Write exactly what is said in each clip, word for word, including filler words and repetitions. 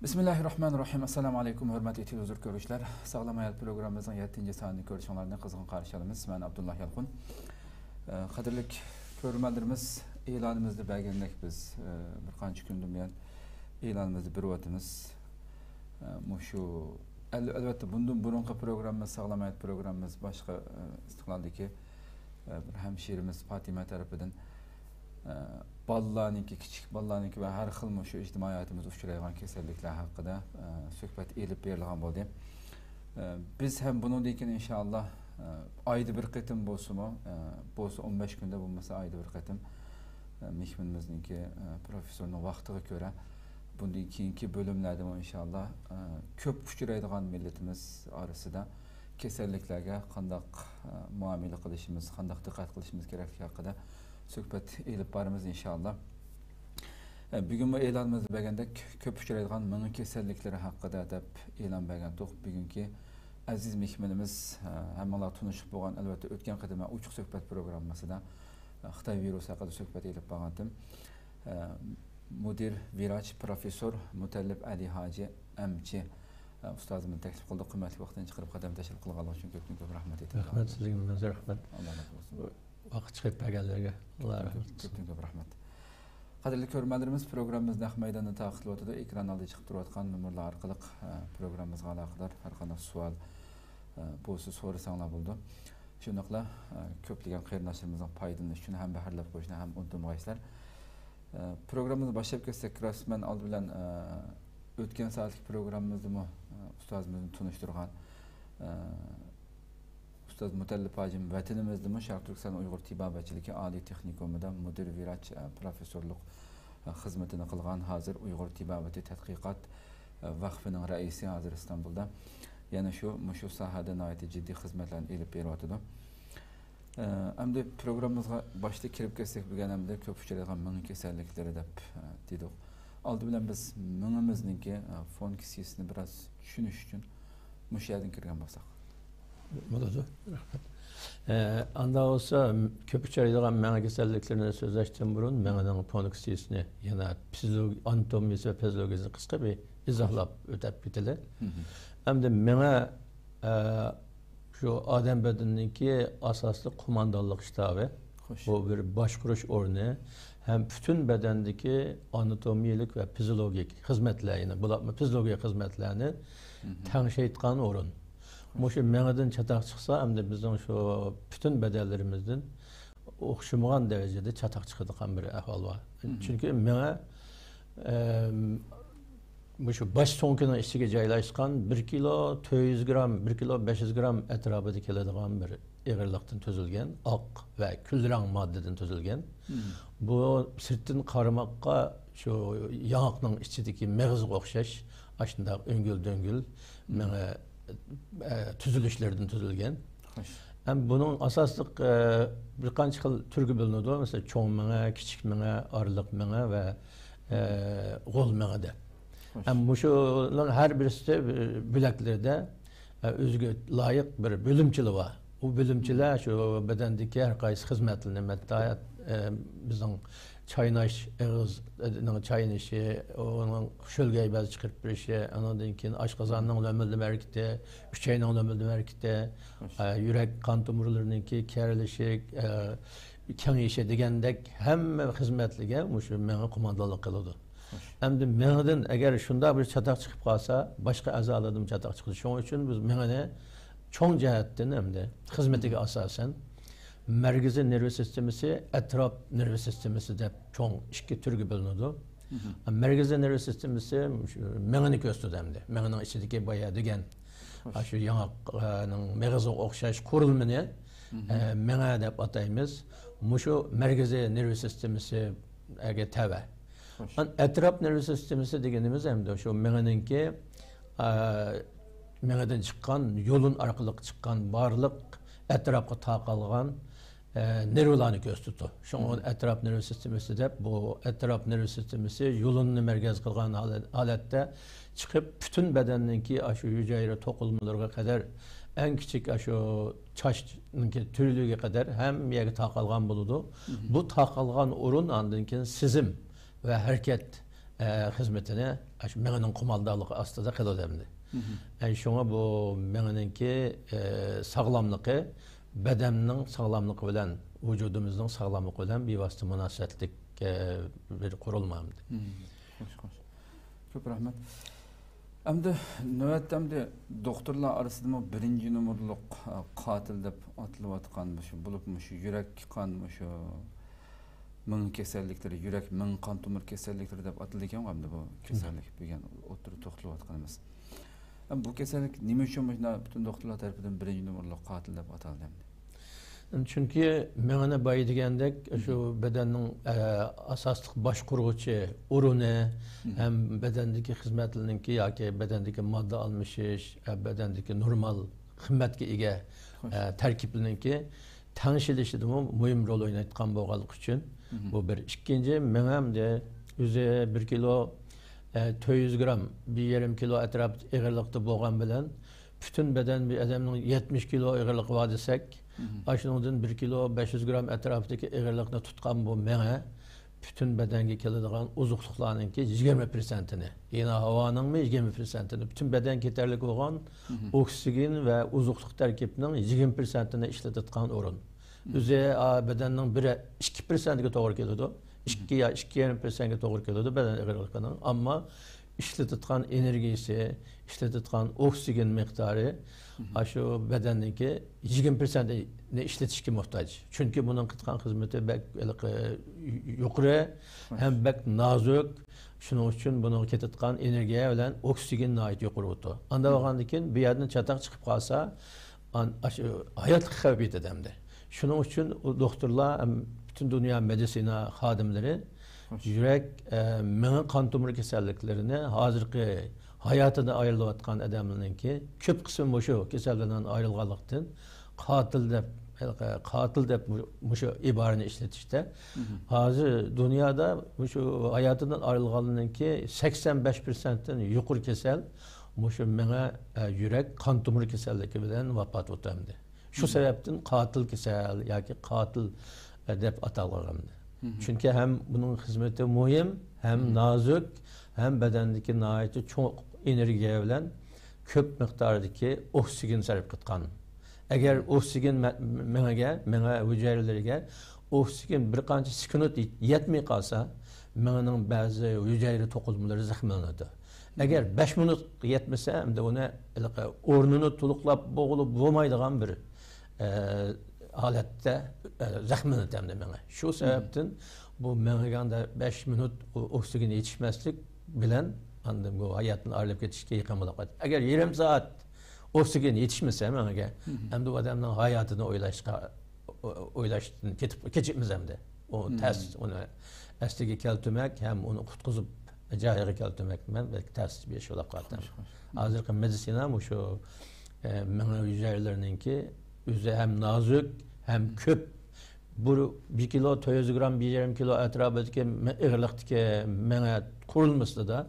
بىسمىللاھىررەھمانىررەھىم. ئەسسالامۇئەلەيكۇم، ھۆرمەتلىك تېلېۋىزور كۆرۈشلەر. ساغلام ھايات پروگراممىمىزنىڭ يەتتىنچى سانىنى كۆرۈشۈڭلارنى قىزغىن قارشى ئالىمىز. مەن ئابدۇللا يالقۇن. ئە، قەدىرلىك كۆرۈرمەنلىرىمىز، ئېلانىمىزدا بەرگەندەك بىز، ئە، بىر قانچە كۈندىن بۇيان ئېلانىمىزدا بېرىۋاتىمىز. ئە، مۇشۇ، ئەل-، ئەلۋەتتە، بۇندىن بۇرۇنقى پروگراممىمىز، ساغلام ھايات پروگراممىمىز باشقا، ئە، ئىستىقلالدىكى، ئە، بىر ھەمشىرىمىز پاتىمە تەرىپىدىن، ئە، بالىلارنىڭكى، كىچىك بالىلارنىڭكى ۋە ھەر خىل مۇشۇ ئىجتىمائىي ھاياتىمىزدا ئۇچرايدىغان كېسەللىكلەر ھەققىدە، ئە، سۆھبەت ئېلىپ بېرىلغان بولدى. ئە، بىز ھەم بۇنىڭدىن كېيىن ئىنشائاللا، ئە، ئايدا بىر قېتىم بولسىمۇ، ئە، بولسا ئون بەش كۈندە، بولمىسا ئايدا بىر قېتىم، ئە، مېھمىنىمىزنىڭكى، ئە، پروفېسسورنىڭ ۋاقتىغا كۆرە بۇندىن كېيىنكى بۆلۈملەردىمۇ ئىنشائاللا، ئە، كۆپ ئۇچرايدىغان مىللىتىمىز ئارىسىدا كېسەللىكلەرگە قانداق، ئە، مۇئامىلە قىلىشىمىز، قانداق دىققەت قىلىشىمىز كېرەكلىكى ھەققىدە سۆھبەت ئېلىپ بارىمىز ئىنشائاللا. ئە، بۈگۈنمۇ ئېلانىمىزدا بەرگەندەك كۆپ ئۇچرايدىغان مېڭە كېسەللىكلىرى ھەققىدە دەپ ئېلان بەرگەنتۇق. بۈگۈنكى ئەزىز مېھمىنىمىز، ئە، ھەممىڭلار تونۇشۇپ بولغان، ئەلۋەتتە، ئۆتكەن قېتىم مەن ئوچۇق سۆھبەت پروگراممىسىدا، ئە، خىتاي ۋىرۇسى ھەققىدە سۆھبەت ئېلىپ بارغانتىم. ئە، مۇدىر ۋىراچ پروفېسسور مۇتەللىپ ئەلى ھاجى ئەمچى، ئە، ئۇستازىمىزنى تەكلىپ قىلدۇق. قىممەتلىك ۋاقتىنى چىقىرىپ قەدەم تەشرىپ قىلغانلىقى ئۈچۈن كۆپتىن كۆپ رەھمەت ئېيتىمىز. رەھمەت، سىزگە مىڭ رەھمەت. ئاللا رازى بولسۇن. ۋاقىت چىقىرىپ بەرگەنلەرگە ئاللا رەھمەت قىلسۇن. كۆپتىن كۆپ رەھمەت. قەدىرلىك كۆرۈرمەنلىرىمىز، پروگراممىمىز نەق مەيداندا تارقىتىلىۋاتىدۇ. ئېكران ئالدىدا چىقىپ تۇرۇۋاتقان نومۇرلار ئارقىلىق، ئە، پروگراممىمىزغا ئالاقىدار ھەر قانداق سوئال، ئە، بولسا سورىساڭلار بولىدۇ. شۇنداقلا، ئە، كۆپلىگەن قېرىنداشلىرىمىزنىڭ پايدىلىنىشى ئۈچۈن ھەم بەھرىلەپ قويۇشنى ھەم ئۇنتۇمىغايسىلەر. ئە، پروگراممىمىزنى باشلاپ كەتسەك، راست مەن ئالدى بىلەن، ئە، ئۆتكەن سائەتلىك پروگراممىمىزدىمۇ، ئە، ئۇستازىمىزنى تونۇشتۇرغان، ئە، ئۇستاز مۇتەللىپ ھاجىم ۋەتىنىمىزدىمۇ شەرقىي تۈركىستان ئۇيغۇر تېبابەتچىلىكى ئالىي تېخنىكومىدا مۇدىر ۋىراچ، ئە، پروفېسسورلۇق، ئە، خىزمىتىنى قىلغان، ھازىر ئۇيغۇر تېبابىتى تەتقىقات، ئە، ۋەقفىنىڭ رەئىسى، ھازىر ئىستانبۇلدا. يەنە شۇ، مۇشۇ ساھەدە ناھايىتى جىددىي خىزمەتلەرنى ئېلىپ بېرىۋاتىدۇ. ئە، ئەمدى پروگراممىمىزغا باشتا كىرىپ كەتسەك، بۈگۈن ئەمدى كۆپ ئۇچرايدىغان مېڭە كېسەللىكلىرى دەپ، ئە، دېدۇق. ئالدى بىلەن بىز مېڭىمىزنىڭكى، ئە، فۇنكسىيىسىنى بىراز چۈشىنىش ئۈچۈن مۇشۇ يەردىن كىرگەن بولساق. بولىدۇ. رەھمەت. ئە، ئاندا بولسا، كۆپ ئۇچرايدىغان مېڭە كېسەللىكلىرىنى سۆزلەشتىن بۇرۇن، مېڭىنىڭ فۇنكسىيىسىنى، يەنە فىزىولوگىيە، ئاناتومىيىسى ۋە فىزىولوگىيىسىنى قىسقا بىر ئىزاھلاپ ئۆتۈپ كېتىلى. مم. ئەمدى مېڭە، ئە، شۇ ئادەم بەدىنىنىڭكى ئاساسلىق قوماندانلىق شتابى. خوش. بۇ بىر باشقۇرۇش ئورنى ھەم پۈتۈن بەدەندىكى ئاناتومىيەلىك ۋە فىزىولوگىك خىزمەتلەرنى، بولۇپمۇ فىزىولوگىيە خىزمەتلەرنى مم. تەڭشەيدىغان ئورۇن. خوش. مۇشۇ مېڭىدىن چاتاق چىقسا، ئەمدى بىزنىڭ شۇ پۈتۈن بەدەنلىرىمىزدىن ئوخشىمىغان دەرىجىدە چاتاق چىقىدىغان بىر ئەھۋال بار. مم. چۈنكى مېڭە، ئەم، مۇشۇ باش سۆڭىكىنىڭ ئىچىگە جايلاشقان بىر كىلو تۆت يۈز گرام، بىر كىلو بەش يۈز گرام ئەتراپىدا كېلىدىغان بىر ئېغىرلىقتىن تۈزۈلگەن، ئاق ۋە كۈلرەڭ ماددىدىن تۈزۈلگەن. مم. بۇ سىرتتىن قارىماققا شۇ ياڭاقنىڭ ئىچىدىكى مېغىزغا ئوخشاش، ئاشۇنداق ئۆڭگۈل-دۆڭگۈل مم. مېڭە، ئە، تۈزۈلۈشلىرىدىن تۈزۈلگەن. خوش. ھەم بۇنىڭ ئاساسلىق، ئە، بىر قانچە خىل تۈرگە بۆلۈنىدۇ. مەسىلەن، چوڭ مېڭە، كىچىك مېڭە، ئارىلىق مېڭە ۋە، ئە، غول مېڭە دەپ. خوش. ھەم مۇشۇنىڭ ھەر بىرسى بۆلەكلىرىدە، ئە، ئۆزىگە لايىق بىر بۆلۈمچىلىرى بار. ئۇ بۆلۈمچىلەر شۇ بەدەندىكى ھەر قايسى خىزمەتلىرىنى، ھەتتا، ئە، بىزنىڭ چايناش، ئېغىزنىڭ چاينىشى، ئۇنىڭ شۆلگەي بەز چىقىرىپ بېرىشى، ئۇنىڭدىن كېيىن ئاشقازاننىڭ لۆمۈلدىمە ھەرىكىتى، ئۈچەينىڭ لۆمۈلدىمە ھەرىكىتى، خوش. ئە، يۈرەك قان تومۇرلىرىنىڭكى كېرىلىشى، ئە، كېڭىيىشى دېگەندەك ھەممە خىزمەتلىرىگە مۇشۇ مېڭە قوماندانلىق قىلىدۇ. خوش. ئەمدى مېڭىدىن ئەگەر شۇنداق بىر چاتاق چىقىپ قالسا، باشقا ئەزالاردىمۇ چاتاق چىقىدۇ. شۇنىڭ ئۈچۈن بىز مېڭىنى چوڭ جەھەتتىن ئەمدى خىزمىتىگە ئاساسەن مەركىزىي نېرۋا سىستېمىسى، ئەتراپ نېرۋا سىستېمىسى دەپ چوڭ ئىككى تۈرگە بۆلۈنىدۇ. مم. مەركىزىي نېرۋا سىستېمىسى مۇشۇ مېڭىنى كۆرسىتىدۇ ئەمدى. مېڭىنىڭ ئىچىدىكى بايا دېگەن، خوش. ئاشۇ ياڭاقنىڭ مېغىزىغا ئوخشاش قۇرۇلمىنى، مم. ئە، مېڭە دەپ ئاتايمىز. مۇشۇ مەركىزىي نېرۋا سىستېمىسىگە تەۋە. خوش. ئەتراپ نېرۋا سىستېمىسى دېگىنىمىز ئەمدى شۇ مېڭىنىڭكى، ئە، مېڭىدىن چىققان، يۇلۇن ئارقىلىق چىققان بارلىق ئەتراپقا تارقالغان، ئە، نېرۋىلارنى كۆرسىتىدۇ. شۇڭا مم. ئەتراپ نېرۋا سىستېمىسى دەپ، بۇ ئەتراپ نېرۋا سىستېمىسى يۇلۇننى مەركەز قىلغان ھالەت-، ھالەتتە چىقىپ، پۈتۈن بەدەننىڭكى ئاشۇ ھۈجەيرە توقۇلمىلىرىغا قەدەر، ئەڭ كىچىك ئاشۇ چاچنىڭكى تۈرلىرىگە قەدەر ھەممە يەرگە تارقالغان بولىدۇ. مم. بۇ تارقالغان ئورۇن ئاندىن كېيىن سېزىم ۋە ھەرىكەت ئە، خىزمىتىنى ئاشۇ مېڭىنىڭ قوماندانلىقى ئاستىدا قىلىدۇ ئەمدى. ئە، شۇڭا بۇ مېڭىنىڭكى، ئە، ساغلاملىقى بەدەننىڭ ساغلاملىقى بىلەن، ۋۇجۇدىمىزنىڭ ساغلاملىقى بىلەن بىۋاسىتە مۇناسىۋەتلىك، ئە، بىر قۇرۇلما ئەمدى. خوش، خوش. كۆپ رەھمەت. ئەمدى نۆۋەتتە ئەمدى دوختۇرلار ئارىسىدىمۇ بىرىنچى نومۇرلۇق، ئە، قاتىل دەپ ئاتىلىۋاتقان مۇشۇ، بولۇپ مۇشۇ يۈرەك، قان، مۇشۇ مېڭە كېسەللىكلىرى، يۈرەك، مېڭە، قان تومۇر كېسەللىكلىرى دەپ ئاتىلىدىكەنغۇ ئەمدى بۇ كېسەللىك دېگەن ئوتتۇرىدا توختىلىۋاتقىنىمىز. ئەمدى بۇ كېسەللىك نېمە ئۈچۈن مۇشۇنداق پۈتۈن دوختۇرلار تەرىپىدىن بىرىنچى نومۇرلۇق قاتىل دەپ ئاتالدى ئەمدى؟ چۈنكى مېڭىنى بايا دېگەندەك، شۇ بەدەننىڭ، ئە، ئاساسلىق باشقۇرغۇچى ئورنى ھەم بەدەندىكى خىزمەتلەرنىڭكى ياكى بەدەندىكى ماددا ئالمىشىش، ئە، بەدەندىكى نورمال قىممەتكە ئىگە، ئە، تەركىبلىرىنىڭكى تەڭشىلىشىدىمۇ مۇھىم رول ئوينايدىغان بولغانلىقى ئۈچۈن، بۇ بىر. ئىككىنچى، مېڭەمدە ئۆزى بىر كىلو، ئە، تۆت يۈز گرام، بىر يېرىم كىلو ئەتراپىدا ئېغىرلىقتا بولغان بىلەن، پۈتۈن بەدەن بىر ئادەمنىڭ يەتمىش كىلو ئېغىرلىقى بار دېسەك، ئاشۇنىڭدىن بىر كىلو بەش يۈز گرام ئەتراپىدىكى ئېغىرلىقنى تۇتقان بۇ مېڭە پۈتۈن بەدەنگە كېلىدىغان ئوزۇقلۇقلارنىڭكى يىگىرمە پىرسەنتىنى، يەنى ھاۋانىڭمۇ يىگىرمە پىرسەنتىنى، پۈتۈن بەدەنگە كېتەرلىك بولغان ئوكسىگېن ۋە ئوزۇقلۇق تەركىبىنىڭ يىگىرمە پىرسەنتىنى ئىشلىتىدىغان ئورۇن. ئۆزى، ئا، بەدەننىڭ بىر، ئىككى پىرسەنتكە توغرا كېلىدۇ. ئىككى يا ئىككى يېرىم پىرسەنتكە توغرا كېلىدۇ بەدەن ئېغىرلىقىنىڭ. ئەمما ئىشلىتىدىغان ئېنېرگىيىسى، ئىشلىتىدىغان ئوكسىگېن مىقدارى ئاشۇ بەدەننىڭكى يىگىرمە پىرسەنتىنى ئىشلىتىشكە موھتاج. چۈنكى بۇنىڭ قىلىدىغان خىزمىتى بەك ھېلىقى يۇقىرى ھەم بەك نازۇك. شۇنىڭ ئۈچۈن بۇنىڭغا كېتىدىغان ئېنېرگىيە بىلەن ئوكسىگېن ناھايىتى يۇقىرى بولىدۇ. ئانداق بولغاندىن كېيىن بۇ يەردىن چاتاق چىقىپ قالسا، ئان-، ئاشۇ ھاياتلىق خەۋپى يېتىدۇ ئەمدى. شۇنىڭ ئۈچۈن ئۇ دوختۇرلار ھەم پۈتۈن دۇنيا مېدىسىنا خادىملىرى يۈرەك، ئە، مېڭە، قان تومۇر كېسەللىكلىرىنى ھازىرقى ھاياتىدىن ئايرىلىۋاتقان ئادەملەرنىڭكى كۆپ قىسمى مۇشۇ كېسەللەردىن ئايرىلغانلىقتىن، قاتىل دەپ، قاتىل دەپ مۇ-، مۇشۇ ئىبارىنى ئىشلىتىشتە، ھازىر دۇنيادا مۇشۇ ھاياتىدىن ئايرىلغانلارنىڭكى سەكسەن بەش پىرسەنتتىن يۇقىرى كېسەل مۇشۇ مېڭە، ئە، يۈرەك، قان تومۇر كېسەللىكى بىلەن ۋاپات بولىدۇ ئەمدى. شۇ سەۋەبتىن قاتىل كېسەل ياكى قاتىل، ئە، دەپ ئاتالغان ئەمدى. چۈنكى ھەم بۇنىڭ خىزمىتى مۇھىم، ھەم نازۇك، ھەم بەدەندىكى ناھايىتى چوڭ ئېنېرگىيە بىلەن كۆپ مىقداردىكى ئوكسىگېن سەرپ قىلىدىغان. ئەگەر ئوكسىگېن مە-، مېڭىگە، مېڭە ھۈجەيرىلىرىگە ئوكسىگېن بىر قانچە سېكۇنت يەتمەي قالسا، مېڭىنىڭ بەزى ھۈجەيرە توقۇلمىلىرى زەخىملىنىدۇ. ئەگەر بەش مىنۇت يەتمىسە، ئەمدى ئۇنى ھېلىقى ئورنىنى تولۇقلاپ بولغىلى بولمايدىغان بىر، ئە، ھالەتتە، ئە، زەخىملىنىدۇ ئەمدى مېڭە. شۇ سەۋەبتىن بۇ مېڭىگە ئەمدى بەش مىنۇت ئو-، ئوكسىگېن يېتىشمەسلىك بىلەن ئاندىن بۇ ھاياتتىن ئايرىلىپ كېتىشكە يېقىن بولۇپ قالىدۇ. ئەگەر يېرىم سائەت ئوكسىگېن يېتىشمىسە مېڭىگە، ئەمدى ئۇ ئادەمنىڭ ھاياتىنى ئويلاشقا، ئو-، ئويلاشتىن كېتىپ، كېچىكمىز ئەمدى. ئۇ تەس، ئۇنى ئەسلىگە كەلتۈرمەك ھەم ئۇنى قۇتقۇزۇپ، جايىغا كەلتۈرمەك بىلەن بەك تەس بىر ئىش بولۇپ قالدى. ھازىرقى مېدىتسىنا مۇشۇ، ئە، مېڭە ھۈجەيرىلىرىنىڭكى ئۆزى ھەم نازۇك، ھەم كۆپ. بۇ بىر كىلو تۆت يۈز گرام، بىر يېرىم كىلو ئەتراپىدىكى مە-، ئېغىرلىقتىكى مېڭە قۇرۇلمىسىدا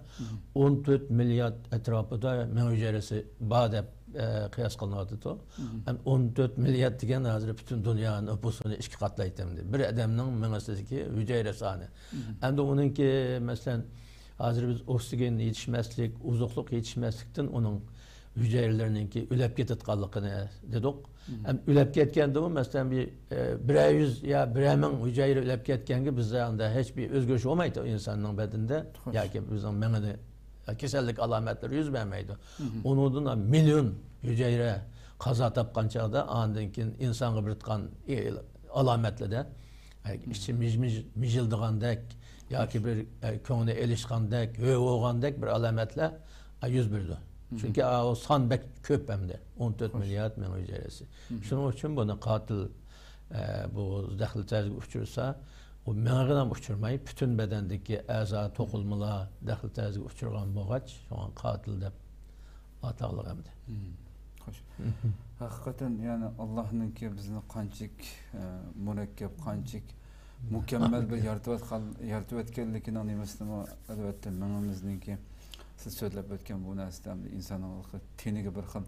ئون تۆت مىليارد ئەتراپىدا مېڭە ھۈجەيرىسى بار دەپ، ئە، قىياس قىلىنىۋاتىدۇ. ئەمدى ئون تۆت مىليارد دېگەن ھازىر پۈتۈن دۇنيا نوپۇسىنى ئىككى قاتلايتتى ئەمدى. بىر ئادەمنىڭ مېڭىسىدىكى ھۈجەيرە سانى. ئەمدى ئۇنىڭكى، مەسىلەن، ھازىر بىز ئوكسىگېن يېتىشمەسلىك، ئوزۇقلۇق يېتىشمەسلىكتىن ئۇنىڭ ھۈجەيرىلىرىنىڭكى ئۆلۈپ كېتىدىغانلىقىنى دېدۇق. ئەمدى ئۆلۈپ كەتكەندىمۇ، مەسىلەن، بىر، ئە، بىرەر يۈز يا بىرەر مىڭ ھۈجەيرە ئۆلۈپ كەتكەنگە بىزدە ئاندا ھېچ بىر ئۆزگىرىش بولمايدۇ ئىنساننىڭ بەدىنىدە ياكى بىزنىڭ مېڭىدە كېسەللىك ئالامەتلىرى يۈز بەرمەيدۇ. ئۇنىڭدىن مىليون ھۈجەيرە قازا تاپقان چاغدا، ئاندىن كېيىن ئىنسانغا بېرىدىغان، ئى، ئالامەتلىرىدە، ئە، ئىچى مىج-، مىج-، مىجىلدىغاندەك ياكى بىر، ئە، كۆڭلى ئېلىشقاندەك، ھۆ بولغاندەك بىر ئالامەتلەر، ئە، يۈز بېرىدۇ. چۈنكى، ئە، ئۇ سان بەك كۆپ ئەمدى، ئون تۆت مىليارد مېڭە ھۈجەيرىسى. شۇنىڭ ئۈچۈن بۇنى قاتىل، ئە، بۇ دەخلى تەرۇزىگە ئۇچرىسا، ئۇ مېڭىگىلا ئۇچرىماي، پۈتۈن بەدەندىكى ئەزا، توقۇلمىلار دەخلى تەرۇزىگە ئۇچرىغان بولغاچ، شۇڭا قاتىل دەپ ئاتالغان ئەمدى. خوش. ھەقىقەتەن، يەنى، ئاللاھنىڭكى بىزنى قانچىلىك، ئە، مۇرەككەپ، قانچىلىك مۇكەممەل بىر يارىتىۋەتكەن، يارىتىۋەتكەنلىكىنىڭ نېمىسىنىمۇ، ئەلۋەتتە، مېڭىمىزنىڭكى، سىز سۆزلەپ ئۆتكەن بۇ نەرسىدە ئەمدى ئىنساننىڭ تېنىگە بىر خىل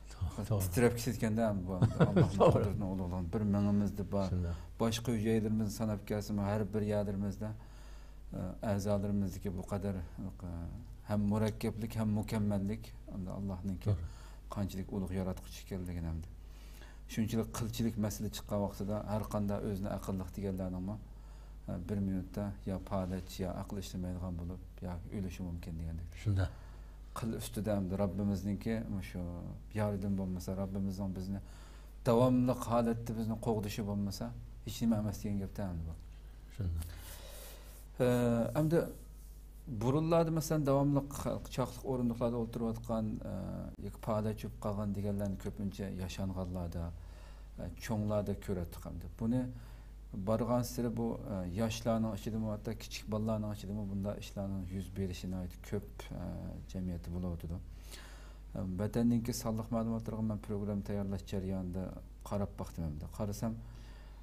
توغرا، توغرا. تىترەپ كېتىدىكەندە، بۇ ئاللاھنىڭ قۇدرىتىنىڭ ئۇلۇغلۇقىنى بىر مېڭىمىزدە بار. شۇنداق. باشقا ھۈجەيرىلىرىمىزنى ساناپ كەلسىمۇ، ھەر بىر يەرلىرىمىزدە ئەزالىرىمىزدىكى بۇ قەدەر ھەم مۇرەككەپلىك، ھەم مۇكەممەللىك، ئەمدى ئاللاھنىڭكى قانچىلىك ئۇلۇغ ياراتقۇچى ئىكەنلىكىنى ئەمدى. شۇنچىلىك قىلچىلىك مەسىلە چىققان ۋاقتىدا ھەر قانداق ئۆزىنى ئەقىللىق دېگەنلەرنىڭمۇ، ئە، بىر مىنۇتتا يا پالەچ، يا ئەقلى ئىشلىمەيدىغان بولۇپ، يا ئۆلۈشى مۇمكىن دېگەندەك. شۇنداق. قىل ئۈستىدە ئەمدى رەببىمىزنىڭكى مۇشۇ ياردىمى بولمىسا، رەببىمىزنىڭ بىزنى داۋاملىق ھالەتتە بىزنى قوغدىشى بولمىسا، ھېچنېمە ئەمەس دېگەن گەپتە ئەمدى بۇ. شۇنداق. ئە، ئەمدى بۇرۇنلاردا، مەسىلەن، داۋاملىق چاقلىق ئورۇندۇقلاردا ئولتۇرۇۋاتقان، ئە، ياكى پالەچ بولۇپ قالغان دېگەنلەرنى كۆپىنچە ياشانغانلاردا، ئە، چوڭلاردا كۆرەتتۇق ئەمدى. بۇنى بارغانسېرى بۇ، ئە، ياشلارنىڭ ئىچىدىمۇ، ھەتتا كىچىك بالىلارنىڭ ئىچىدىمۇ بۇنداق ئىشلارنىڭ يۈز بېرىشى ناھايىتى كۆپ، ئە، جەمئىيەتتە بولۇۋاتىدۇ. ئە، ۋەتەننىڭكى سانلىق مەلۇماتلىرىغا مەن پروگرامما تەييارلاش جەريانىدا قاراپ باقتىم ئەمدى. قارىسام،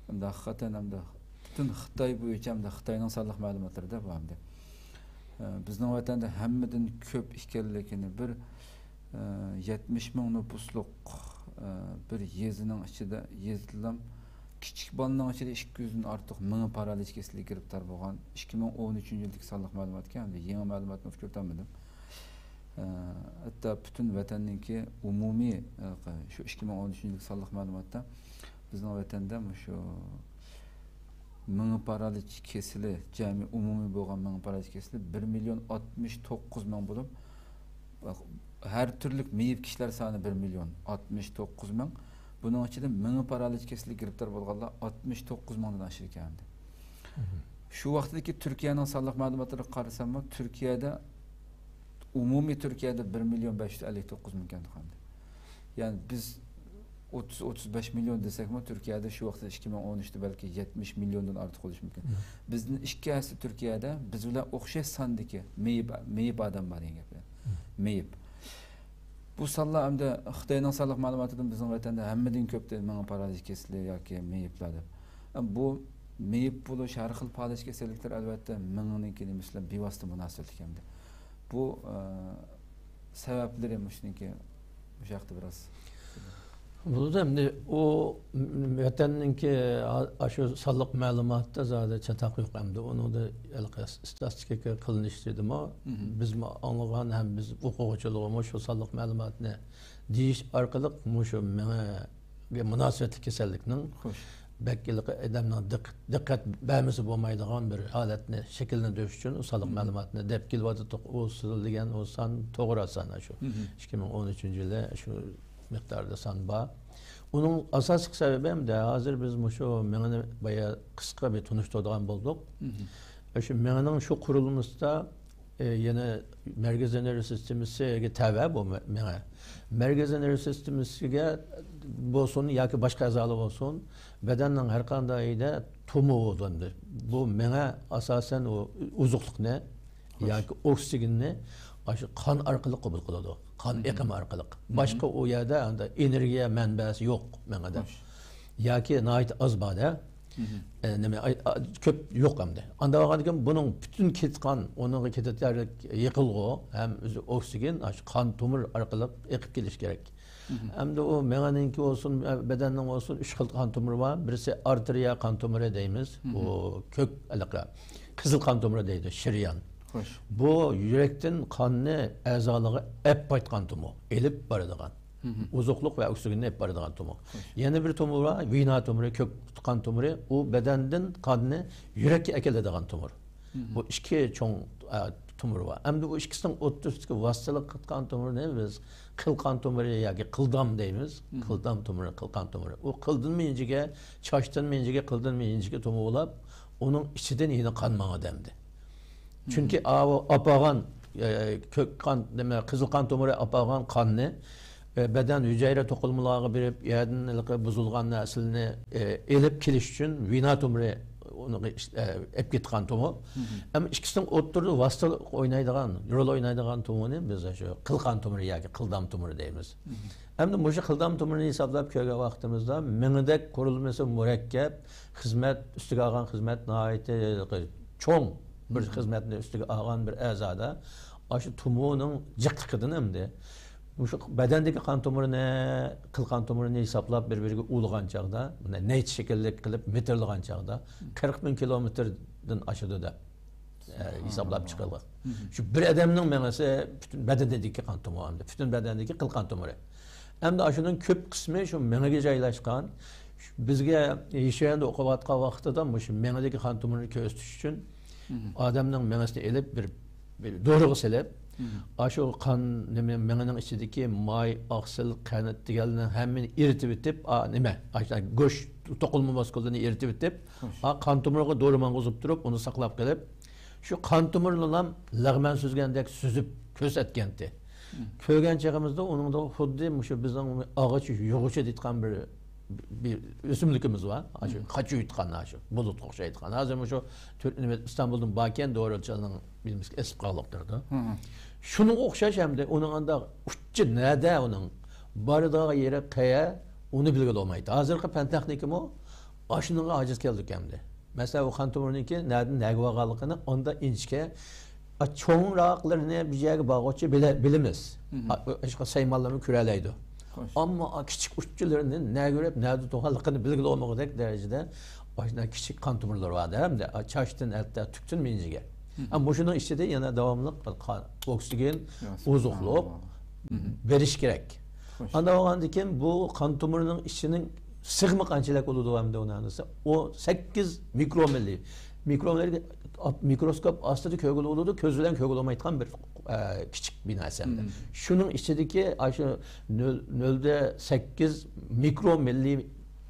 ئەمدى ھەقىقەتەن ئەمدى پۈتۈن خىتاي بويىچە ئەمدى خىتاينىڭ سانلىق مەلۇماتلىرىدا بۇ ئەمدى. ئە، بىزنىڭ ۋەتەندە ھەممىدىن كۆپ ئىكەنلىكىنى بىر، ئە، يەتمىش مىڭ نوپۇسلۇق، ئە، بىر يېزىنىڭ ئىچىدە يېزىدىلام كىچىك بالىنىڭ ئىچىدە ئىككى يۈزدىن ئارتۇق مېڭە پارالىچ كېسىلىگە گىرىپتار بولغان. ئىككى مىڭ ئون ئۈچىنچى يىلدىكى سانلىق مەلۇماتكەن، ئەمدى يېڭى مەلۇماتنى ئۇچرىتالمىدىم. ئە، ھەتتا پۈتۈن ۋەتەننىڭكى ئومۇمىي، ئە، شۇ ئىككى مىڭ ئون ئۈچىنچى يىلدىكى سانلىق مەلۇماتتا بىزنىڭ ۋەتەندە مۇشۇ مېڭە پارالىچ كېسىلى جەمئىي ئومۇمىي بولغان مېڭە پارالىچ كېسىلى بىر مىليون ئاتمىش توققۇز مىڭ بولۇپ، ھەر تۈرلۈك مېيىپ كىشىلەر سانى بىر مىليون ئاتمىش توققۇز مىڭ. بۇنىڭ ئىچىدە مېڭە پارالىچ كېسىلىگە گىرىپتار بولغانلار ئاتمىش توققۇز مىڭدىن ئاشىدىكەن ئەمدى. شۇ ۋاقىتتىكى تۈركىيەنىڭ سانلىق مەلۇماتلىرىغا قارىساممۇ، تۈركىيەدە، ئومۇمىي تۈركىيەدە بىر مىليون بەش يۈز ئەللىك توققۇز مىڭ ئىكەن ئەمدى. يەنى بىز ئوتتۇز، ئوتتۇز بەش مىليون دېسەكمۇ، تۈركىيەدە شۇ ۋاقىتتا ئىككى مىڭ ئون ئۈچتە بەلكى يەتمىش مىليوندىن ئارتۇق بولۇشى مۇمكىن. بىزدىن ئىككى ھەسسە تۈركىيەدە بىز بىلەن ئوخشاش ساندىكى مېيىپ، مېيىپ ئادەم بار دېگەن گەپ. مېيىپ. بۇ سانلار ئەمدى خىتاينىڭ سانلىق مەلۇماتىدىن بىزنىڭ ۋەتەندە ھەممىدىن كۆپ دېدى، مېڭە پارالىچ كېسىلى ياكى مېيىپلار دەپ. ئەم، بۇ مېيىپ بولۇش، ھەر خىل پالەچ كېسەللىكلىرى ئەلۋەتتە مېڭىنىڭكى نېمىسى بىلەن بىۋاسىتە مۇناسىۋەتلىك ئەمدى. بۇ، ئە، سەۋەبلىرى مۇشۇنىڭكى، مۇشۇ ھەقتە بىراز. بولىدۇ ئەمدى ئۇ ۋەتەننىڭكى ئا-، ئاشۇ سانلىق مەلۇماتتا زادى چاتاق يوق ئەمدى. ئۇنىڭدا ھېلىقى ئىستاتىستىكا قىلىنىشىدىمۇ بىزمۇ ئاڭلىغان ھەم بىز ئوقۇغۇچىلىرىمۇ شۇ سانلىق مەلۇماتنى دېيىش ئارقىلىق مۇشۇ مېڭىگە مۇناسىۋەتلىك كېسەللىكنىڭ بەك ھېلىقى ئادەمنىڭ دىق-، دىققەت بەرمىسە بولمايدىغان بىر ھالەتنى شەكىللەندۈرۈش ئۈچۈن ئۇ سانلىق مەلۇماتنى دەپ كېلىۋاتىدۇق. ئۇ سىزىلدىگەن ئۇ سان توغرا سان شۇ ئىككى مىڭ ئون ئۈچىنچى يىلى شۇ مىقداردا سان بار. ئۇنىڭ ئاساسلىق سەۋەبى ھەمدە ھازىر بىز مۇشۇ مېڭىنى بايا قىسقا بىر تونۇشتۇرىدىغان بولدۇق. شۇ مېڭىنىڭ شۇ قۇرۇلمىسىدا، ئە، يەنە مەركىزىي نېرۋا سىستېمىسىگە تەۋە بۇ مە-، مېڭە. مەركىزىي نېرۋا سىستېمىسىگە بولسۇن ياكى باشقا ئەزالار بولسۇن، بەدەننىڭ ھەر قانداق يېرىدە تومۇر بولىدۇ ئەمدى. بۇ مېڭە ئاساسەن ئۇ ئوزۇقلۇقنى ياكى ئوكسىگېننى ئاشۇ قان ئارقىلىق قوبۇل قىلىدۇ. قان ئېقىمى ئارقىلىق. باشقا ئۇ يەردە ئەمدى ئېنېرگىيە مەنبەسى يوق مېڭىدە. ياكى ناھايىتى ئاز بار-دە. ئە، نېمە، ئاي، ئا، كۆپ يوق ئەمدى. ئانداق بولغاندىكىن بۇنىڭ پۈتۈن كېتىدىغان، ئۇنىڭغا كېتىدىغان يېقىلغۇ ھەم ئۆزى ئوكسىگېن ئاشۇ قان تومۇر ئارقىلىق ئېقىپ كېلىشى كېرەك. ئەمدى ئۇ مېڭىنىڭكى بولسۇن، بەدەننىڭ بولسۇن، ئۈچ خىل قان تومۇرى بار. بىرسى ئارتېرىيە قان تومۇرى دەيمىز. ئۇ كۆك ھېلىقى قىزىل قان تومۇرى دەيدۇ، شەريان. بۇ يۈرەكتىن قاننى ئەزالارغا ئەپ بارىدىغان تومۇر، ئېلىپ بارىدىغان. ئوزۇقلۇق ۋە ئوكسىگېننى ئېلىپ بارىدىغان تومۇر. يەنە بىر تومۇر بار، ۋېنا تومۇرى، كۆك قان تومۇرى. ئۇ بەدەندىن قاننى يۈرەككە ئەكېلىدىغان تومۇر. بۇ ئىككى چوڭ، ئە، تومۇر بار. ئەمدى بۇ ئىككىسىنىڭ ئوتتۇرىسىدىكى ۋاسىتىلىق قىلىدىغان تومۇرنى بىز قىلقان تومۇرى ياكى قىلدام دەيمىز. قىلدام تومۇرى، قىلقان تومۇرى. ئۇ قىلدىنمۇ ئىنچىكە، چاچتىنمۇ ئىنچىكە، قىلدىنمۇ ئىنچىكە تومۇر بولۇپ، ئۇنىڭ ئىچىدىن يەنە قان ماڭىدۇ ئەمدى. چۈنكى ئاۋۇ ئاپارغان، ئە، كۆك قان، نېمە، قىزىل قان تومۇرى ئاپارغان قاننى، ئە، بەدەن ھۈجەيرە توقۇلمىلارغا بېرىپ، يەردىن ھېلىقى بۇزۇلغان نەرسىلەرنى، ئە، ئېلىپ كېلىش ئۈچۈن ۋېنا تومۇرى ئۇنى ئىش-، ئە، ئەپ كېتىدىغان تومۇر. ئەمما ئىككىسىنىڭ ئوتتۇرىدا ۋاسىتە ئوينايدىغان، رول ئوينايدىغان تومۇرنى بىز شۇ قىلقان تومۇرى ياكى قىلدام تومۇرى دەيمىز. ئەمدى مۇشۇ قىلدام تومۇرىنى ھېسابلاپ كۆرگەن ۋاقتىمىزدا، مېڭىدەك قۇرۇلمىسى مۇرەككەپ، خىزمەت، ئۈستىگە ئالغان خىزمەت ناھايىتى چوڭ بىر خىزمەتنى ئۈستىگە ئالغان بىر ئەزادا ئاشۇ تومۇرنىڭ جىقلىقىدىن ئەمدى مۇشۇ بەدەندىكى قان تومۇرىنى، قىلقان تومۇرىنى ھېسابلاپ بىر-بىرىگە ئۇلىغان چاغدا، مۇنداق نەيچە شەكىللىك قىلىپ مىتىرلىغان چاغدا قىرىق مىڭ كىلومېتىردىن ئاشىدۇ دەپ. ئە، ھېسابلاپ چىقىلغان. شۇ بىر ئادەمنىڭ مېڭىسى پۈتۈن بەدەندىكى قان تومۇرى، پۈتۈن بەدەندىكى قىل قان تومۇرى. ئەمدى ئاشۇنىڭ كۆپ قىسمى شۇ مېڭىگە جايلاشقان. شۇ بىزگە يىشەندە ئوقۇۋاتقان ۋاقتىدا مۇشۇ مېڭىدىكى قان تومۇرىنى كۆرسىتىش ئۈچۈن ئادەمنىڭ مېڭىسىنى ئېلىپ، بىر، بىر دورىغا سېلىپ، ئاشۇ قان، نېمە، مېڭىنىڭ ئىچىدىكى ماي، ئاقسىل، قەنت دېگەنلەرنىڭ ھەممىنى ئېرىتىۋېتىپ، ئا، نېمە، ئاشۇ گۆش، توقۇلما ماسكۇلىرىنى ئېرىتىۋېتىپ، ئا، قان تومۇرىغا دورا ماڭغۇزۇپ تۇرۇپ، ئۇنى ساقلاپ قېلىپ، شۇ قان تومۇرىنىلا لەغمەن سۈزگەندەك سۈزۈپ كۆرسەتكەنتى. كۆرگەن چېغىمىزدا ئۇنىڭدا خۇددى مۇشۇ بىزنىڭ ئاغاچ يۇغۇچى دەيدىغان بىر، بىر ئۆسۈملۈكىمىز بار. ئاشۇ قاچا يۇيۇتقان، ئاشۇ بۇلۇتقا ئوخشايدىغان. ھازىر مۇشۇ تۈر-، نېمە، ئىستانبۇلدىن باركەن، دورىچىنىڭ بىلمىسكە ئېسىپ قالدۇقتۇرىدۇ. شۇنىڭغا ئوخشاش ھەمدە ئۇنىڭ ئاندا ئۇچى نەدە ئۇنىڭ؟ بارىدىغان يېرى قەيە؟ ئۇنى بىلگىلى بولمايتتى. ھازىرقى پەن تېخنىكىمۇ ئاشۇنىڭغا ئاجىز كەلدۇق ئەمدى. مەسىلەن، ئۇ قان تومۇرنىڭكى نەدىن نەگە بارغانلىقىنى ئاندا ئىنچىكە، ئا، چوڭراقلىرىنى بىر يەرگە بارغۇچە بىلە-، بىلىمىز. ئا، ئاشۇ سايمانلارمۇ كۆرەلەيدۇ. ئەمما ئا، كىچىك ئۇچچىلىرىنى نەگە بېرىپ، نەدە تۇرغانلىقىنى بىلگىلى بولمىغۇدەك دەرىجىدە ئاشۇنداق كىچىك قان تومۇرلىرى بار ھەمدە، ئا، چاچتىن ھەتتا تۈكتىن مېڭىگە. ئا، مۇشۇنىڭ ئىچىدە يەنە داۋاملىق قان، ئوكسىگېن، يا، ئوزۇقلۇق سۇبھاناللا. بېرىش كېرەك. ئانداق بولغاندىن كېيىن بۇ قان تومۇرىنىڭ ئىچىنىڭ سىغىمى قانچىلىك بولىدۇ ئەمدى ئۇنى دېسە، ئۇ سەككىز مىكرومىللى. مىكرومىللى مىكروسكوپ ئاستىدا كۆرگىلى بولىدۇ، كۆز بىلەن كۆرگىلى بولمايدىغان بىر، ئە، كىچىك بىر نەرسە. شۇنىڭ ئىچىدىكى ئاشۇ نۆل، نۆلدە سەككىز مىكرومىللى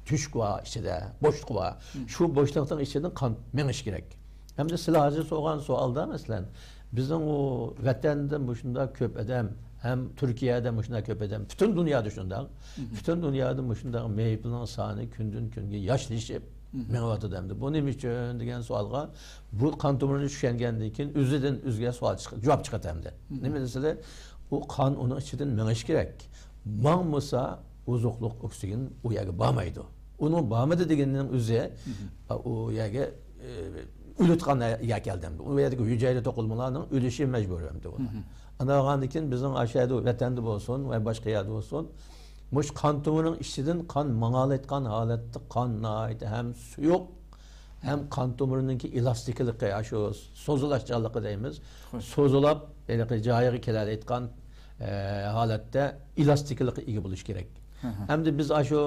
تۆشۈك بار ئىچىدە، بوشلۇق بار. شۇ بوشلۇقنىڭ ئىچىدىن قان مېڭىشى كېرەك. ئەمدى سىلەر ھازىر سورىغان سوئالدا، مەسىلەن، بىزنىڭ ئۇ ۋەتەندە مۇشۇنداق كۆپ ئادەم، ھەم تۈركىيەدە مۇشۇنداق كۆپ ئادەم، پۈتۈن دۇنيادا شۇنداق. پۈتۈن دۇنيادا مۇشۇنداق مېيىپلىنىڭ سانى كۈندىن كۈنگە ياشلىشىپ مېڭىۋاتىدۇ ئەمدى. بۇ نېمە ئۈچۈن دېگەن سوئالغا، بۇ قان تومۇرىنى چۈشەنگەندىن كېيىن ئۆزىدىن ئۆزىگە سوئال چىق-، جاۋاب چىقىدۇ ئەمدى. نېمە دېسىلە، ئۇ قان ئۇنىڭ ئىچىدىن مېڭىشى كېرەك. ماڭمىسا، ئوزۇقلۇق، ئوكسىگېن ئۇ يەرگە بارمايدۇ. ئۇنىڭ بارمىدى دېگىنىنىڭ ئۆزى، ئا، ئۇ يەرگە، ئە، ئۆلۈۋاتقان يەر كەلدى ئەمدى. ئۇ يەردىكى ھۈجەيرە توقۇلمىلارنىڭ ئۆلۈشى مەجبۇرىي ئەمدى ئۇ. ئانداق بولغاندىن كېيىن بىزنىڭ ئاشۇ يەردە، ۋەتەندە بولسۇن ۋە باشقا يەردە بولسۇن، مۇشۇ قان تومۇرىنىڭ ئىچىدىن قان ماڭالايدىغان ھالەتتە قان ناھايىتى ھەم سۇيۇق، ھەم قان تومۇرىنىڭكى ئېلاستىكلىقى، ئاشۇ سوزۇلاشچانلىقى دەيمىز. سوزۇلاپ، ھېلىقى جايىغا كېلەلەيدىغان، ئە، ھالەتتە ئېلاستىكلىققا ئىگە بولۇش كېرەك. ئەمدى بىز ئاشۇ،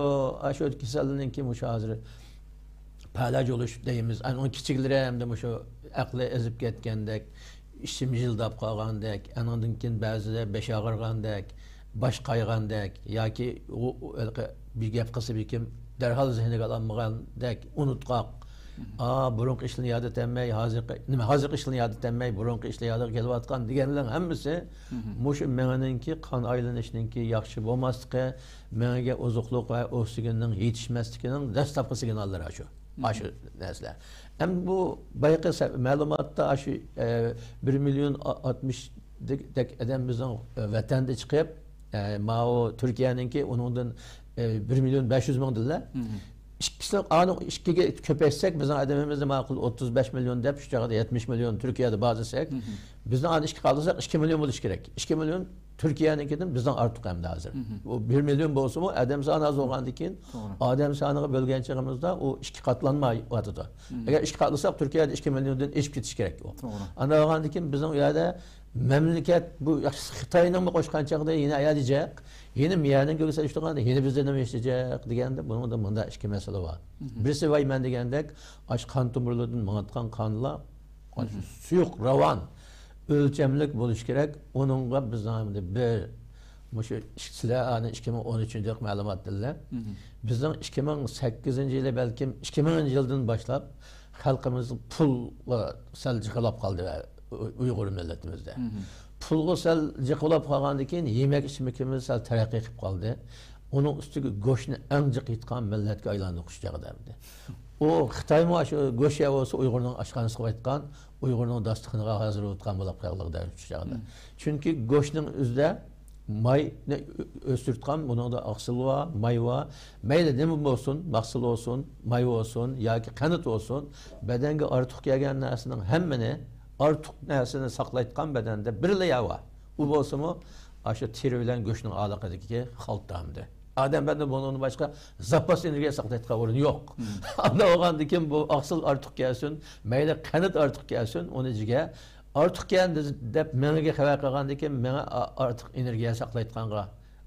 ئاشۇ كېسەلنىڭكى مۇشۇ ھازىر پەلەج بولۇش دەيمىز. ئەنە ئۇنىڭ كىچىكلىرى ئەمدى مۇشۇ ئەقلى ئېزىپ كەتكەندەك، ئىچى مىجىلداپ قالغاندەك، ئانىڭدىن كېيىن بەزىدە بېشى ئاغرىغاندەك، باش قايغاندەك ياكى ئۇ، ئۇ، ھېلىقى بىر گەپ قىلسا بىر كىم دەرھال زېھنىگە ئالالمىغاندەك، ئۇنتقاق. ئا، بۇرۇنقى ئىشلىرىنى ياد ئېتەلمەي، ھازىرقى، نېمە، ھازىرقى ئىشلىرىنى ياد ئېتەلمەي، بۇرۇنقى ئىشلار يادىغا كېلىۋاتقان دېگەنلەرنىڭ ھەممىسى مۇشۇ مېڭىنىڭكى قان ئايلىنىشىنىڭكى ياخشى بولماسلىقى، مېڭىگە ئوزۇقلۇق ۋە ئوكسىگېننىڭ يېتىشمەسلىكىنىڭ دەسلەپكى سىگناللىرى ئاشۇ. ئاشۇ نەرسىلەر. ئەمدى بۇ بايىقى سە-، مەلۇماتتا ئاشۇ، ئە، بىر مىليون ئاتمىش دەك ئادەم بىزنىڭ، ئە، ۋەتەندە چىقىپ، ئە، ماۋۇ تۈركىيەنىڭكى ئۇنىڭدىن، ئە، بىر مىليون بەش يۈز مىڭ دېدىلە. ئىككىسىنى، ئانى ئىككىگە كۆپەيتسەك، بىزنىڭ ئادىمىمىزنى ماقۇل ئوتتۇز بەش مىليون دەپ، شۇ چاغدا يەتمىش مىليون تۈركىيەدە بار دېسەك، بىزنى ئانى ئىككى قالدۇرساق، ئىككى مىليون بولۇشى كېرەك. ئىككى مىليون تۈركىيەنىڭكىدىن بىزنىڭ ئارتۇق ئەمدى ھازىر. ئۇ بىر مىليون بولسىمۇ، ئادەم سانى ئاز بولغاندىن كېيىن، توغرا، ئادەم سانىغا بۆلگەن چېغىمىزدا ئۇ ئىككى قاتلانمايۋاتىدۇ. ئەگەر ئىككى قاتلىساق، تۈركىيەدە ئىككى مىليوندىن ئېشىپ كېتىشى كېرەك ئۇ. توغرا. ئانداق بولغاندىن كېيىن بىزنىڭ ئۇ يەردە مەملىكەت، بۇ خىتاينىڭمۇ قوشقان چاغدا يەنە ئايالى جىق، يەنە مىيەنىڭ گۆگىسى ئىشلىغان، يەنە بىزدە نېمە ئىشلىيەلەيدۇ دېگەندە، بۇنىڭدا مۇنداق ئىككى مەسىلە بار. بىرسى ۋاي مەن دېگەندەك، ئاشۇ قان تومۇرلىرىدىن ماڭىدىغان قانلار، ئاشۇ سۇيۇق، راۋان، ئۆلچەملىك بولۇشى كېرەك. ئۇنىڭغا بىزنىڭ ئەمدى بىر، مۇشۇ ئىك-، سىلەر ئانى ئىككى مىڭ ئون ئۈچىنچى يىلقى مەلۇماتتىنلا، بىزنىڭ ئىككى مىڭ سەككىزىنچى يىلى، بەلكىم ئىككى مىڭىنچى يىلدىن باشلاپ خەلقىمىز پۇلغا سەل جىقلاپ قالدى ئۇ-، ئۇيغۇر مىللىتىمىزدە. پۇلغا سەل جىقلاپ قالغاندىن كېيىن يېمەك ئىچمىكىمىز سەل تەرەققىي قىلىپ قالدى. ئۇنىڭ ئۈستىگە گۆشنى ئەڭ جىق يەيدىغان مىللەتكە ئايلاندۇق شۇ چاغدا ئەمدى. ئۇ خىتايمۇ شۇ گۆش يەۋالسا ئۇيغۇرنىڭ ئاشخانىسىغا قايتقان، ئۇيغۇرنىڭ داستىخىنىغا ھازىر بولۇۋاتقان بولۇپ قالدى دەل شۇ چاغدا. چۈنكى گۆشنىڭ ئۆزىدە ماينى ئۆ-، ئۆستۈرۈۋاتقان، بۇنىڭدا ئاقسىل بار، ماي بار. مەيلى نېمە بولسۇن، ماقسىل بولسۇن، ماي بولسۇن ياكى قەنت بولسۇن، بەدەنگە ئارتۇق كەلگەن نەرسىنىڭ ھەممىنى، ئارتۇق نەرسىنى ساقلايدىغان بەدەندە بىرلا يەر بار. ئۇ بولسىمۇ ئاشۇ تېرە بىلەن گۆشنىڭ ئارىلىقىدىكى خالتا ئەمدى. ئادەم بەدىنىدە بۇنىڭدىن باشقا زاپاس ئېنېرگىيە ساقلايدىغان ئورۇن يوق. ئانداق بولغاندىن كېيىن بۇ ئاقسىل ئارتۇق كەلسۇن، مەيلى قەنت ئارتۇق كەلسۇن، ئۇنى جىگەر ئارتۇق كەلدى دەپ مېڭىگە خەۋەر قىلغاندىن كېيىن، مېڭە ئا-، ئارتۇق ئېنېرگىيە ساقلايدىغانغا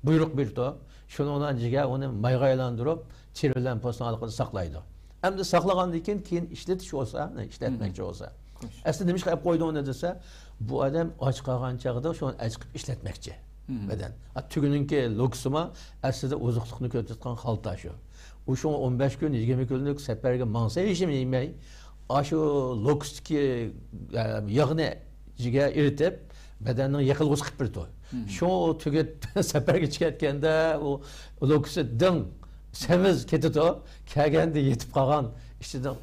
بۇيرۇق بېرىدۇ. شۇنىڭ بىلەن جىگەر ئۇنى مايغا ئايلاندۇرۇپ، تېرە بىلەن پوستنىڭ ئارىلىقىدا ساقلايدۇ. ئەمدى ساقلىغاندىن كېيىن، كېيىن ئىشلىتىش بولسا، ئىشلەتمەكچى بولسا. ئەسلى نېمىشقا ئەپ قويدى ئۇنى دېسە، بۇ ئادەم ئاچ قالغان چاغدا شۇنى ئەچىقىپ ئىشلەتمەكچى. بەدەن. ئا، تۈگىنىڭكى لوكۇسىما ئەسلىدە ئوزۇقلۇقنى كۆتۈرۈۋاتقان خالتا شۇ. ئۇ شۇڭا ئون بەش كۈن، يىگىرمە كۈنلۈك سەپەرگە ماڭسا ھېچنېمە يېمەي، ئاشۇ لوكۇستىكى، ئە، ياغنى جىگەر ئېرىتىپ، بەدەننىڭ يېقىلغۇسى قىلىپ بېرىدۇ. شۇڭا ئۇ تۈگەپ سەپەرگە چىقىۋەتكەندە، ئۇ لوكۇسى دىڭ، سېمىز كېتىدۇ. كەلگەندە يېتىپ قالغان، ئىچىدە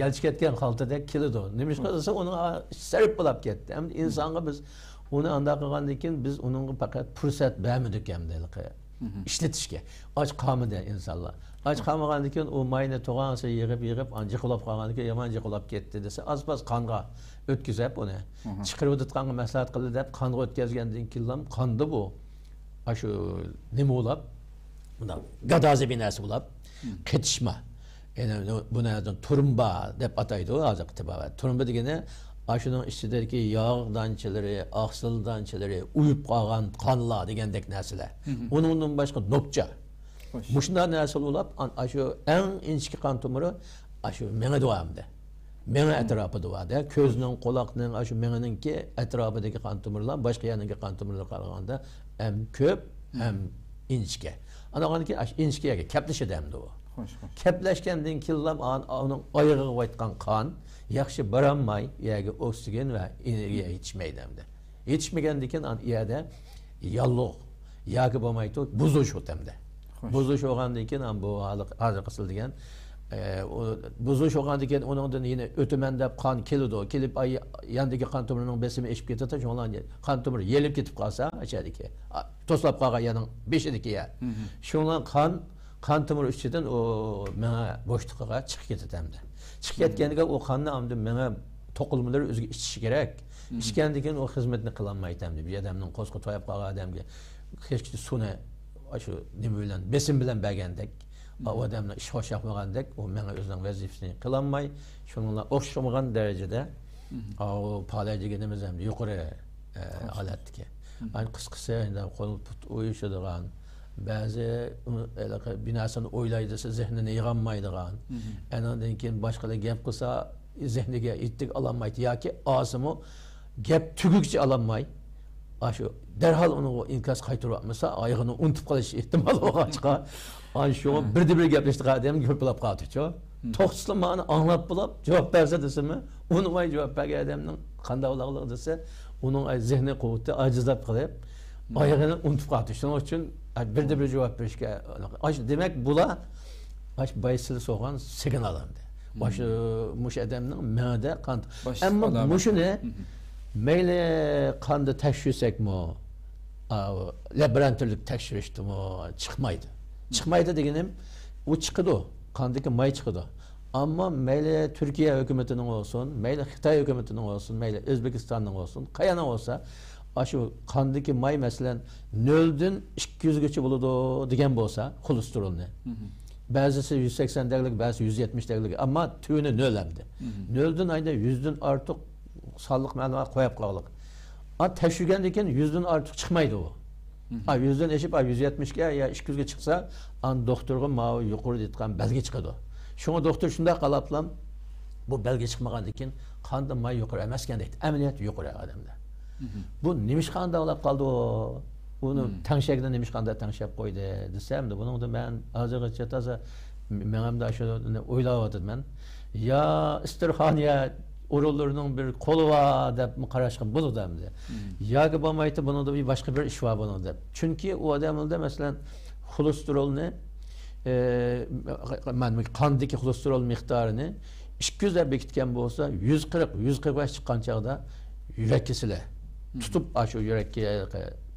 يەلچۈك كەتكەن خالتىدەك كېلىدۇ. نېمىشقا دېسە، ئۇنىڭ سەرپ بولاپ كەتتى. ئەمدى ئىنسانغا بىز ئۇنى ئانداق قىلغاندىن كېيىن، بىز ئۇنىڭغا پەقەت پۇرسەت بەرمىدۇق ئەمدى ھېلىقى ئىشلىتىشكە. ئاچ قالمىدى ئىنسانلار. ئاچ قالمىغاندىن كېيىن ئۇ ماينى تۇغانسېرى يىغىپ، يىغىپ، ئانا جىقىلاپ قالغاندىن كېيىن يامان جىقىلاپ كەتتى دېسە، ئاز-پاز قانغا ئۆتكۈزۈپ ئۇنى. چىقىرىۋېتىدىغانغا مەسلىھەت قىلدى دەپ قانغا ئۆتكۈزگەندىن كېيىنلا قاندا بۇ. ئاشۇ نېمە بولاپ، مۇنداق گادازى بىناسى بولاپ، قېتىشما. يەنە بۇنى تۇرۇمبا دەپ ئاتايدۇ ھازىرقى تېبابەت. تۇرۇمبا دېگىنى ئاشۇنىڭ ئىچىدىكى ياغ دانچىلىرى، ئاقسىل دانچىلىرى، ئۇيۇپ قالغان قانلار دېگەندەك نەرسىلەر. ئۇنىڭدىن باشقا نوپچا. مۇشۇنداق نەرسىلەر بولاپ، ئاشۇ ئەڭ ئىنچىكە قان تومۇرى ئاشۇ مېڭىدە بار ئەمدى. مېڭە ئەتراپىدا بار-دە. كۆزنىڭ، قۇلاقنىڭ، ئاشۇ مېڭىنىڭكى ئەتراپىدىكى قان تومۇرلار باشقا يەرنىڭكى قان تومۇرلىرىغا قارىغاندا ھەم كۆپ، ھەم ئىنچىكە. ئاندىن كېيىن ئاشۇ ئىنچىكە يەرگە كەپلىشىدۇ ئەمدى ئۇ. كەپلەشكەندىن كېيىنلا ئان-، ئۇنىڭ ئايىغىغا قايتقان قان ياخشى بارالماي، يەرگە ئوكسىگېن ۋە ئېنېرگىيە يېتىشمەيدۇ ئەمدى. يېتىشمىگەندىن كېيىن ئان-، يەردە ياللۇغ ياكى بولمايدۇ، بۇزۇلۇش بولىدۇ ئەمدى. بۇزۇلۇش بولغاندىن كېيىن، ئان-، بۇ ھازىر، ھازىرقى سىز دېگەن، ئە، ئۇ بۇزۇلۇش بولغاندىن كېيىن ئۇنىڭدىن يەنە ئۆتىمەن دەپ قان كېلىدۇ. كېلىپ، ئاي، ياندىكى قان تومۇرىنىڭ بېسىمى ئېشىپ كېتىدۇ. شۇڭا قان تومۇرى يېلىپ كېتىپ قالسا، ئىچەردىكى، ئا، توسۇلۇپ قالغان يەرنىڭ بېشىدىكى يەر. شۇڭا قان قان تومۇر ئىچىدىن ئۇ مېڭە بوشلۇقىغا چىقىپ كېتىدۇ ئەمدى. چىقىپ كەتكەندىكىن ئۇ قاننى ئەمدى مېڭە توقۇلمىلىرى ئۆزىگە ئىچىشى كېرەك. ئىچكەندىن كېيىن ئۇ خىزمىتىنى قىلالمايدۇ ئەمدى. بىر ئادەمنىڭ قورسىقى تويۇپ قالغان ئادەمگە كەچكىچە سۇنى ئاشۇ نېمە بىلەن، بېسىم بىلەن بەرگەندەك، ئۇ ئادەمنىڭ ئىشى خۇشياقمىغاندەك، ئۇ مېڭە ئۆزىنىڭ ۋەزىپىسىنى قىلالماي، شۇنىڭغا ئوخشىمىغان دەرىجىدە، ئاۋۇ پالەچ دېگىنىمىز ئەمدى يۇقىرى، ئە، ھالەتتىكى. ئەنە قىسقىسى، ئەنە قول پۇت ئۇيۇشىدىغان، بەزى، ئۇ، ھېلىقى بىناسىنى ئويلاي دېسە، زېھنىنى يىغالمايدىغان، ئەنىڭدىن كېيىن باشقىلار گەپ قىلسا، زېھنىگە يېتىدىغۇ ئالالمايدۇ ياكى ئالسىمۇ، گەپ تۈگىگۈچە ئالالماي، ئاشۇ دەرھال ئۇنىڭغا ئىنكاس قايتۇرۇۋاتمىسا، ئايىغىنى ئۇنتۇپ قېلىش ئېھتىمالى بولغاچقا، ئانا شۇڭا بىردە بىر گەپلىشىدىغان ئادەم گۈرپىلەپ قالدىچۇ. توختىسىلا مانا ئاڭلاپ بولۇپ، جاۋاب بەرسە دېسىمۇ، ئۇنىماي جاۋاب بەرگەن ئادەمنىڭ قانداق بولغانلىقى دېسە، ئۇنىڭ زېھنىي قۇۋۋىتى ئاجىزلاپ قېلىپ، ئايىغىنى ئۇنتۇپ قالدى. شۇنىڭ ئۈچۈن بىردە بىر جاۋاب بېرىشكە، ئاش-، دېمەك، بۇلار ئاش بايسىلى سوغان سىگنال ئەمدى. مۇشۇ، مۇشۇ ئادەمنىڭ مېڭىدە قان. ئەمما مۇشۇنى مەيلى قاندا تەكشۈرسەكمۇ، ئا، لابوراتورلۇق تەكشۈرۈشتىمۇ چىقمايدۇ. چىقمايدۇ دېگىنىم، ئۇ چىقىدۇ، قاندىكى ماي چىقىدۇ. ئەمما مەيلى تۈركىيە ھۆكۈمىتىنىڭ بولسۇن، مەيلى خىتاي ھۆكۈمىتىنىڭ بولسۇن، مەيلى ئۆزبېكىستاننىڭ بولسۇن، قايانىڭ بولسا، ئاشۇ قاندىكى ماي، مەسىلەن، نۆلدىن ئىككى يۈزگىچە بولىدۇ دېگەن بولسا، خولېستېرىننى. بەزىسى يۈز سەكسەن دەگلىك، بەزىسى يۈز يەتمىش دەگلىك، ئەمما تۆۋىنى نۆل ئەمدى. نۆلدىن ئايدا يۈزدىن ئارتۇق سانلىق مەلۇمات قويۇپ قالغىلىق. ئا، تەكشۈرگەندىن كېيىن يۈزدىن ئارتۇق چىقمايدۇ ئۇ. ئا، يۈزدىن ئېشىپ، ئا، يۈز يەتمىشكە يا ئىككى يۈزگە چىقسا، ئان دوختۇرغا ماۋۇ يۇقىرىدا ئېيتقان بەلگە چىقىدۇ. شۇڭا دوختۇر شۇنداق قالاپلا، بۇ بەلگە چىقمىغاندىن كېيىن قاندا ماي يۇقىرى ئەمەسكەن دەيدۇ. ئەمەلىيەتتە يۇقىرى ئادەمدە. بۇ نېمىشقا ئانداق بولاپ قالدى ئۇ؟ ئۇنى تەڭشەكنى نېمىشقا ئانداق تەڭشەپ قويدى دېسەم، بۇنىڭدا مەن ھازىرغىچە تازا مېڭەمدە شۇنى ئويلاۋاتىمەن. يا ئىستىرخانىيە ئورۇنلىرىنىڭ بىر قولى بار دەپمۇ قاراشقا بولىدۇ ئەمدى. ياكى بولمايتتى، بۇنىڭدا بىر باشقا بىر ئىش بار بۇنىڭ دەپ. چۈنكى ئۇ ئادەملەردە، مەسىلەن، خولېستېرولنى، ئە، مەن قاندىكى خولېستېرول مىقدارىنى ئىككى يۈز دەپ بېكىتكەن بولسا، يۈز قىرىق، يۈز قىرىق بەش چىققان چاغدا يۈرەك كېسىلى تۇتۇپ، ئاشۇ يۈرەككە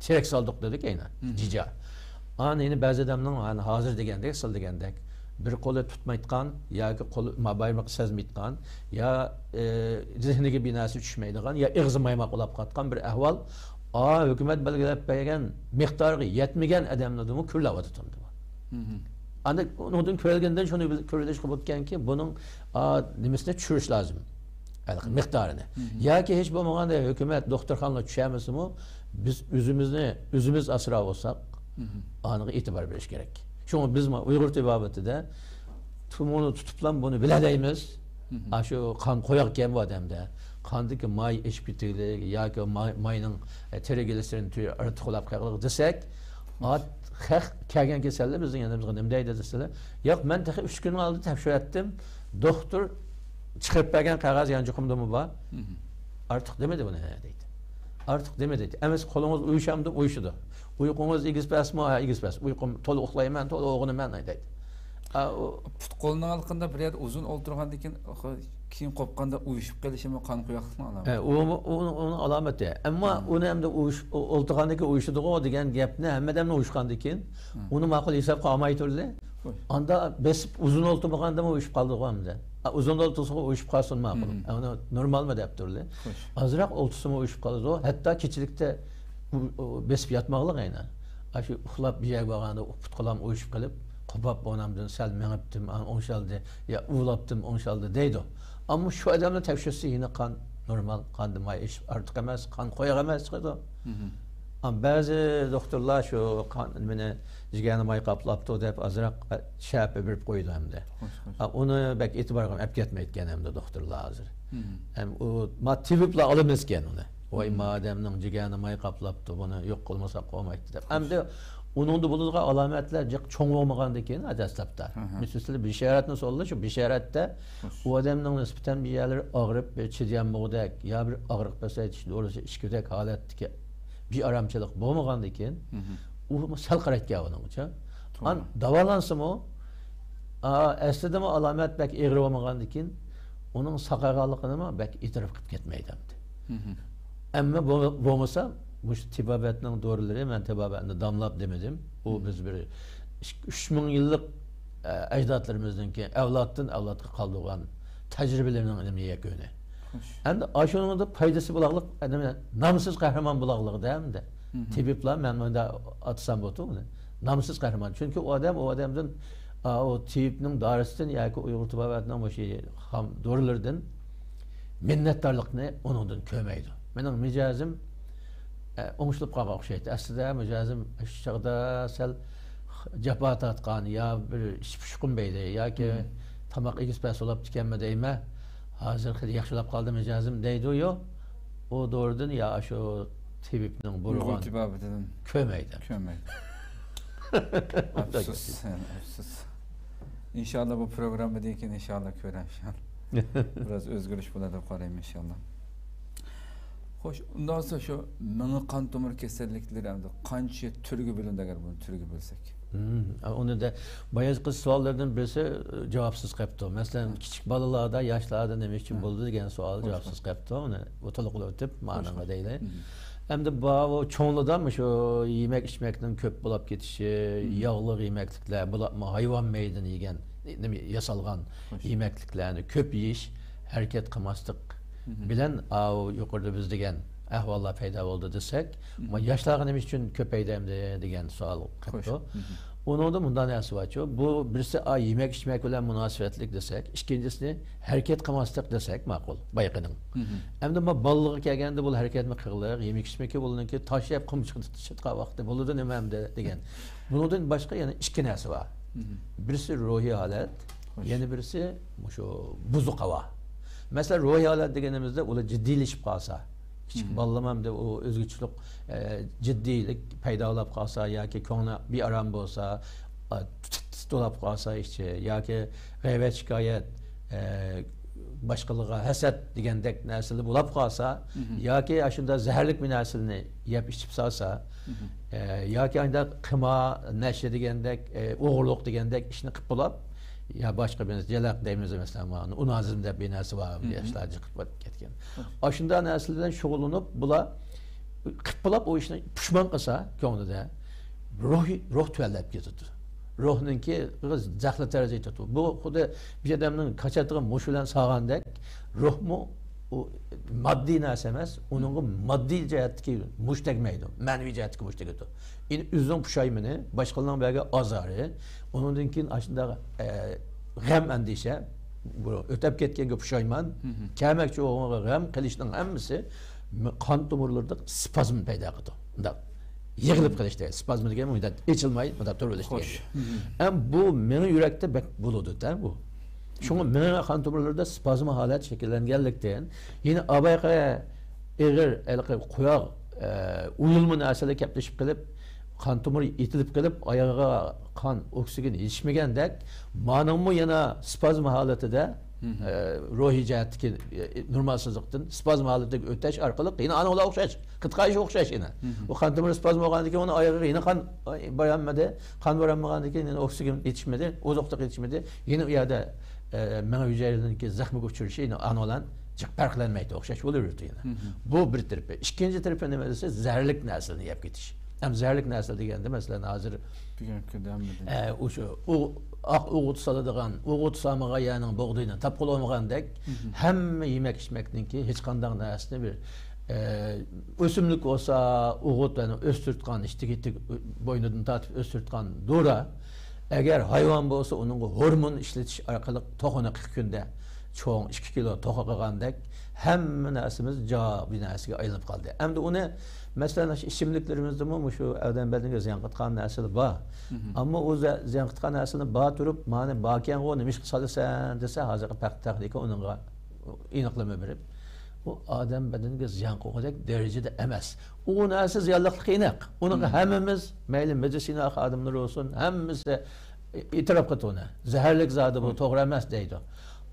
تىرەك سالدۇق دېدۇق ئەينى، جىجا. ئانا يەنە بەزى ئادەمنىڭ، ئانا ھازىر دېگەندەك، سىل دېگەندەك، بىر قولى تۇتمايتقان ياكى قولى، ما-، بايمىقى سەزمەيتقان، يا، ئە، زېھنىگە بىناسى چۈشمەيدىغان، يا ئېغىزى مايماق بولاپ قاتقان بىر ئەھۋال. ئا، ھۆكۈمەت بەلگىلەپ بەرگەن مىقدارغا يەتمىگەن ئادەملەردىمۇ كۆرۈلۈۋاتىدۇ. ئاندىن ئۇنىڭدىن كۆرۈلگەندىن شۇنى بىل-، كۆرۈۋېلىشقا بولىدىكەنكى، بۇنىڭ، ئا، نېمىسىنى چۈشۈرۈش لازىم. ھېلىقى مىقدارىنى. ياكى ھېچ بولمىغاندا ھۆكۈمەت، دوختۇرخانىلار چۈشەرمىسىمۇ، بىز ئۆزىمىزنى ئۆزىمىز ئاسراۋالساق، ئانىڭغا ئېتىبار بېرىش كېرەك. شۇڭا بىز ما-، ئۇيغۇر تېبابىتىدە تۇمۇرنى تۇتۇپلا بۇنى بىلەلەيمىز. ئاشۇ قان قويۇقكەن بۇ ئادەمدە. قاندىكى ماي ئېشىپ كېتىۋېلىك ياكى ماي، ماينىڭ، ئە، تىرىگلىسېرىن تۈرى ئارتۇق بولاپ قالغىلى دېسەك، ئات-، خەق كەلگەن كېسەللەر بىزنىڭ يېنىمىزغا نېمە دەيدۇ دېسىلەر، ياق، مەن تېخى ئۈچ كۈن ئالدى تەكشۈرتتىم، دوختۇر چىقىرىپ بەرگەن قەغەز يانچۇقۇمدىمۇ بار. ئارتۇق دېمىدى بۇنى، ھە، دەيدۇ. ئارتۇق دېمىدى، دەيدۇ. ئەمەسە، قولىڭىز ئۇيۇشامدۇ؟ ئۇيۇشىدۇ. ئۇيقۇڭىز ئېگىز پەسمۇ؟ ھە، ئېگىز پەس. ئۇيقۇم، تولا ئۇخلايمەن، تولا ئويغىنىمەن، دەيدۇ. ئا، ئۇ پۇت قولنىڭ ھالقىندا بىر يەردە ئۇزۇن ئولتۇرغاندىن كېيىن، خو-، كېيىن قوپقاندا ئۇيۇشۇپ قېلىشىمۇ قان قويۇقلۇقنىڭ ئالامىتى. ھە، ئۇمۇ، ئۇنىڭ، ئۇنىڭ ئالامىتى. ئەمما ئۇنى ئەمدى ئۇيۇش-، ئو-، ئولتۇرغاندىن كېيىن ئۇيۇشىدىغۇ دېگەن گەپنى ھەممە ئادەمنى ئۇيۇشقاندىن كېيىن، ئۇنى ماقۇل ھېسابقا ئالماي تۇردى. خوش. ئاندا بېسىپ ئۇزۇن ئولتۇرمىغاندىمۇ ئۇيۇشۇپ قالدىغۇ ئەمدى. ئا، ئۇزۇن ئولتۇرسىغۇ ئۇيۇشۇپ قالسۇن ماقۇل. ئۇنى نورمالمۇ دەپ تۇردى. خوش. ئازراق ئولتۇرسىمۇ ئۇيۇشۇپ قالىدۇ. ھەتتا كېچىلىكتە ئۇ، ئۇ، بېسىپ ياتماقلىق ئەينە. ئاشۇ ئۇخلاپ بىر يەرگە بارغاندا پۇت قولام ئۇيۇشۇپ قېلىپ، قوپاپ ئورنۇمدىن سەل مېڭىپتىم، ئان-، ئوڭشالدى، يا ئۇۋىلاپتىم، ئوڭشالدى دەيدۇ. ئەمما شۇ ئادەمنى تەكشۈرسە يەنە قان نورمال، قاندا ماي ئېشىپ ئارتۇق ئەمەس، قان قويۇق ئەمەس چىقىدۇ. ئەمما بەزى دوختۇرلار شۇ قان، نېمىنى، جىگەرنى ماي قاپلاپتۇ دەپ ئازراق، ئە، شەپە بېرىپ قويىدۇ ئەمدى. خوش، خوش. ئا، ئۇنى بەك ئېتىبارغا ئەپ كەتمەيدىكەن ئەمدى دوختۇرلار ھازىر. ھەم ئۇ، ما، تېۋىپلا ئالىمىزكەن ئۇنى. ۋاي، ما ئادەمنىڭ جىگەرنى ماي قاپلاپتۇ، بۇنى يوق قىلمىساق بولمايتتى دەپ. ئەمدى ئۇنىڭدا بولىدىغان ئالامەتلەر جىق چوڭ بولمىغاندىن كېيىن، دەسلەپتە. مىسىلى بېشارەتنى سولىدى، شۇ بېشارەتتە ئۇ ئادەمنىڭ نىسبەتەن بىر يەرلىرى ئاغرىپ، بىر چىدىيالمىغۇدەك يا بىر ئاغرىق پەسەيتىش دورىسى ئىچكۈدەك ھالەتتىكى بىئارامچىلىق بولمىغاندىن كېيىن، ئۇ سەل قارايدىكەن ئۇنىڭغىچە. ئان داۋالانسىمۇ، ئا، ئەسلىدىمۇ ئالامەت بەك ئېغىر بولمىغاندىن كېيىن، ئۇنىڭ ساقايغانلىقىنىمۇ بەك ئېتىراپ قىلىپ كەتمەيدۇ ئەمدى. ئەمما بو-، بولمىسا، مۇشۇ تېبابەتنىڭ دورىلىرى، مەن تېبابەتنى داملاپ دېمىدىم. ئۇ بىز بىر ئىككى، ئۈچ مىڭ يىللىق، ئە، ئەجدادلىرىمىزنىڭكى ئەۋلادتىن ئەۋلادقا قالدۇرغان تەجرىبىلىرىنىڭ ئىلمىي يەكۈنى. ئەمدى ئاشۇنىڭدا پايدىسى بولاقلىق، نېمە، نامسىز قەھرىمان بولاقلىقىدا ئەمدى. تېبىپلار، مەن مۇنداق ئاتىسام بولىدۇ ئۇنى. نامسىز قەھرىمان. چۈنكى ئۇ ئادەم، ئۇ ئادەمدىن، ئا، ئۇ تېبىپنىڭ دارىسىدىن ياكى ئۇيغۇر تېبابەتنىڭ مۇشۇ خام دورىلىرىدىن مىننەتدارلىقنى ئۇنىڭدىن كۆرمەيدۇ. مېنىڭ مىجەزىم، ئە، ئوڭشىلىپ قالغان ئوخشايتتى. ئەسلىدە مىجەزىم شۇ چاغدا سەل جاپا تارتقان، يا بىر ئىچ پۇشۇقۇم بەيلى، ياكى تاماق ئېگىز پەس بولاپتىكەنمۇ دەيمەن. ھازىر خېلى ياخشىلاپ قالدى مىجەزىم دەيدۇ يو. ئۇ دورىدىن يا شۇ تېبىپنىڭ ئۇيغۇر بۇيرۇغان تېبابىتىدىن كۆرمەيدۇ. كۆرمەيدۇ. ئەپسۇس، ئەپسۇس. ئىنشاللا بۇ پروگراممىدىن كېيىن ئىنشاللا كۆرەي، ئىنشاللا. بىراز ئۆزگىرىش بولار دەپ قارايمەن، ئىنشاللا. خوش، ئۇنداق بولسا شۇ مېڭە قان تومۇر كېسەللىكلىرى ئەمدى قانچە تۈرگە بۆلۈنىدۇ، ئەگەر بۇنى تۈرگە بۆلسەك؟ مم، ئۇنى دە، بايىقى سوئاللاردىن بىرسى، ئە، جاۋابسىز قېپتۇ. مەسىلەن، كىچىك بالىلاردا، ياشلاردا نېمە ئۈچۈن بولىدۇ دېگەن سوئال جاۋابسىز قېپتۇ. ئۇنى ئۇ تولۇقلاپ ئۆتۈپ، مانىڭغا دەيلى. ئەمدى باۋۇ چوڭلىدا مۇشۇ يېمەك ئىچمەكنىڭ كۆپ بولاپ كېتىشى، ياغلىق يېمەكلىكلەر، بولۇپمۇ ھايۋان مېيىدىن يېگەن، نېمە، ياسالغان يېمەكلىكلەرنى كۆپ يېيىش، ھەرىكەت قىلماسلىق بىلەن، ئاۋۇ يۇقىرىدا بىز دېگەن ئەھۋاللار پەيدا بولدى دېسەك، ما ياشلارغا نېمە ئۈچۈن كۆپەيدى ئەمدى دېگەن سوئال قېپتۇ. ئۇنىڭدا مۇنداق نەرسە بارچۇ، بۇ بىرسى، ئا، يېمەك ئىچمەك بىلەن مۇناسىۋەتلىك دېسەك، ئىككىنچىسى ھەرىكەت قىلماسلىق دېسەك ماقۇل، بايىقىنىڭ. ئەمدى ما بالىلىققا كەلگەندە بۇ ھەرىكەتمۇ قىلغىلىق، يېمەك ئىچمىكى بۇلىنىڭكى تاشلاپ قۇم چىقىتقان ۋاقتى بولىدۇ نېمە ئەمدى دېگەن. بۇنىڭدىن باشقا يەنە ئىككى نەرسە بار. بىرسى روھىي ھالەت، يەنە بىرسى مۇشۇ بۇزۇق ھاۋا. مەسىلەن، روھىي ھالەت دېگىنىمىزدە ئۇلار جىددىيلىشىپ قالسا، كىچىك بالىلارمۇ ئەمدى ئۇ ئۆزگىچىلىك، ئە، جىددىيلىك پەيدا بولاپ قالسا ياكى كۆڭلى بىئارام بولسا، ئا، تىت-تىت بولاپ قالسا ئىچى ياكى غەيۋەت شىكايەت، ئە، باشقىلارغا ھەسەت دېگەندەك نەرسىلەر بولاپ قالسا، ياكى ئاشۇنداق زەھەرلىك بىر نەرسىلەرنى يەپ ئىچىپ سالسا، ئە، ياكى ئانداق قىمار، نەشە دېگەندەك، ئە، ئوغرىلىق دېگەندەك ئىشنى قىلىپ بولاپ، يا باشقا بىر نەرسە، جەلەق دەيمىز مەسىلەن، مانا ئۇنازىم دەپ بىر نەرسە بار، ياشلار جىقىپ كەتكەن. ئاشۇنداق نەرسىلەر بىلەن شۇغۇللىنىپ، بۇلار قىلىپ بولاپ ئۇ ئىشنى پۇشمان قىلسا كۆڭلىدە، روھى، روھ تۆۋەنلەپ كېتىدۇ. روھنىڭكى زەخلى تەرەزى يېتىدۇ. بۇ خۇددى بىر ئادەمنىڭ كاچاتىغا مۇشت بىلەن سالغاندەك، روھمۇ ئۇ ماددىي نەرسە ئەمەس، ئۇنىڭغا ماددىي جەھەتتىكى مۇش تەگمەيدۇ، مەنىۋى جەھەتتىكى مۇش تېگىدۇ. يەنى ئۆزىنىڭ پۇشايمىنى، باشقىلارنىڭ بەرگەن ئازارى، ئۇنىڭدىن كېيىن ئاشۇنداق، ئە، غەم ئەندىشە، بۇ ئۆتەپ كەتكەنگە پۇشايمان، كەلمەكچى بولغانغا غەم قىلىشنىڭ ھەممىسى قان تومۇرلىرىدا سپازم پەيدا قىلىدۇ. مۇنداق يىغىلىپ قېلىش دەيدۇ. سپازم دېگەن مۇنداق ئېچىلماي، مۇنداق تۇرۇۋېلىش دېگەن. ئەم بۇ مېڭە يۈرەكتە بەك بولىدۇ-دە بۇ. شۇڭا مېڭە قان تومۇرلىرىدا سپازم ھالەت شەكىللەنگەنلىكتىن، يەنە ئاۋايقى ئېغىر ھېلىقى قوياق، ئە، ئويۇلما نەرسىلەر كەپلىشىپ قېلىپ، قان تومۇر يېتىلىپ قېلىپ، ئاياغىغا قان، ئوكسىگېن يېتىشمىگەندەك، مانىڭمۇ يەنە سپازم ھالىتىدە، ئە، روھىي جەھەتتىكى، ئە، نورمالسىزلىقتىن سپازم ھالىتىگە ئۆتۈش ئارقىلىق يەنە ئانىڭغا ئوخشاش، قىتقايىشى ئوخشاش يەنە. ئۇ قان تومۇرى سپازم بولغاندىن كېيىن ئۇنىڭ ئايىغىغا يەنە قان بارالمىدى. قان بارالمىغاندىن كېيىن يەنە ئوكسىگېن يېتىشمىدى، ئوزۇقلۇق يېتىشمىدى. يەنە ئۇ يەردە، ئە، مېڭە ھۈجەيرىلىرىنىڭكى زەخمىگە ئۇچرىشى يەنە ئانىڭ بىلەن جىق پەرقلەنمەيدۇ، ئوخشاش بولۇۋېرىدۇ يەنە. بۇ بىر تەرىپى. ئىككىنچى تەرىپى نېمە دېسە، زەھەرلىك نەرسىلەرنى يەپ كېتىش. ھەم زەھەرلىك نەرسىلەر دېگەندە، مەسىلەن، ھازىر بۈگۈنكى كۈندە ھەممىدىن ئە، ئۇ شۇ، ئۇ ئاق ئوغۇت سالىدىغان، ئوغۇت سالمىغان يەرنىڭ بۇغدىيىنى تاپقىلى بولمىغاندەك، ھەممە يېمەك-ئىچمەكنىڭكى ھېچقانداق نەرسىنى بىر، ئە، ئۆسۈملۈك بولسا، ئوغۇت بىلەن ئۆستۈرتكەن، ئىشتىكى بوينىدىن تارتىپ ئۆستۈرتكەن دورا، ئەگەر ھايۋان بولسا، ئۇنىڭغا ھورمون ئىشلىتىش ئارقىلىق توخۇنى قىرىق كۈندە چوڭ ئىككى كىلو توخۇ قىلغاندەك، ھەممە نەرسىمىز جا بىر نەرسىگە ئايلىنىپ قالدى. ئەمدى ئۇنى، مەسىلەن، ئىچىملىكلىرىمىزدىمۇ مۇشۇ ئادەم بەدىنىگە زىيان قىلىدىغان نەرسىلەر بار. ئەمما ئۇ زە-، زىيان قىلىدىغان نەرسىلەر بار تۇرۇپ، مانا باركەنغۇ، نېمىشقا سالىسەن دېسە، ازراق پەقتە تېخنىكا ئۇنىڭغا ئېنىقلىما بېرىپ، ئۇ ئادەم بەدىنىگە زىيان قىلغۇدەك دەرىجىدە ئەمەس. ئۇ نەرسە زىيانلىقلىقى ئېنىق. ئۇنىڭغا ھەممىمىز، مەيلى مېدىتسىنا خادىملىرى بولسۇن، ھەممىسى ئېتىراپ قىلىدۇ ئۇنى. زەھەرلىك زادى بۇ، توغرا ئەمەس دەيدۇ.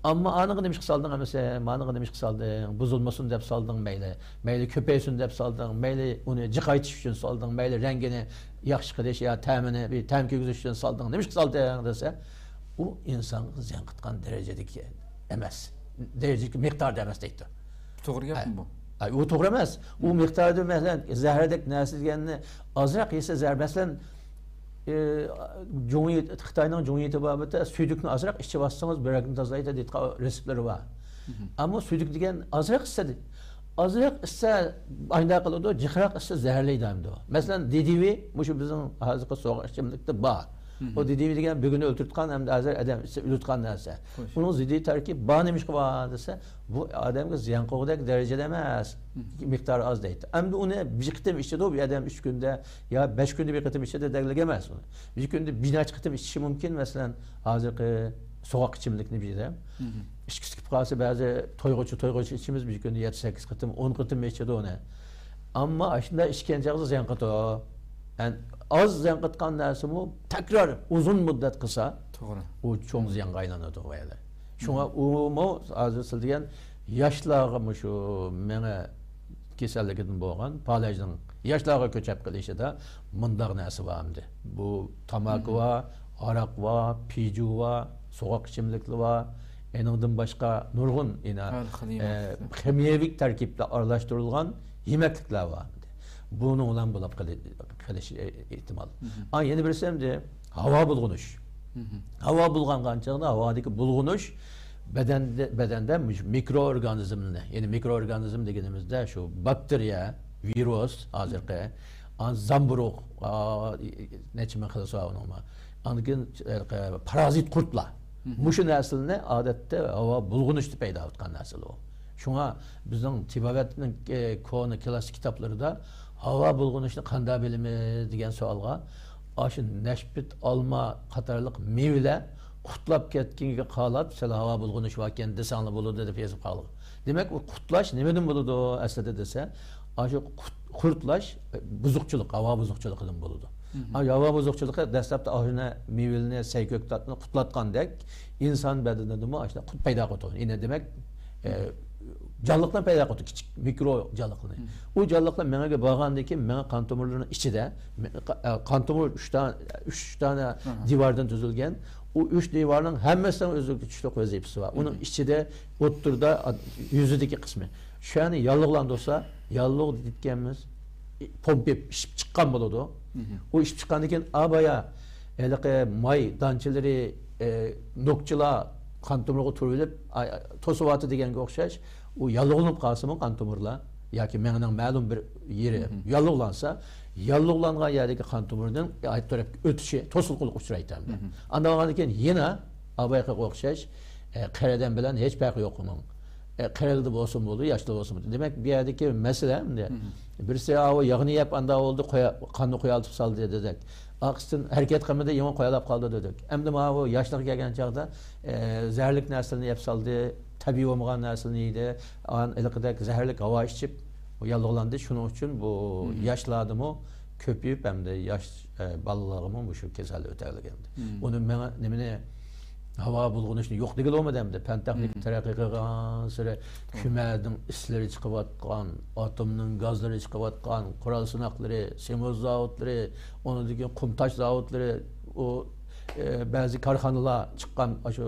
ئەمما ئانىڭغا نېمىشقا سالدىڭ ئەمىسە، مانىڭغا نېمىشقا سالدىڭ، بۇزۇلمىسۇن دەپ سالدىڭ مەيلى، مەيلى كۆپەيسۇن دەپ سالدىڭ، مەيلى ئۇنى جىقايتىش ئۈچۈن سالدىڭ، مەيلى رەڭگىنى ياخشى قىلىش يا تەمىنى بىر تەم كىرگۈزۈش ئۈچۈن سالدىڭ، نېمىشقا سالدىڭ دېسە، ئۇ ئىنسانغا زىيان قىلىدىغان دەرىجىدىكى ئەمەس، دەرىجىدىكى مىقداردا ئەمەس دەيدۇ. توغرا گەپمۇ بۇ؟ ئاي، ئۇ توغرا ئەمەس. ئۇ مىقداردا، مەسىلەن، زەھەردەك نەرسە دېگەننى ئازراق يېسە زەھەر. مەسىلەن، ئى، جۇڭيى، خىتاينىڭ جۇڭيى تېبابىتى سۈيدۈكنى ئازراق ئىچىۋاتسىڭىز بۆرەكنى تازىلايدۇ دەيدىغان رېتسېپلىرى بار. ئەمما سۈيدۈك دېگەن ئازراق ئىچسە، ئازراق ئىچسە ئاينداق قىلىدۇ، جىقراق ئىچسە زەھەرلەيدۇ ئەمدى. مەسىلەن، دىدىۋى مۇشۇ بىزنىڭ ھازىرقى سوغۇق ئىچىملىكتە بار. ئۇ دىدىۋى دېگەن بۈگۈن ئۆلتۈرۈۋېتىدىغان، ئەمدى ھازىر ئادەم ئىچسە ئۆلىدىغان نەرسە. ئۇنىڭ زىددىي تەركىبى بار، نېمىشقا بار دېسە، بۇ ئادەمگە زىيان قىلغۇدەك دەرىجىدە ئەمەس، مىقدارى ئاز دەيدۇ. ئەمدى ئۇنى بىر قېتىم ئىچىدۇ، بۇ ئادەم ئۈچ كۈندە يا بەش كۈندە بىر قېتىم ئىچىدۇ دېگەنلىك ئەمەس ئۇنى. بىر كۈندە بىر نەچچە قېتىم ئىچىشى مۇمكىن، مەسىلەن، ھازىرقى سوغۇق ئىچىملىكنى بىردە. ئىچكۈسى كېلىپ قالسا، بەزى تويغۇچە، تويغۇچە ئىچىمىز، بىر كۈندە يەتتە، سەككىز قېتىم، ئون قېتىم ئىچىدۇ ئۇنى. ئەمما ئاشۇنداق ئىچكەن چاغدا زىيان قىلىدۇ. ئەن-، ئاز زىيان قىلىدىغان نەرسىمۇ تەكرار ئۇزۇن مۇددەت قىلسا، توغرا، ئۇ چوڭ زىيانغا ئايلىنىدۇ ئۇ يەردە. شۇڭا ئۇمۇ ھازىر سىز دېگەن ياشلارغا مۇشۇ مېڭە كېسەللىكىدىن بولغان پالەچنىڭ ياشلارغا كۆچۈپ قېلىشىدا مۇنداق نەرسە بار ئەمدى. بۇ تاماكا بار، ھاراق بار، پىجۇ بار، سوغۇق ئىچىملىكلەر بار. ئېنىڭدىن باشقا نۇرغۇن يەنە، ھەر خىل ئە، يېمەكلىك، خىمىيەۋى تەركىبلەر ئارىلاشتۇرۇلغان يېمەكلىكلەر بار. بۇنىڭ بىلەن بولۇپ قېلى-، قېلىشى ئېھتىمال. ئا، يەنە بىرسى ئەمدى ھاۋا بۇلغىنىش. ھاۋا بۇلغانغان چاغدا ھاۋادىكى بۇلغىنىش بەدەندە، بەدەندە مۇشۇ مىكرو ئورگانىزمنى، يەنى مىكرو ئورگانىزم دېگىنىمىزدە شۇ باكتېرىيە، ۋىرۇس، ھازىرقى، ئان زامبۇرۇغ، ئا، نەچچە مىڭ خىلى بار ئۇنىڭمۇ. ئاندىن كېيىن، ئە، پارازىت قۇرتلار. مۇشۇ نەرسىلەرنى ئادەتتە ھاۋا بۇلغىنىشتا پەيدا بولغان نەرسىلەر ئۇ. شۇڭا بىزنىڭ تېبابەتنىڭ، ئە، كونا كلاسسىك كىتابلىرىدا ھاۋا بۇلغىنىشنى قانداق بىلىمىز دېگەن سوئالغا، ئاشۇ نەشپۈت، ئالما قاتارلىق مېۋىلەر قۇتلاپ كەتكىنىگە قاراپ، سىلەر ھاۋا بۇلغىنىش باركەن دېسەڭلار بولىدۇ دەپ يېزىپ قالغان. دېمەك، ئۇ قۇتلاش نېمىدىن بولىدۇ ئەسلىدە دېسە، ئاشۇ قۇت-، قۇرتلاش، بۇزۇقچىلىق، ھاۋا بۇزۇقچىلىقىدىن بولىدۇ. ھاۋا بۇزۇقچىلىقى دەسلەپتە ئاشۇنى مېۋىلىرىنى، سەي كۆكتاتنى قۇتلاتقاندەك، ئىنسان بەدىنىدىمۇ ئاشۇنداق قۇت پەيدا قىلىدۇ. يەنە دېمەك، ئە، جانلىقلارنى پەيدا قىلىدۇ، كىچىك مىكرو جانلىقلارنى. ئۇ جانلىقلار مېڭىگە بارغاندىن كېيىن، مېڭە قان تومۇرلىرىنىڭ ئىچىدە، مېڭە قا-، ئە، قان تومۇر ئۈچ دانە، ئۈچ دانە دىۋاردىن تۈزۈلگەن. ئۇ ئۈچ دىۋارنىڭ ھەممىسىنىڭ ئۆزىگە تۇشلۇق ۋەزىپىسى بار. ئۇنىڭ ئىچىدە، ئوتتۇرىدا، يۈزىدىكى قىسمى. شۇ يەرنى ياللۇغلاندۇرسا، ياللۇغ دېيىتكەنمىز، پومپا ئېلىپ ئىششىپ چىققان بولىدۇ. ئۇ ئىششىپ چىققاندىن كېيىن، ئا، بايا ھېلىقى ماي دانچىلىرى، ئە، نوكچىلار قان تومۇرغا تۇرۇۋېلىپ، ئا، توسۇۋاتىدۇ دېگەنگە ئوخشاش، ئۇ ياللۇغلىنىپ قالسىمۇ قان تومۇرلار ياكى مېڭىنىڭ مەلۇم بىر يېرى ياللۇغلانسا، ياللۇغلانغان يەردىكى قان تومۇرنىڭ ئايرىپ تەرەپكە ئۆتۈشى توسۇقلۇققا ئۇچرايدۇ ھەمدە. ئاندىن كېيىن يەنە ئاۋايقىغا ئوخشاش، ئە، قېرىدان بىلەن ھېچ پەرقى يوق ئۇنىڭ. ئە، قېرىلىدا بولسىمۇ بولىدۇ، ياشلىدا بولسىمۇ بولىدۇ. دېمەك، بۇ يەردىكى مەسىلە ئەمدى بىرسى ئاۋۇ ياغنى يەپ ئاندا بولدى، قويا-، قاننى قويالتىپ سالدى دېدۇق. ئارقىسىدىن ھەرىكەت قىلمىدى، يېڭى قويالاپ قالدى دېدۇق. ئەمدى ماۋۇ ياشلىققا كەلگەن چاغدا، ئە، زەھەرلىك نەرسىلەرنى يەپ سالدى، تەبىئىي بولمىغان نەرسىلەرنى يېدى. ئان-، ھېلىقىدەك زەھەرلىك ھاۋا ئىچىپ، ياللۇغلاندى. شۇنىڭ ئۈچۈن بۇ ياشلاردىمۇ كۆپىيىپ، ئەمدى ياش، ئە، بالىلارغىمۇ مۇشۇ كېسەللىك ئۆتەلىگەن. ئۇنى مېڭە، نېمىنى، ھاۋا بۇلغىنىشنى يوق دېگىلى بولمىدى ئەمدى. پەن تېخنىكا تەرەققىي قىلغانسېرى كۈمەرنىڭ ئىسلىرى چىقىۋاتقان، ئاتومنىڭ گازلىرى چىقىۋاتقان، قورال سىناقلىرى، سېمونت زاۋۇتلىرى، ئۇنىڭدىن كېيىن قۇم تاش زاۋۇتلىرى، ئۇ، ئە، بەزى كارخانىلار چىققان ئاشۇ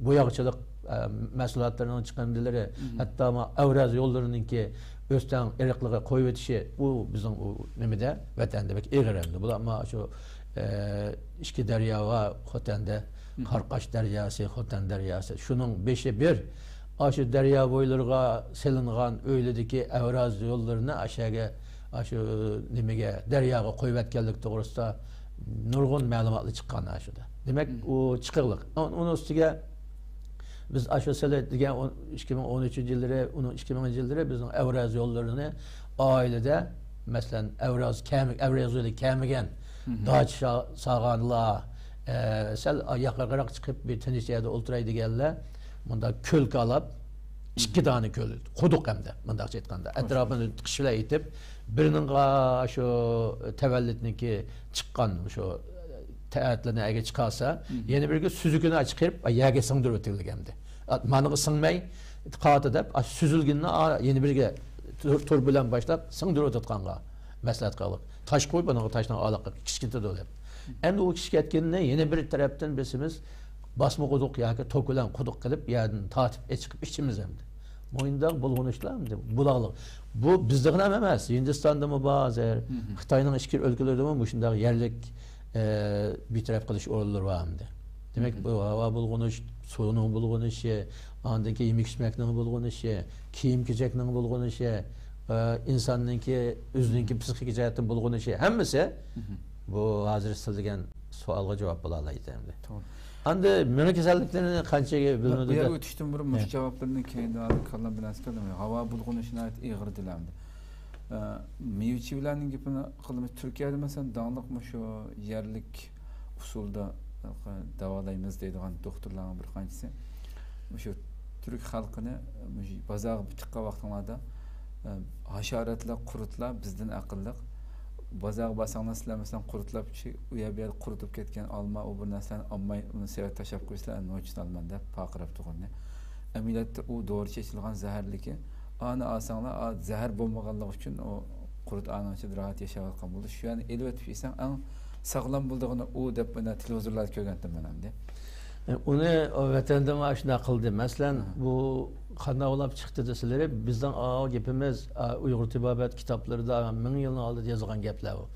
بوياقچىلىق، ئە، مەھسۇلاتلىرىنىڭ چىقىندىلىرى، ھەتتا ما ئەۋراز يوللىرىنىڭكى ئۆستەڭ ئېرىقلىقى قويۇۋېتىشى، ئۇ بىزنىڭ ئۇ نېمىدە، ۋەتەندە بەك ئېغىر ئەمدى. بۇلار ما شۇ، ئە، ئىككى دەريا بار خوتەندە، قارقاش دەرياسى، خوتەن دەرياسى. شۇنىڭ بېشى بىر. ئاشۇ دەريا بويلىرىغا سېلىنغان ئۆيلىرىدىكى ئەۋراز يوللىرىنى ئاشۇ يەرگە، ئاشۇ نېمىگە، دەرياغا قويۇۋەتكەنلىك توغرىسىدا نۇرغۇن مەلۇماتلار چىققان ئاشۇدا. دېمەك، ئۇ چىقىقلىق. ئۇ-، ئۇنىڭ ئۈستىگە بىز ئاشۇ سىلى دېگەن ئون، ئىككى مىڭ ئون ئۈچىنچى يىللىرى، ئۇنىڭ ئىككى مىڭىنچى يىللىرى بىزنىڭ ئەۋراز يوللىرىنى ئائىلىدە، مەسىلەن، ئەۋراز كەم-، ئەۋراز يولى كەلمىگەن داچا سا-، سالغانلار، ئە، سەل ياقىراقراق چىقىپ، بىر تىنچ يەردە ئولتۇراي دېگەنلەر مۇنداق كۆل كالاپ، ئىككى دانە كۆل، قۇدۇق ئەمدى، مۇنداقچە ئېيتقاندا. ئەتراپىنى قىش بىلەن ئېتىپ، بىرىنىڭغا شۇ تەۋەللۇتنىڭكى چىققان شۇ تەئەتلىرىنى ئەگە چىقارسا، يەنە بىرىگە سۈزۈكىنى چىقىرىپ، يەرگە سىڭدۈرۈۋېتىلگەن ئەمدى. مانىغا سىڭمەي قالدى دەپ، ئاشۇ سۈزۈلگىنىنى يەنە بىرىگە تۇر، تۇر بىلەن باشلاپ سىڭدۈرۈۋېتىدىغانغا مەسلىھەت قىلدۇق. تاش قويۇپ، ئۇنىڭغا تاشنىڭ ئارىلىقى كىچىكىدۇ دەپ. ئەمدى ئۇ كىچىكەتكىنىنى يەنە بىر تەرەپتىن بىلسىمىز، باسما قۇدۇق ياكى توك بىلەن قۇدۇق قىلىپ، يەردىن تارتىپ ئېچىقىپ ئىچىمىز ئەمدى. مۇنداق بۇلغىنىشلار ئەمدى بۇلاقلىق. بۇ بىزدىغىنا ئەمەس، ھىندىستاندىمۇ بار ھازىر، خىتاينىڭ ئىچكىرى ئۆلكىلىرىدىمۇ مۇشۇنداق يەرلىك، ئە، بىتەرەپ قىلىش ئورۇنلىرى بار ئەمدى. دېمەك، بۇ ھاۋا بۇلغىنىش، سۇنىڭ بۇلغىنىشى، ئاندىن كېيىن يېمەك-ئىچمەكنىڭ بۇلغىنىشى، كىيىم-كېچەكنىڭ بۇلغىنىشى، ئە، ئىنساننىڭكى ئۆزىنىڭكى پسىخىكا جەھەتتىن بۇلغىنىشى، ھەممىسى بۇ ھازىر سىلىگەن سوئالغا جاۋاب بولالايدۇ ئەمدى. توغرا. ئەمدى مېڭە كېسەللىكلىرىنى قانچىگە بۇ بۆلۈنىدۇ يەرگە دەپ ئۆتۈشتىن بۇرۇن مۇشۇ جاۋابلىرىنى كەينىدىن ھازىر كاللام بىلەن ئەسكەردىم. ھاۋا بۇلغىنىشى ناھايىتى ئېغىر دېلەمدى. ئە، مېۋىچى بىلەن گېپىنى قىلىمىز. تۈركىيەدە، مەسىلەن، داڭلىق مۇشۇ يەرلىك ئۇسۇلدا داۋالايمىز دەيدىغان دوختۇرلارنىڭ بىر قانچىسى مۇشۇ تۈرك خەلقىنى مۇشۇ بازارغا چىققان ۋاقتىڭلاردا، ئە، ھاشاراتلار، قۇرتلار بىزدىن ئەقىللىق. بازارغا بارساڭلار سىلەر، مەسىلەن، قۇرتلاپ چۈ-، ئۇ يەر بۇ يەردە قۇرۇتۇپ كەتكەن ئالما، ئۇ بىر نەرسىلەرنى ئالماي، ئۇنى سېۋەت تاشلاپ قويسىلەر، نوچىسىنى ئالىمەن دەپ پارقىراپ تۇرغىنى. ئەمەلىيەتتە ئۇ دورا چېچىلغان زەھەرلىكى. ئانى ئالساڭلار، ئا، زەھەر بولمىغانلىقى ئۈچۈن ئۇ قۇرت ئانىڭ ئىچىدە راھەت ياشاۋاتقان بولىدۇ. شۇ يەرنى ئېلىۋېتىپ يېسەڭ ئەڭ ساغلام بولىدىغىنى ئۇ دەپ مانا تېلېۋىزورلاردا كۆرگەنتىم مەن ئەمدى. ئۇنى ۋەتەندىمۇ ئاشۇنداق قىلدى. مەسىلەن، بۇ قانداق بولۇپ چىقتى دېسىلىرى، بىزنىڭ ئاۋۇ گېپىمىز، ئا، ئۇيغۇر تېبابەت كىتابلىرىدا مىڭ يىلنىڭ ئالدىدا يازغان گەپلەر بۇ.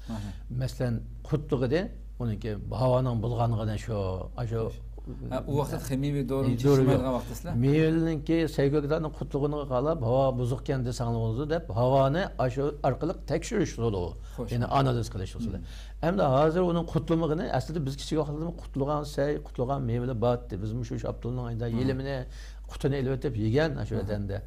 مەسىلەن، قۇتلۇق ئىدى، ئۇنىڭكى ھاۋانىڭ بۇلغانغىنى شۇ، ئاشۇ ھە، ئۇ ۋاقىت خىمىيەۋى دورىنى دورا يوق. چېچىشمەيدىغان ۋاقىت دەسلە. مېۋىلىرىنىڭكى سەيكۆكىتاننىڭ قۇتلۇقىنىغا قاراپ، ھاۋا بۇزۇقكەن دېسەڭلار بولىدۇ دەپ، ھاۋانى ئاشۇ ئارقىلىق تەكشۈرۈش ئۇسۇلى بۇ. يەنى ئانالىز قىلىش ئۇسۇلى. ئەمدى ھازىر ئۇنىڭ قۇتلىمىغىنى، ئەسلىدە بىز كىچىك ۋاقىتلىرىمىز قۇتلىغان سەي، قۇتلىغان مېۋىلەر بارتتى. بىزمۇ شۇ شاپتۇلنىڭ ئايدا يېلىمىنى، قۇتىنى ئېلىۋېتىپ يېگەن ئاشۇ ۋەتەندە.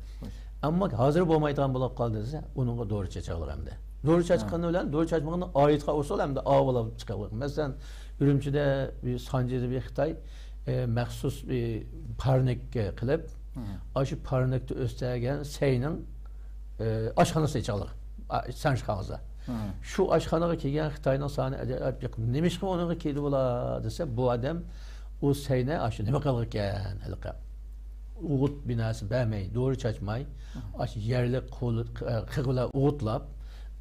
ئەمما ھازىر بولمايدىغان بولۇپ قالدى دېسە، ئۇنىڭغا دورا چېچىقلىق ئەمدى. دورا چاچقىنى بىلەن دورا چاچمىغىنى ئايرىتقان ئۇسۇل ئەمدى ئاۋۇ بولۇپ چىقىقلىق. مەسىلەن، ئۈرۈمچىدە بىر سانجىدا بىر خىتاي، ئە، مەخسۇس بىر پارنىك قىلىپ، ئاشۇ پارنىكتا ئۆستۈرگەن سەينىڭ، ئە، ئاشخانىسى ئېچىقلىق. ئا، سانجى قاغىزى. شۇ ئاشخانىغا كەلگەن خىتاينىڭ سانى ئەجەب يېقىن. نېمىشقا ئۇنىڭغا كەلدى بۇلار دېسە، بۇ ئادەم ئۇ سەينى ئاشۇ نېمە قىلغىكەن ھېلىقى. ئوغۇت بىناسى بەرمەي، دورا چاچماي، ئاشۇ يەرلىك قول-، قىغ بىلەن ئوغۇتلاپ،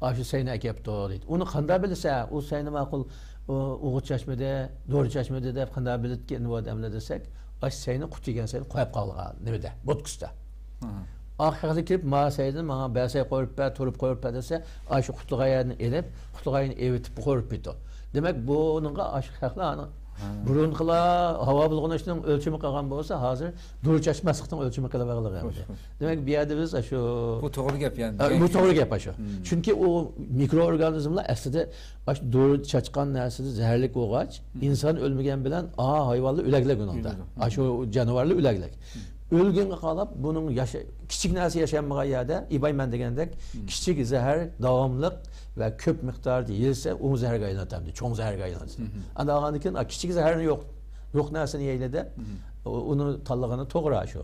ئاشۇ سەينى ئەكەپتۇ دەيدۇ. ئۇنى قانداق بىلىسە، ئۇ سەينى ماقۇل، ئۇ-، ئوغۇت چاچمىدى، دورا چاچمىدى دەپ قانداق بىلىدىكەن بۇ ئادەملەر دېسەك، ئاشۇ سەينى قۇت يېگەن سەينى قويۇپ قالغان نېمىدە، بوتكىسىدا. ئاخىرقى كېلىپ، ما سەيدىن ماڭا بەرسەي قويۇپ بەر، تۇرۇپ قويۇپ بەر دېسە، ئاشۇ قۇتلىغان يەردىن ئېلىپ، قۇتلىغان يەرنى ئېۋىتىپ قويۇپ بېرىدۇ. دېمەك، بۇنىڭغا ئاشۇ خەقلەر بۇرۇنقىلار ھاۋا بۇلغىنىشنىڭ ئۆلچىمى قىلغان بولسا، ھازىر دۇر چاچماسلىقنىڭ ئۆلچىمى قىلىۋالغان ئەمدى. خوش، خوش. دېمەك، بۇ يەردە بىز شۇ بۇ توغرا گەپ، يەنى. ئە، بۇ توغرا گەپ شۇ. چۈنكى ئۇ مىكرو ئورگانىزملار ئەسلىدە ئاشۇ دۇر چاچقان نەرسىدە زەھەرلىك بولغاچ، ئىنسان ئۆلمىگەن بىلەن ئا ھايۋانلار ئۆلەكلىك ئۇنىڭدا. ئاشۇ جانىۋارلار ئۆلەكلىك. ئۆلگەنگە قاراپ بۇنىڭ ياشا-، كىچىك نەرسە ياشانمىغان يەردە ئىباي مەن دېگەندەك كىچىك زەھەر داۋاملىق ۋە كۆپ مىقداردا يېسە ئۇ زەھەرگە ئايلىنىدۇ، چوڭ زەھەرگە ئايلىنىدۇ. ئاندىن كېيىن كىچىك زەھەرنى يوق، يوق نەرسىنى يەيلىدە ئۇنى تاللىغىنى توغرا شۇ.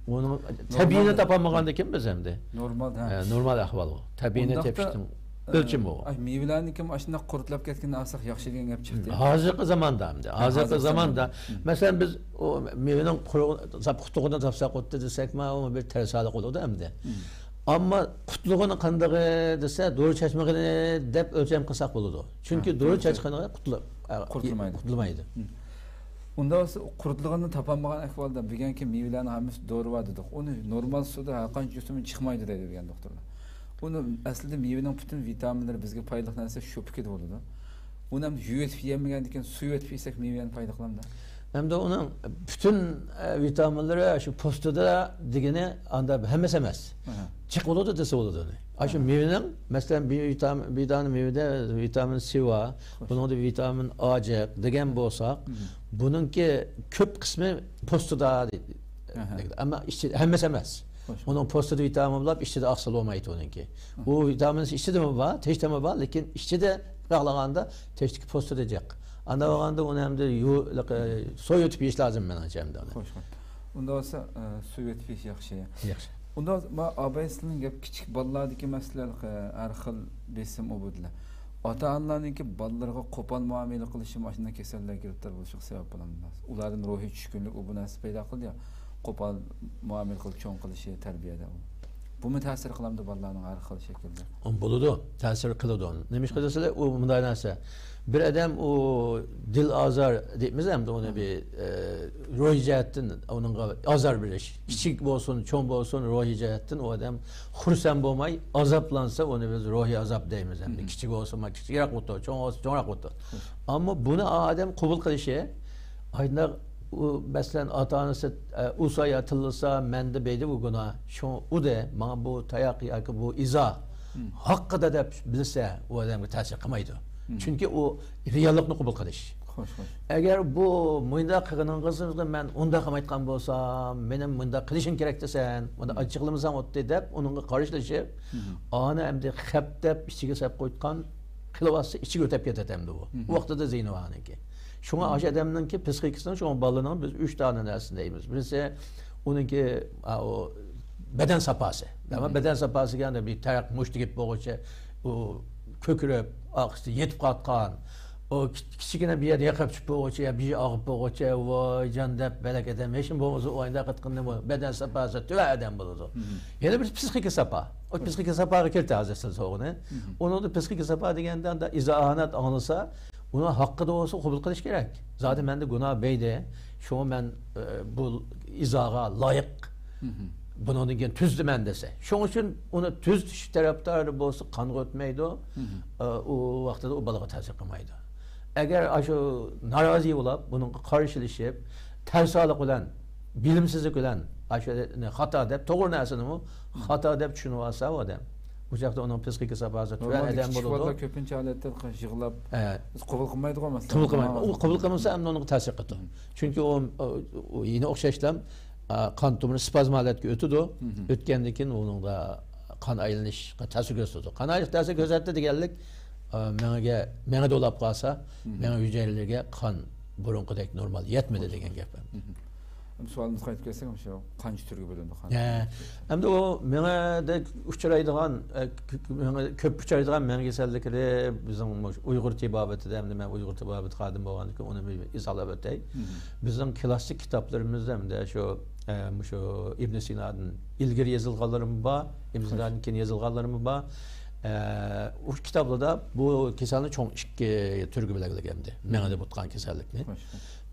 ئۇنىڭ تەبىئىيىنى تاپالمىغاندىكىن بىز ئەمدى. نورمال، ھە. ئە، نورمال ئەھۋال ئۇ. تەبىئىينى تېپىشنىڭ ئۆلچىمى ئۇ. ئاي، مېۋىلەرنىكى ئاشۇنداق قۇرتلاپ كەتكىنىنى ئالساق ياخشى دېگەن گەپ چىقتى. ھازىرقى زاماندا ئەمدى. ھازىرقى زاماندا. مەسىلەن، بىز ئۇ مېۋىنىڭ قۇرۇق-، قۇتلۇقىنى تاپساق بولدى دېسەكمۇ، ئۇ بىر تەرسالىق بولىدۇ ئەمدى. ئەمما قۇتلۇقىنى قاندىقى دېسە، دورا چاچمىغىنى دەپ ئۆلچەم قىلساق بولىدۇ. چۈنكى دورا چاچقىنىغا قۇتلۇق، ئە، قۇتۇلمايدۇ. قۇتۇلمايدۇ. ئۇنداق بولسا، قۇرۇتلىغىنىنى تاپالمىغان ئەھۋالدا، بۈگۈنكى مېۋىلەرنىڭ ھەممىسى دورا بار دېدۇق. ئۇنى نورمال سۇدا ھەرقانچە جۇسىمۇ چىقمايدۇ دەيدۇ بۈگۈن دوختۇرلار. ئۇنى ئەسلىدە مېۋىنىڭ پۈتۈن ۋىتامىنلىرى بىزگە پايدىلىق نەرسە شۇ پىكىردە بولىدۇ. ئۇنى ھەم يۇيۇۋېتىپ يېيەلمىگەندىن كېيىن سۇ يۇيۇۋېتىپ يېسەك مېۋە يەنە پايدا قىلامدۇ؟ ئەمدى ئۇنىڭ پۈتۈن، ئە، ۋىتامىنلىرى شۇ پوستىدا دېگىنى ئاندا ھەممىسى ئەمەس. ئاھا. جىق بولىدۇ دېسە بولىدۇ ئۇنى. ئاشۇ مېۋىنىڭ، مەسىلەن، بىر ۋىتامىن، بىر دانە مېۋىدە ۋىتامىن سى بار، بۇنىڭدا ۋىتامىن ئا جىق دېگەن بولساق، بۇنىڭكى كۆپ قىسمى پوستىدا دەيدۇ. ئەمما ئىچى، ھەممىسى ئەمەس. ئۇنىڭ پوستىدا ۋىتامىن بولۇپ، ئىچىدە ئاقسىل بولمايدۇ ئۇنىڭكى. ئۇ ۋىتامىن ئىچىدىمۇ بار، تېشىدىمۇ بار، لېكىن ئىچىدە باغلىغاندا تېشىدىكى پوستىدا جىق. ئانداق بولغاندا ئۇنى ئەمدى يۇ-، لىق-، سۇ يۇتۇپ يېيىش لازىم مېنىڭچە ئەمدى ئۇنى. خوش، خوش. ئۇنداق بولسا، ئە، سۇ يۇتۇپ يېيىش ياخشى. ياخشى. ئۇنداق، ما، ئاباي سىلىنىڭ گەپ كىچىك بالىلاردىكى مەسىلە، ھە، ھەر خىل بېسىم ئۇ بۇ دېلە. ئاتا-ئانىلارنىڭكى بالىلىرىغا قوپال مۇئامىلە قىلىشى ماشۇنداق كېسەللەرگە گىرىپتار بولۇشىغا سەۋەب بولامدۇ؟ ئۇلاردىن روھىي چۈشكۈنلۈك، ئۇ بۇ نەرسە پەيدا قىلىدۇ يا، قوپال مۇئامىلە قىلىپ چوڭ قىلىشى تەربىيەدە ئۇ. بۇمۇ تەسىر قىلامدۇ بالىلارنىڭ ھەر خىل شەكىلدە؟ بولىدۇ، تەسىر قىلىدۇ. نېمىشقا دېسىلە، ئۇ مۇنداق نەرسە. بىر ئادەم ئۇ دىل ئازار دەيمىز ئەمدى ئۇنى بىر، ئە، روھىي جەھەتتىن ئۇنىڭغا ئازار بېرىش. كىچىك بولسۇن، چوڭ بولسۇن، روھىي جەھەتتىن ئۇ ئادەم خۇرسەن بولماي، ئازابلانسا، ئۇنى بىز روھىي ئازاب دەيمىز ئەمدى. كىچىك بولسىمۇ كىچىكرەك بولىدۇ، چوڭ بولسا چوڭراق بولىدۇ. ئەمما بۇنى ئادەم قوبۇل قىلىشى، ئاينداق ئۇ، مەسىلەن، ئاتا-ئانىسى، ئە، ئۇرسا يا تىللىسا، مەندە بەيدە بۇ گۇناھ. شۇڭا ئۇ دە، ماڭا بۇ تاياق ياكى بۇ ئىزا ھەققىدە دەپ بىلسە، ئۇ ئادەمگە تەسىر قىلمايدۇ. چۈنكى ئۇ رېئاللىقنى قوبۇل قىلىش. خوش، خوش. ئەگەر بۇ مۇنداق قىلغىنىڭىزغا مەن ئۇنداق قىلمايدىغان بولسام، مېنىڭ مۇنداق قىلىشىم كېرەك دېسەن، مۇنداق ئاچچىقلىمىساڭ ئۇتتى دەپ، ئۇنىڭغا قارشىلىشىپ، ئانى ئەمدى خەپ دەپ ئىچىگە سەپ قويۇتقان قىلىۋاتسا، ئىچىگە ئۆتەپ كېتەتتى ئەمدى ئۇ. ئۇ ۋاقتىدا زىيىنى بار ئۇنىڭكى. شۇڭا ئاشۇ ئادەمنىڭكى پسىخىكىسىنىڭ، شۇڭا بالىنىڭ بىز ئۈچ دانە نەرسىنى دەيمىز. بىرسى، ئۇنىڭكى، ئا، ئۇ بەدەن ساپاسى. ئەمما بەدەن ساپاسى دېگەندە بىر تەرەق مۇشت تېگىپ بولغۇچە، ئۇ كۆكىرىپ، ئارقىسىدا يېتىپ قاتقان، ئۇ كىچ-، كىچىككىنە بىر يەردە يېقىپ چۈشۈپ بولغۇچە يا بىر يېرى ئاغرىپ بولغۇچە، ۋاي جان دەپ بەلەك ئادەم، ھېچنېمە بولمىسا ئۇ ئاينداق قىلىدىغىنى بەدەن ساپاسى تۆۋەن ئادەم بولىدۇ. يەنە بىر پسىخىكا ساپا. ئۇ پسىخىكا ساپاغا كىرتى ھازىر سىز سورىغىنى. ئۇنىڭدا پسىخىكا ساپا دېگەندە ئىزا ئاھانەت ئاڭلىسا، ئۇنىڭ ھەققىدە بولسا قوبۇل قىلىش كېرەك. زادى مەندە گۇناھ بەيدى، شۇڭا مەن، ئە، بۇ ئىزاغا لايىق، بۇنىڭدىن كېيىن تۈزىتىمەن دېسە. شۇنىڭ ئۈچۈن ئۇنى تۈزىتىش تەرەپدارى بولسا قانغا ئۆتمەيدۇ، ئە، ئۇ ۋاقتىدا ئۇ بالىغا تەسىر قىلمايدۇ. ئەگەر ئاشۇ نارازى بولاپ، بۇنىڭغا قارشىلىشىپ، تەرسالىق بىلەن، بىلىمسىزلىك بىلەن ئاشۇنى خاتا دەپ، توغرا نەرسىنىمۇ خاتا دەپ چۈشىنىۋالسا ئۇ ئادەم، بۇ چاغدا ئۇنىڭ پسىخىكا ساپاسى تۆۋەن ئادەم بولىدۇ. كىچىك بالىلار كۆپىنچە ھالەتتە يىغلاپ، قوبۇل قىلمايدىغۇ مەسىلەن. قوبۇل قىلمايدۇ. ئۇ قوبۇل قىلمىسا، ئەمدى ئۇنىڭغا تەسىر قىلىدۇ. چۈنكى ئۇ، ئۇ، ئۇ يەنە ئوخشاشلا، ئا، قان تومۇرى سپازم ھالەتكە ئۆتىدۇ. ئۆتكەندىن كېيىن ئۇنىڭدا قان ئايلىنىشقا تەسىر كۆرسىتىدۇ. قان ئايلىنىش تەسىر كۆرسەتتى دېگەنلىك، ئا، مېڭىگە، مېڭىدە ئۇلاپ قالسا، مېڭە ھۈجەيرىلىرىگە قان بۇرۇنقىدەك نورمال يەتمىدى دېگەن گەپ. سوئالىمىزغا قايتىپ كەلسەك، مۇشۇ قانچە تۈرگە بۆلۈنىدۇ قان؟ ھە. ئەمدى ئۇ مېڭىدە ئۇچرايدىغان، ئە، ك-، ك-، مېڭە، كۆپ ئۇچرايدىغان مېڭە كېسەللىكلىرى بىزنىڭ مۇشۇ ئۇيغۇر تېبابىتىدە، ئەمدى مەن ئۇيغۇر تېبابىتى خادىمى بولغاندىكىن ئۇنى بىر ئىزاھلاپ ئۆتەي. بىزنىڭ كلاسسىك كىتابلىرىمىزدا ئەمدى شۇ، ئە، مۇشۇ ئىبن سىنادىن ئىلگىرى يېزىلغانلىرىمۇ بار، ئىبن سىنادىن كېيىن يېزىلغانلىرىمۇ بار. ئە، ئۇ كىتابلاردا بۇ كېسەلنى چوڭ ئىككى تۈرگە بۆلگەنلىك ئەمدى. مېڭىدە بولىدىغان كېسەللىكنى.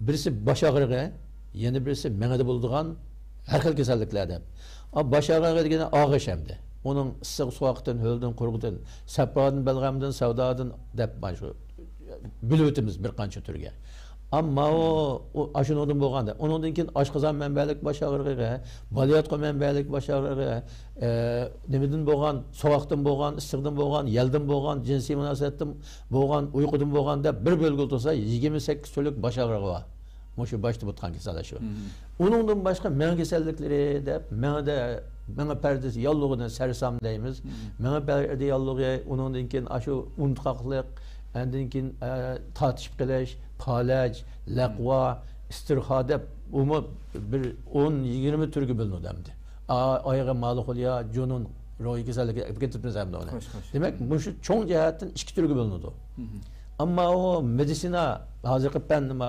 بىرسى باش ئاغرىقى، يەنە بىرسى مېڭىدە بولىدىغان ھەر خىل كېسەللىكلەر دەپ. ئا، باش ئاغرىقى دېگىنى ئاغرىش ئەمدى. ئۇنىڭ ئىسسىق سوغۇقتىن، ھۆلدىن، قۇرغۇدىن، سەپرادىن، بەلغەمدىن، سەۋدادىن دەپ مانا شۇ بۆلۈۋېتىمىز بىر قانچە تۈرگە. ئەمما ئۇ، ئۇ ئاشۇنىڭدىن بولغاندا، ئۇنىڭدىن كېيىن ئاشقازان مەنبەلىك باش ئاغرىقى، بالىياتقۇ مەنبەلىك باش ئاغرىقى، ئە، نېمىدىن بولغان، سوغۇقتىن بولغان، ئىسسىقتىن بولغان، يەلدىن بولغان، جىنسىي مۇناسىۋەتتىن بولغان، ئۇيقۇدىن بولغان دەپ بىر بۆلگىلى تۇرسا، يىگىرمە سەككىز تۈرلۈك باش ئاغرىقى بار. مۇشۇ باشتا بولغان كېسەللەر شۇ. مم. ئۇنىڭدىن باشقا مېڭە كېسەللىكلىرى دەپ، مېڭىدە، مېڭە پەردىسى ياللۇغىنى سەرسان دەيمىز. مم. مېڭە پەردە ياللۇغى، ئۇنىڭدىن كېيىن ئاشۇ ئۇنتقاقلىق، ئاندىن كېيىن، ئە، تارتىشىپ قېلىش، پالەچ، لەقۋا، ئىستىرخا دەپ، ئۇمۇ بىر ئون، يىگىرمە تۈرگە بۆلۈنىدۇ ئەمدى. ئا-، ئايىغى مالىخوليا، جۇنۇن روھىي كېسەللىكى دەپ كېتىپمىز ئەمدى ئۇنى. خوش، خوش. دېمەك، مۇشۇ چوڭ جەھەتتىن ئىككى تۈرگە بۆلۈنىدۇ. مم. ئەمما ئۇ مېدىسىنا، ھازىرقى پەن، نېمە،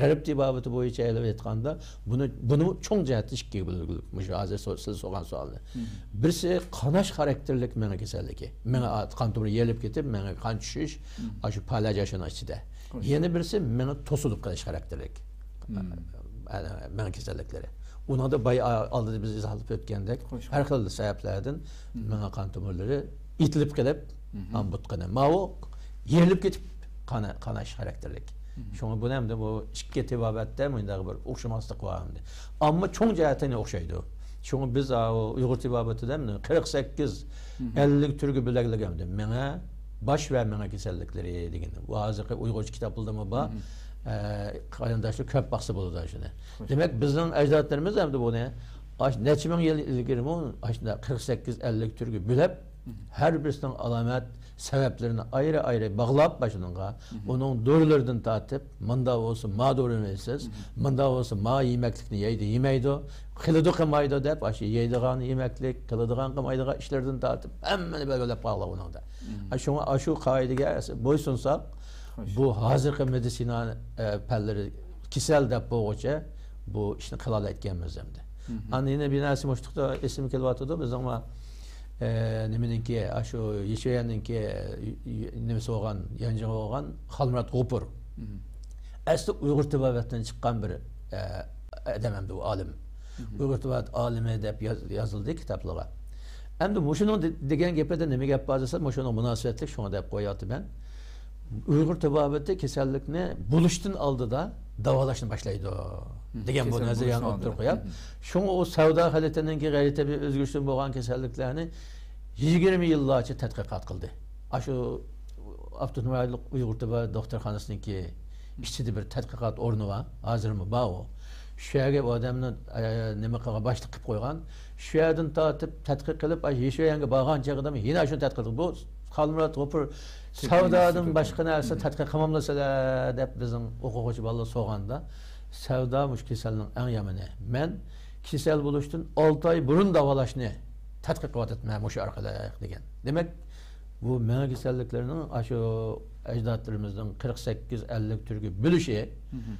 غەرب تېبابىتى بويىچە ئېلىپ ئېيتقاندا، بۇنى، بۇنى چوڭ جەھەتتە ئىككىگە بۆلگىلى، مۇشۇ ھازىر سو-، سىز سورىغان سوئالنى. مم. بىرسى قاناش خاراكتېرلىك مېڭە كېسەللىكى. مېڭە ئا-، قان تومۇرى يېرىلىپ كېتىپ، مېڭە قان چۈشۈش، مم، ئاشۇ پالەچ ئاشۇنىڭ ئىچىدە. خوش. يەنە بىرسى مېڭە توسۇلۇپ قېلىش خاراكتېرلىك. مم. ئە، مېڭە كېسەللىكلىرى. ئۇنىڭدا بايا ئالدىدا بىز ئىزاھلاپ ئۆتكەندەك، خوش، ھەر خىل سەۋەبلەردىن، مم، مېڭە قان تومۇرلىرى ئېتىلىپ قېلىپ، مم، ئامبۇتقىنى. ماۋۇ يېرىلىپ كېتىپ قانا-، قاناش خاراكتېرلىك. مم. شۇڭا بۇنى ئەمدى بۇ ئىككى تېبابەتتە مۇنداق بىر ئوخشىماسلىق بار ئەمدى. ئەمما چوڭ جەھەتتىن ئوخشايدۇ. شۇڭا بىز، ئا، ئۇيغۇر تېبابىتىدە مۇنى قىرىق سەككىز، مم، ئەللىك تۈرگە بۆلەللىگەن ئەمدى. مېڭە، باش ۋە مېڭە كېسەللىكلىرى دېگەن. بۇ ھازىرقى ئۇيغۇرچە كىتابلىرىمۇ بار. مم. ئە، قېرىنداشلار كۆرۈپ باقسا بولىدۇ شۇنى. خوش. دېمەك، بىزنىڭ ئەجدادلىرىمىز ئەمدى بۇنى ئاش-، نەچچە مىڭ يىل ئىلگىرىمۇ ئاشۇنداق قىرىق سەككىز، ئەللىك تۈرگە بۆلۈپ، مم، ھەر بىرسىنىڭ ئالامەت سەۋەبلىرىنى ئايرى-ئايرى باغلاپ، ماشۇنىڭغا، مم، ئۇنىڭ دورىلىرىدىن تارتىپ، مۇنداق بولسا ما دورىنى ئىچسىز، مم، مۇنداق بولسا ما يېمەكلىكنى يەيدۇ، يېمەيدۇ، قىلىدۇ، قىلمايدۇ دەپ، ئاشۇ يەيدىغان يېمەكلىك، قىلىدىغان، قىلمايدىغان ئىشلىرىدىن تارتىپ، ھەممىنى بەلگىلەپ قالغان ئۇنىڭدا. مم. شۇڭا ئاشۇ قائىدىگە بويسۇنساق، خوش، بۇ ھازىرقى مېدىتسىنا، ئە، پەنلىرى كېسەل دەپ بولغۇچە بۇ ئىشنى قىلالايدىكەنمىز ئەمدى. مم. ئاندىن يەنە بىر نەرسە مۇشۇ ئىسىم كېلىۋاتىدۇ. بىزنىڭ، ئە، نېمىنىڭكى، ئاشۇ يىشىيەننىڭكى، نېمىسى بولغان، يانجىڭى بولغان خالمۇرات غوپۇر. مم. ئەسلى ئۇيغۇر تېبابەتتىن چىققان بىر، ئە، ئادەم ئەمدى ئۇ ئالىم. مم. ئۇيغۇر تېبابەت ئالىمى دەپ ياز-، يازىلدى كىتابلىرىغا. ئەمدى مۇشۇنىڭ دې-، دېگەن گېپىدە نېمە گەپ بار دېسە، مۇشۇنىڭ مۇناسىۋەتلىك شۇڭا دەپ قويۇۋاتىمەن. ئۇيغۇر تېبابىتى كېسەللىكنى بولۇشتىن ئالدىدا داۋالاشنى باشلايدۇ، مم، دېگەن بۇ كېسەل نەزەرىيەنى بولۇشتىن ئوتتۇرىغا ئالدىدا. قويۇپ، مم، شۇڭا ئۇ سەۋدا خىلىتىنىڭكى غەيرىي تەبىئىي ئۆزگىرىشتىن بولغان كېسەللىكلەرنى يىگىرمە يىللارچە تەتقىقات قىلدى. ئاشۇ ئاپتونوم رايونلۇق ئۇيغۇر تېبابەت دوختۇرخانىسىنىڭكى ئىچىدە بىر تەتقىقات ئورنى بار، ھازىرمۇ بار ئۇ. شۇ يەرگە ئۇ ئادەمنى، ئە، نېمە قىلغان، باشلىق قىلىپ قويغان. شۇ يەردىن تارتىپ تەتقىق قىلىپ، ئاشۇ يىشىيەنگە بارغان چېغىدا يەنە شۇنى تەتقىق قىلدى. بۇ خالمۇرات غوپۇر سەۋدادىن باشقا نەرسە تەتقىق قىلمامدۇ سىلەر دەپ بىزنىڭ ئوقۇغۇچى بالىلار سورىغاندا، سەۋدا مۇشۇ كېسەلنىڭ ئەڭ يامىنى. مەن كېسەل بولۇشتىن ئالتە ئاي بۇرۇن داۋالاشنى تەتقىق قىلىۋاتىمەن مۇشۇ ئارقىلىق دېگەن. دېمەك، بۇ مېڭە كېسەللىكلىرىنىڭ ئاشۇ ئەجدادلىرىمىزنىڭ قىرىق سەككىز، ئەللىك تۈرگە بۆلۈشى، مم،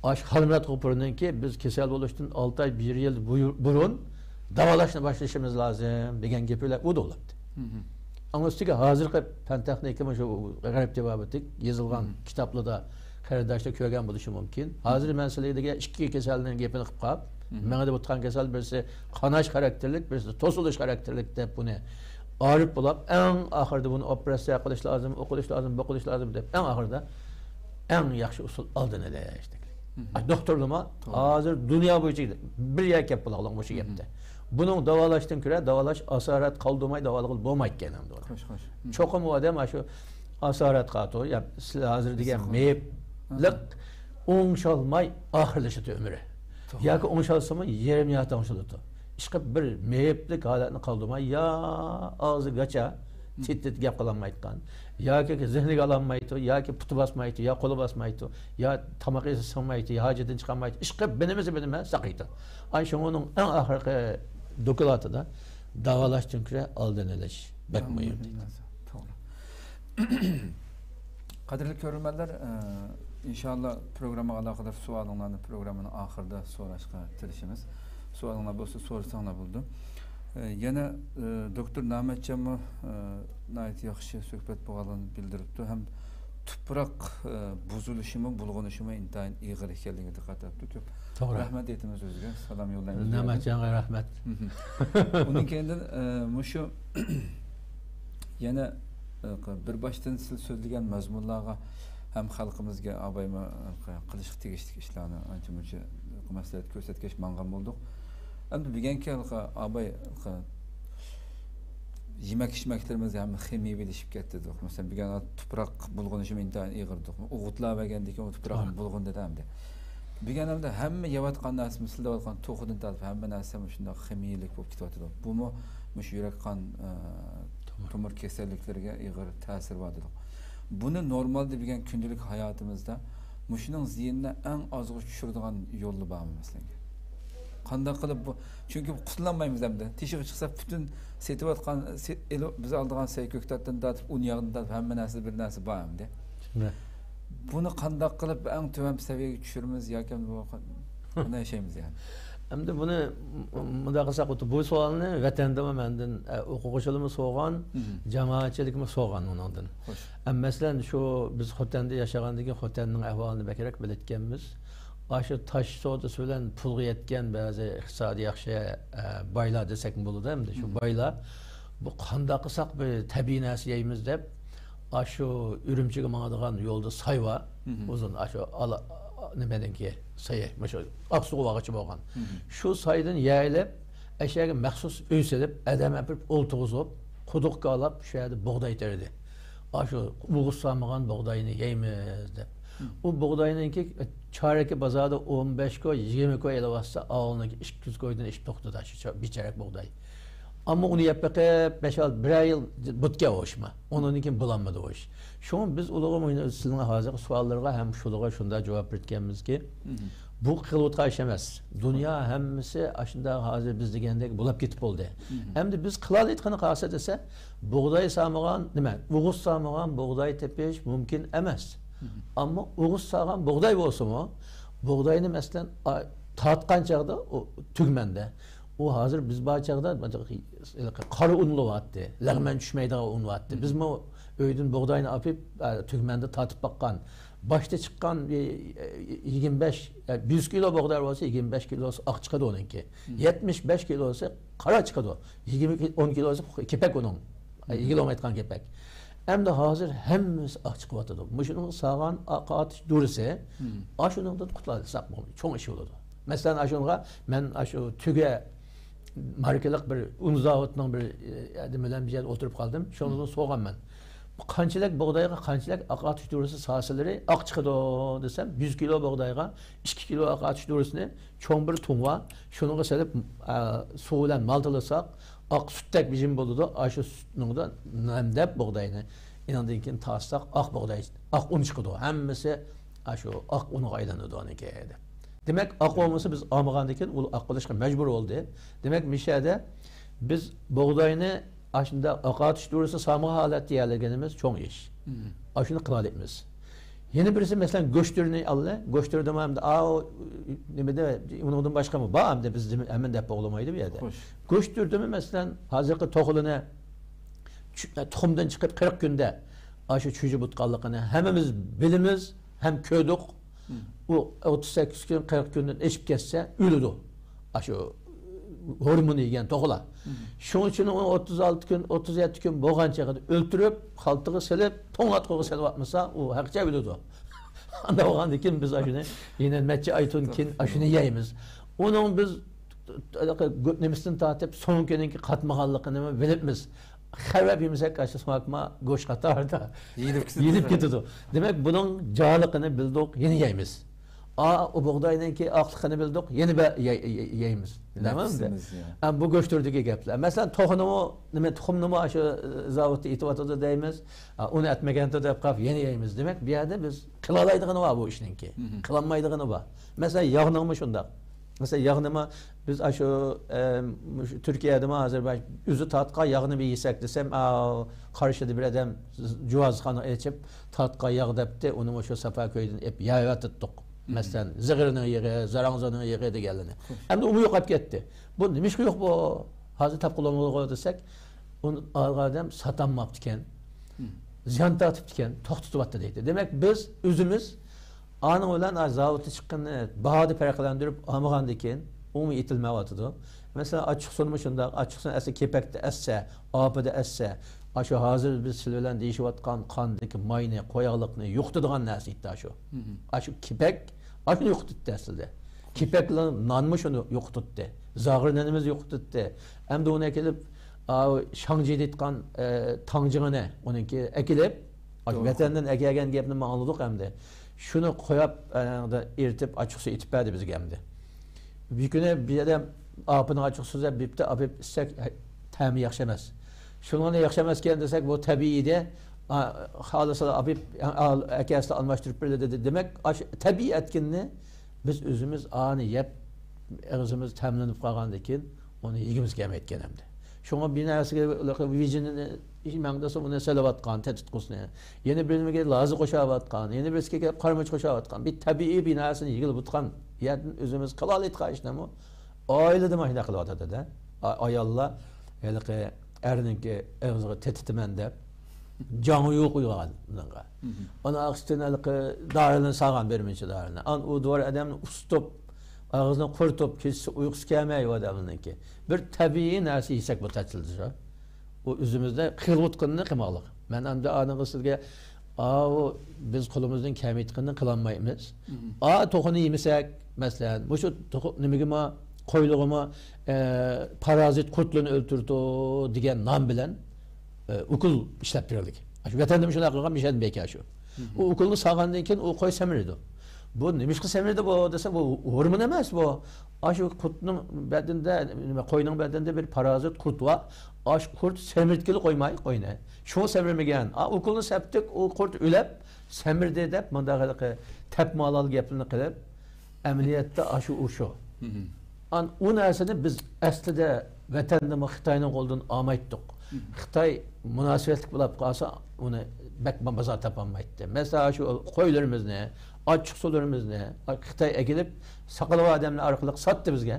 ئاشۇ خالمۇرات غوپۇرنىڭكى بىز كېسەل بولۇشتىن ئالتە ئاي، بىر يىل بۇيۇ-، بۇرۇن داۋالاشنى باشلىشىمىز لازىم دېگەن گېپى بىلەن ئۇ توۋلاپتۇ. مم. ئۇنىڭ ئۈستىگە ھازىرقى پەن تېخنىكىمۇ شۇ غەرب تېبابىتى يېزىلغان، مم، كىتابلاردا قېرىنداشلار كۆرگەن بولۇشى مۇمكىن. ھازىر مم، مەن سىلەرگە دېگەن ئىككى كېسەلنىڭ گېپىنى قىلىپ قاپ، مم، مېڭىدە بولغان كېسەل بىرسى قاناش خاراكتېرلىك، بىرسى توسۇلۇش خاراكتېرلىك دەپ بۇنى ئارىپ بولاپ، ئەڭ ئاخىرىدا بۇنى ئوپېراتسىيە قىلىش لازىم، ئۇ قىلىش لازىم، بۇ قىلىش لازىم دەپ، ئەڭ ئاخىرىدا ئەڭ ياخشى ئۇسۇل ئالدىن ئېلىش. مم. ئاي، دوختۇرلىرىمۇ توغرا، ھازىر دۇنيا بويىچە بىر يەر كەپ بولاقلىق مۇشۇ گەپتە. مم. بۇنىڭ داۋالاشتىن كۆرە داۋالاش ئاسارەت قالدۇرماي داۋالىغىلى بولمايدىكەن ئەمدى ئۇنى. خوش، خوش. مم. چوقۇم ئۇ ئادەم شۇ ئاسارەت قاتۇ، يا سىلەر ھازىر دېگەن مېيىپلىق ئوڭشالماي ئاخىرلىشىدۇ ئۆمرى. توغرا. ياكى ئوڭشالسىمۇ يېرىم ياتا ئوڭشىلىدۇ. ئىشقىلىپ بىر مېيىپلىك ھالەتنى قالدۇرماي يا ئاغزى گاچا، مم، تىت-تىت گەپ قىلالمايدىغان، ياكى زېھنىگە ئالالمايدۇ، ياكى پۇتى باسمايدۇ، يا قولى باسمايدۇ، يا تاماق يېسە سىڭمايدۇ، يا ھاجىتىدىن چىقالمايدۇ. ئىشقىلىپ بىر نېمىسى بىر نېمە ساقىيدۇ. ئاي شۇڭىنىڭ ئەڭ ئاخىرقى دوكلاتىدا داۋالاشتىن كۆرە ئالدىنى ئېلىش بەك مۇھىم دەيدۇ. توغرا. قەدىرلىك كۆرۈرمەنلەر، ئە، ئىنشاللا پروگراممىغا ئالاقىدار سوئالىڭلارنى پروگراممىنىڭ ئاخىرىدا سوراشقا تىرىشىمىز. سوئالىڭلار بولسا سورىساڭلار بولىدۇ. ئە، يەنە، ئە، دوكتور نامەتجانمۇ، ئە، ناھايىتى ياخشى سۆھبەت بولغانلىقىنى بىلدۈرۈپتۇ ھەم تۇپراق، ئە، بۇزۇلۇشىمۇ، بۇلغىنىشىمۇ ئىنتايىن ئېغىر ئىكەنلىكىگە دىققەت قىلىپتۇ. كۆپ توغرا. رەھمەت ئېيتىمىز ئۆزىگە. سالام يوللايمىز. نامەتجانغا رەھمەت. ئۇنىڭ كەينىدىن، ئە، مۇشۇ يەنە، ئە، بىر باشتىن سىز سۆزلىگەن مەزمۇنلارغا ھەم خەلقىمىزگە ئابايمۇ قىلىشقا تېگىشلىك ئىشلارنى ئانچە مۇنچە مەسلىھەت كۆرسەتكەچ ماڭغان بولدۇق. ئەمدى بۈگۈنكى ھېلىقى ئاباي ھېلىقى يېمەك ئىچمەكلىرىمىز ھەممە خىمىيەلىشىپ كەتتى دېدۇق. مەسىلەن، بۈگۈن تۇپراق بۇلغىنىشىمۇ ئىنتايىن ئېغىر دېدۇق. ئوغۇتلاپ بەرگەندىن كېيىن ئۇ تۇپراقنى توغرا. بۇلغىندى ئەمدى. بۈگۈن ئەمدى ھەممە يەۋاتقان نەرسە، سىلەۋاتقان توخۇدىن تارتىپ ھەممە نەرسە مۇشۇنداق خىمىيەلىك بولۇپ كېتىۋاتىدۇ. بۇمۇ مۇشۇ يۈرەك قان، ئە، تومۇر. تومۇر كېسەللىكلىرىگە ئېغىر تەسىرى بار دېدۇق. بۇنى نورمالدا بۈگۈن كۈندىلىك ھاياتىمىزدا مۇشۇنىڭ زىيىنىنى ئەڭ ئازغا چۈشۈرىدىغان يوللا بارمۇ مەسىلەن؟ قانداق قىلىپ بۇ؟ چۈنكى قۇتۇلالمايمىز ئەمدى. تېشىغا چىقسا پۈتۈن سېتىۋاتقان، سېت-، ئېلىپ، بىز ئالىدىغان سەي كۆكتاتتىن تارتىپ، ئۇن ياغدىن تارتىپ ھەممە نەرسە، بىر نەرسە بار ئەمدى. شۇنداق. بۇنى قانداق قىلىپ ئەڭ تۆۋەن سەۋىيەگە چۈشۈرىمىز ياكى بۇ قانداق ياشايمىز يەنى؟ ئەمدى بۇنى م-، مۇنداق قىلساق، بۇ سوئالنى ۋەتەندىمۇ مەندىن، ئە، ئوقۇغۇچىلىرىمۇ سورىغان، مم. جامائەتچىلىكمۇ سورىغان ئۇنىڭدىن. خوش. ئە، مەسىلەن، شۇ بىز خوتەندە ياشىغاندىن كېيىن خوتەننىڭ ئەھۋالىنى بەكرەك بىلىدىكەنمىز. ئاشۇ تاش سودىسى بىلەن پۇلغا يەتكەن بەزى ئىقتىسادى ياخشى، ئە، بايلار دېسەكمۇ بولىدۇ ئەمدى. شۇ مم. بايلار بۇ قانداق قىلساق بىر تەبىئىي نەرسە يەيمىز دەپ، ئاشۇ ئۈرۈمچىگە ماڭىدىغان يولدا ساي بار. مم. ئۇزۇن، ئاشۇ ئالا-، نېمىدىنكى سايى، مۇشۇ ئاقسۇ بولغاچ بولغان. مم. شۇ سايدىن يەر ئېلىپ، ئەشەگە مەخسۇس ئۆي سېلىپ، ئادەم ئەپىرىپ ئولتۇرغۇزۇپ، قۇدۇققا ئالاپ، شۇ يەردە بۇغداي تېرىدى. ئاشۇ ئوغۇت سالمىغان بۇغداينى يەيمىز دەپ. مم. ئۇ بۇغداينىڭكى چارىكى بازاردا ئون بەش كوي، يىگىرمە كوي ئېلىۋاتسا، ئاۋۇلنىڭكى ئىككى يۈز كويدىن ئېشىپ توختىدى، شۇ چا-، بىر چارەك بۇغداي. ئەمما ئۇنى يەپ بېقىپ، بەش-ئالتە، بىرەر يىل بوپتىكەن ئۇ ئىشمۇ. ئۇنىڭدىن كېيىن بولالمىدى ئۇ ئىش. شۇڭا بىز ئۇلارغا مۇ-، سىلىنىڭ ھازىرقى سوئاللىرىغا ھەم شۇلارغا شۇنداق جاۋاب بېرىدىكەنمىزكى، مم. بۇ قىلىۋاتقان ئىش ئەمەس. دۇنيا ھەممىسى ئاشۇنداق ھازىر بىز دېگەندەك بولاپ كېتىپ بولدى. مم. ئەمدى بىز قىلالايدىغىنى قالسا دېسە، بۇغداي سالمىغان، نېمە، ئوغۇت سالمىغان بۇغداي تېپىش مۇمكىن ئەمەس. مم. ئەمما ئوغۇت سالغان بۇغداي بولسىمۇ، بۇغداينى، مەسىلەن، ئا-، تارتقان چاغدا ئۇ تۈگمەندە، ئۇ ھازىر بىز بار چاغدا قارا ئۇن بولاتتى، لەغمەن چۈشمەيدىغان ئۇن بولاتتى. مم. بىزمۇ ئۆيدىن بۇغداينى ئاپىپ، ئە، تۈگمەندە تارتىپ باققان. باشتا چىققان، ئە، يىگىرمە بەش، ئە، يۈز كىلو بۇغداي بولسا، يىگىرمە بەش كىلوسى ئاق چىقىدۇ ئۇنىڭكى. مم. يەتمىش بەش كىلوسى قارا چىقىدۇ. يىگىرمە، ئون كىلوسى كېپەك ئۇنىڭ. مم. يېگىلى بولمايدىغان كېپەك. ئەمدى ھازىر ھەممىسى ئاق چىقىۋاتىدۇ. مۇشۇنىڭغا سالغان ئاق ئاتۇش دورىسى، مم. ئاشۇنىڭدىن قۇتۇلالىساق، بۇ چوڭ ئىش بولىدۇ. مەسىلەن، ئاشۇنىڭغا مەن ئاشۇ تۈگە ماركىلىق بىر ئۇن زاۋۇتىنىڭ بىر، ئە، ئادىمى بىلەن بىر يەردە ئولتۇرۇپ قالدىم. شۇنىڭدىن مم. سورىغانمەن. بۇ قانچىلىك بۇغدايغا قانچىلىك ئاق ئاتۇش دورىسى سالسىلىرى ئاق چىقىدۇ دېسەم، يۈز كىلو بۇغدايغا ئىككى كىلو ئاق ئاتۇش دورىسىنى چوڭ بىر تۇڭغا، شۇنىڭغا سېلىپ، ئە، سۇ بىلەن مالتىلىساق، ئاق سۈتتەك بىر نېمە بولىدۇ. ئاشۇ سۈتنىڭدە نەمدەپ بۇغداينى، ئېنىڭدىن كېيىن تارتساق، ئاق بۇغداي، ئاق ئۇن چىقىدۇ. ھەممىسى ئاشۇ ئاق ئۇنغا ئايلىنىدۇ ئۇنىڭكى دەپ. دېمەك، ئاق بولمىسا، بىز ئالمىغاندىن كېيىن ئۇ ئاق بولۇشقا مەجبۇر بولدى. دېمەك، مۇشۇ يەردە بىز بۇغداينى ئاشۇنداق ئاق ئاتۇش دورىسى سالمىغان ھالەتتە يەرلىگىنىمىز چوڭ ئىش. مم. ئاشۇنى قىلالايمىز. يەنە بىرسى، مەسىلەن، گۆش تۈرىنى ئالدى. گۆش تۈرىدىمۇ ئەمدى، ئاۋۇ، نېمىدە، ئۇنىڭدىن باشقىمۇ بار ئەمدى، بىز ھەممىنى دەپ بولمايدۇ بۇ يەردە. خوش. گۆش تۈرىدىمۇ، مەسىلەن، ھازىرقى توخۇلىنى چۈ-، تۇخۇمدىن چىقىپ قىرىق كۈندە ئاشۇ چۈجە بۇتقانلىقىنى ھەممىمىز بىلىمىز ھەم كۆردۇق. مم. ئۇ ئوتتۇز سەككىز كۈن، قىرىق كۈندىن ئېشىپ كەتسە، ئۆلىدۇ. ئاشۇ ھورمون يېگەن توخۇلار. مم. شۇنىڭ ئۈچۈن ئۇنى ئوتتۇز ئالتە كۈن، ئوتتۇز يەتتە كۈن بولغان چېغىدا ئۆلتۈرۈپ، خالتىغا سېلىپ، توڭلاتقۇغا سېلىۋاتمىسا، ئۇ ھەقىچە ئۆلىدۇ. ئانداق بولغاندىن كېيىن بىز ئاشۇنى يەنە نەچچە ئايدىن كېيىن ئاشۇنى يەيمىز. ئۇنىڭ بىز نېمىسىدىن تارتىپ سوڭكىنىڭكى قاتمىغانلىقىنىمۇ بىلىپمىز. خەۋەر بېرمىسەك، ئاشۇ سوڭاكما گۆش قاتارىدا يېيىلىپ كېتىدۇ. يېيىلىپ كېتىدۇ. دېمەك، بۇنىڭ جانلىقىنى بىلدۇق، يەنە يەيمىز. ئا، ئۇ بۇغداينىڭكى ئاقلىقىنى بىلدۇق، يەنە بە-، يەي-، يەي-، يەيمىز. بىلەمسىزمۇ؟ نەپسىمىز، يا. ئا، بۇ گۆش تۈرىدىكى گەپلەر. مەسىلەن، توخۇنىمۇ، نېمە، تۇخۇمنىمۇ ئاشۇ، ئە، زاۋۇتتا ئېتىۋاتىدۇ دەيمىز. ئا، ئۇنى ئەتمىگەنتۇ دەپ قاپ يەنە يەيمىز. دېمەك، بۇ يەردە بىز قىلالايدىغىنى بار بۇ ئىشنىڭكى. مم. قىلالمايدىغىنى بار. مەسىلەن، ياغنىڭمۇ شۇنداق. مەسىلەن، ياغنىمۇ بىز ئاشۇ، ئە، مۇشۇ تۈركىيەدىمۇ ھازىر بار، ئۆزى تارتقان ياغنى بىر يېسەك دېسەم، ئاۋۇ قارشىدا بىر ئادەم جۇۋازخانا ئېچىپ، تارتقان ياغ دەپتۇ، ئۇنى مۇشۇ ساپا كۆيدىن ئېلىپ يەۋاتىتتۇق. مم. مەسىلەن، زىغىرنىڭ يېغى، زاراڭزىنىڭ يېغى دېگەنلىرىنى. خوش. ئەمدى ئۇمۇ يوقاپ كەتتى. بۇ نېمىشقا يوق بۇ؟ ھازىر تاپقىلى بولمىدىغۇ دېسەك، ئۇنى ئالغان ئادەم ساتالماپتىكەن، مم. زىيان تارتىپتىكەن، توختىتىۋاتتى دەيدۇ. دېمەك، بىز ئۆزىمىز ئانىڭ بىلەن زاۋۇتتا چىققىنى باھادا پەرقلەندۈرۈپ ئالمىغاندىن كېيىن، ئۇمۇ ئېتىلمەيۋاتىدۇ. مەسىلەن، ئاچچىقسۇنمۇ شۇنداق، ئاچچىقسۇن ئەسلى كېپەكتە ئەتسە، ئاپىدا ئەتسە، ئاشۇ ھازىر بىز سىلەر بىلەن دېيىشىۋاتقان قاندىكى ماينى، قوياقلىقنى يوقىتىدىغان نەرسە ئىدى ئاشۇ. ئاشۇ كېپەك ئاشۇنى يوقىتىدۇ ئەسلىدە. كېپەك بىلەن نانمۇ شۇنى يوقىتىدۇ. زاغرا نېنىمىزنى يوقىتىدۇ. ئەمدى ئۇنى ئەكېلىپ، ئاۋۇ شاڭجى دەيدىغان، ئە، تاڭجىڭىنى، ئۇنىڭكى ئەكېلىپ، ئاشۇ ۋەتەندىن ئەكەلگەن گەپنى ماڭا ئاڭلىدۇق ئەمدى. شۇنى قويۇپ، ئەنەڭدە ئېرىتىپ، ئاچچىقسۇ ئېتىپ بەردى بىزگە ئەمدى. بىر كۈنى بىر ئادەم ئاپىنىڭ ئاچچىقسۇ دەپ بېرىپتۇ، ئاپىپ ئىچسەك، تەمى ياخشى ئەمەس. شۇنىڭ ياخشى ئەمەسكەن دېسەك، بۇ تەبىئىي ئىدى. ئا، خالىسىلا ئاپىپ، ئا، ئەكەسىلا ئالماشتۇرۇپ بېرىلىدۇ دېدى. دېمەك، ئاش-، تەبىئىي ئەتكىنىنى بىز ئۆزىمىز ئانى يەپ، ئېغىزىمىز تەملىنىپ قالغاندىن كېيىن، ئۇنى يېگۈمىز كەلمەيدىكەن ئەمدى. شۇڭا بىر نەرسىگە ۋىجىنىنى مەڭدىسى ئۇنى سېلىۋاتقان، تېتىتقۇسىنى. يەنە بىرىگە لازا قوشۇۋاتقان، يەنە بىرسىگە كەپ قارىمۇچ قوشۇۋاتقان. بىر تەبىئىي بىر نەرسىنى يېگىلى بولىدىغان يەردىن ئۆزىمىز قىلالايدىغان ئىشنىمۇ ئائىلىدىمۇ شۇنداق قىلىۋاتىدۇ-دە. ئا-، ئاياللار ھېلىقى ئەرنىڭكى ئېغىزىغا تېتىتىمەن دەپ، جاڭيۇ قويغان بۇنىڭغا. ئانا ئاقسىتىن ھېلىقى دارىلىنى سالغان، بىر مۇنچە دارىلىنى. ئان ئۇ دورا ئادەمنى ئۇسسىتىپ، ئاغزىنى قۇرۇتۇپ، كېچىسى ئۇيقۇسى كەلمەي ئۇ ئادەمنىڭكى. بىر تەبىئىي نەرسە يېسەك بۇ تەتىلدە شۇ. ئۇ ئۆزىمىزدە قىلىۋاتقىنىنى قىلماقلىق. مەن ئەمدى ئانىڭغا سىزگە، ئاۋۇ بىز قولىمىزدىن كەلمەيدىغىنىنى قىلالمايمىز. ئا، توخۇنى يېمىسەك، مەسىلەن، مۇشۇ توخۇ-، نېمىگىمۇ، قويلىغىمۇ، ئە، پارازىت قۇرتلىرىنى ئۆلتۈرىدۇ دېگەن نام بىلەن، ئە، ئوكۇل ئىشلەپ بېرىلدى. شۇ ۋەتەندىمۇ شۇنداق قىلغان مىشەن بەكە شۇ. ئۇ ئوكۇلنى سالغاندىن كېيىن ئۇ قوي سەمرىدى. بۇ نېمىشقا سەمرىدى بۇ دېسە، بۇ ھورمون ئەمەس بۇ. ئاشۇ قۇرتنىڭ بەدىنىدە، نېمە، قوينىڭ بەدىنىدە بىر پارازىت قۇرت بار. ئاشۇ قۇرت سەمرىتكىلى قويماي قوينى. شۇ سەمرىمىگەن. ئا، ئوكۇلنى سەپتۇق، ئۇ قۇرت ئۆلۈپ سەمرىدى دەپ مۇنداق ھېلىقى تەپمە ھالال گەپلىرىنى قىلىپ، ئەمەلىيەتتە ئاشۇ ئۇ شۇ. ئان-، ئۇ نەرسىنى بىز ئەسلىدە ۋەتەندىمۇ خىتاينىڭ قولىدىن ئالمايتتۇق. خىتاي مۇناسىۋەتلىك بولۇپ قالسا، ئۇنى بەك بازار تاپالمايتتى. مەسىلەن، شۇ قويلىرىمىزنى، ئاچچىقسۇلىرىمىزنى خىتاي ئەكېلىپ، ساقىلى بار ئادەملەر ئارقىلىق ساتتى بىزگە.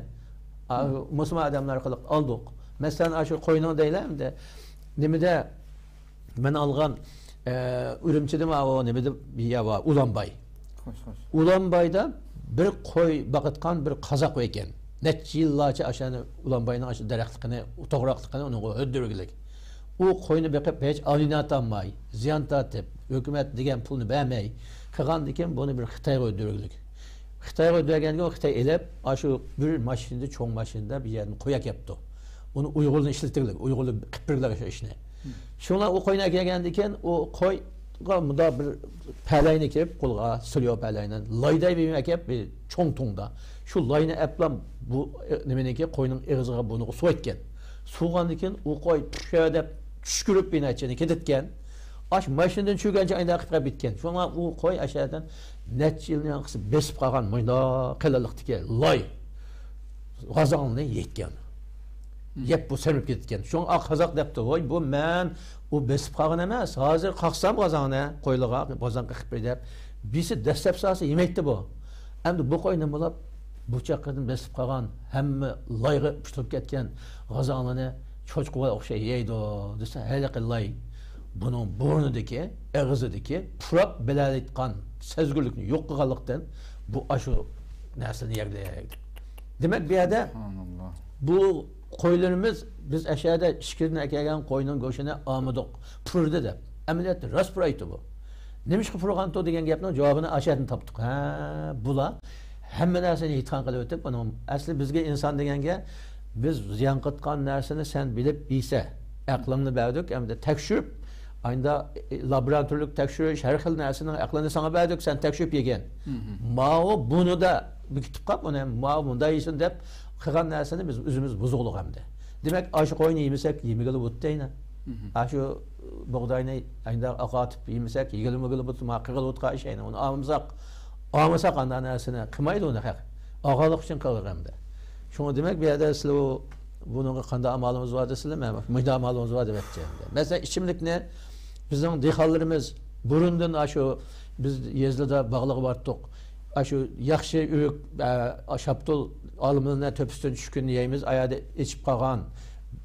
ئا، مۇسۇلمان ئادەملەر ئارقىلىق ئالدۇق. مەسىلەن، شۇ قوينىڭ دەيلى ئەمدى نېمىدە مەن ئالغان، ئە، ئۈرۈمچىدىمۇ ئاۋۇ نېمىدە بىر يەر بار، ئۇلانباي. خوش، خوش. ئۇلانبايدا بىر قوي باقىدىغان بىر قازاق ئىكەن. نەچچە يىللارچە ئاشۇ ئۇلانباينىڭ ئاشۇ دەرەخلىكىنى، توغراقلىقىنى ئۇنىڭغا ھۆددۈرگۈلۈك. ئۇ قوينى بېقىپ ھېچ ئالىناتالماي، زىيان تارتىپ، ھۆكۈمەت دېگەن پۇلنى بەرمەي قىلغاندىكىن بۇنى بىر خىتايغا ھۆددۈرگۈلۈك. خىتايغا ھۆددۈرگەندىكىن ئۇ خىتاي ئېلىپ، ئاشۇ بىر ماشىنىدا، چوڭ ماشىنىدا بىر يەردىن قوي ئەكەپتۇ. ئۇنى ئۇيغۇرلار ئىشلىتىگلىك، ئۇيغۇرلار قىلىپ بېرىگلىك شۇ ئىشنى. شۇڭلار ئۇ قوينى ئەكەلگەندىن كېيىن ئۇ قويغا مۇنداق بىر پەلەينى كىرىپ، قولىغا سىليو پەلەينى، لايدەي بىر ئەكەپ، بىر چوڭ تۇڭدا. شۇ لاينى ئەپلا بۇ، ئە، نېمىنىڭكى، قوينىڭ ئېغىزىغا بۇنىغا سۇۋايتكەن. سۇغاندىن كېيىن ئۇ قوي تۈشە دەپ چۈشكۈرۈپ بىر نەچچىنى كېتىتكەن. ئاش ماشىنىدىن چۈشكەنچە ئايدا قىلىپ بىتكەن. شۇڭا ئۇ قوي ئاشەدىن نەچچە يىلنى ياڭقىسى بېسىپ قالغان مۇنداق قېلىنلىقتىكى لاي غازاڭنى يەتكەن. يەپ بۇ سەمرىپ كېتىدىكەن. شۇڭا قازاق دەپتۇ، ۋاي، بۇ مەن ئۇ بېسىپ قالغان ئەمەس، ھازىر قاقسام غازاڭنى، قويلىغا غازاڭ قېقىپ بېرە دەپ، بىرسى دەسسەپ سالسا يېمەيتتى بۇ. ئەمدى بۇ قوي نېمە بولۇپ، بۇ چاققىدىن بېسىپ قالغان، ھەممە لايغا پۇتۇلۇپ كەتكەن غازاڭلىنى چوچقىغا ئوخشاش يەيدۇ دېسە، ھېلىقى لاي بۇنىڭ بۇرنىدىكى، ئېغىزىدىكى پۇراپ بىلەلەيدىغان سەزگۈرلۈكنى يوق قىلغانلىقتىن، بۇ ئاشۇ نەرسىنى يەگلەيدۇ. دېمەك، بۇ يەردە سۇبھاناللا. بۇ قويلىرىمىز، بىز ئەشەدە ئىچكىرىدىن ئەكەلگەن قوينىڭ گۆشىنى ئالمىدۇق، پۇرىدى دەپ. ئەمەلىيەتتە راست پۇرايتتى بۇ. نېمىشقا پۇرىغانتۇ دېگەن گەپنىڭ جاۋابىنى ئاشەدىن تاپتۇق. ھە، بۇلار ھەممە نەرسىنى ھېيتخان قىلىۋېتىپ، ئۇنىڭ ئەسلى بىزگە ئىنسان دېگەنگە، بىز زىيان قىلىدىغان نەرسىنى سەن بىلىپ يېسە، ئەقلىڭنى بەردۇق، ئەمدى تەكشۈرۈپ، ئايندا لابراتورلۇق تەكشۈرۈش، ھەر خىل نەرسىنىڭ ئەقلىنى ساڭا بەردۇق، سەن تەكشۈرۈپ يېگىن. ماۋۇ بۇنىدا بېكىتىپ قاپ، ئۇنى ماۋۇ مۇنداق يېسۇن دەپ قىلغان نەرسىنى بىز ئۆزىمىز بۇزۇقلۇق ئەمدى. دېمەك، ئاشۇ قوينى يېمىسەك، يېمىگىلى بوپتۇ ئەينە. ئاشۇ بۇغداينى ئاينداق ئاقارتىپ يېمىسەك، يېگىلى مېگىلى بوپتۇ، ما قىلغىلى بوپتۇ ئىش ئەينە. ئۇنى ئالمىساق، ئالمىساق ئانداق نەرسىنى قىلمايدۇ ئۇنى خەق. ئالغانلىق ئۈچۈن قىلغان ئەمدى. شۇڭا دېمەك، بۇ يەردە سىلەر بۇنىڭغا قانداق ئامالىمىز بار دېسىلەر، مەن مۇنداق ئامالىمىز بار دەۋەتتى ئەمدى. مەسىلەن، ئىچىملىكنى بىزنىڭ دېھقانلىرىمىز بۇرۇندىن ئاشۇ بىز يېزىلىدا باغلىغا بارتۇق. ئاشۇ ياخشى ئۆرۈك، ئە، شاپتۇل ئالمىلىنى تۆپىسىدىن چۈشكۈننى يەيمىز. ئايادا ئېچىپ قالغان،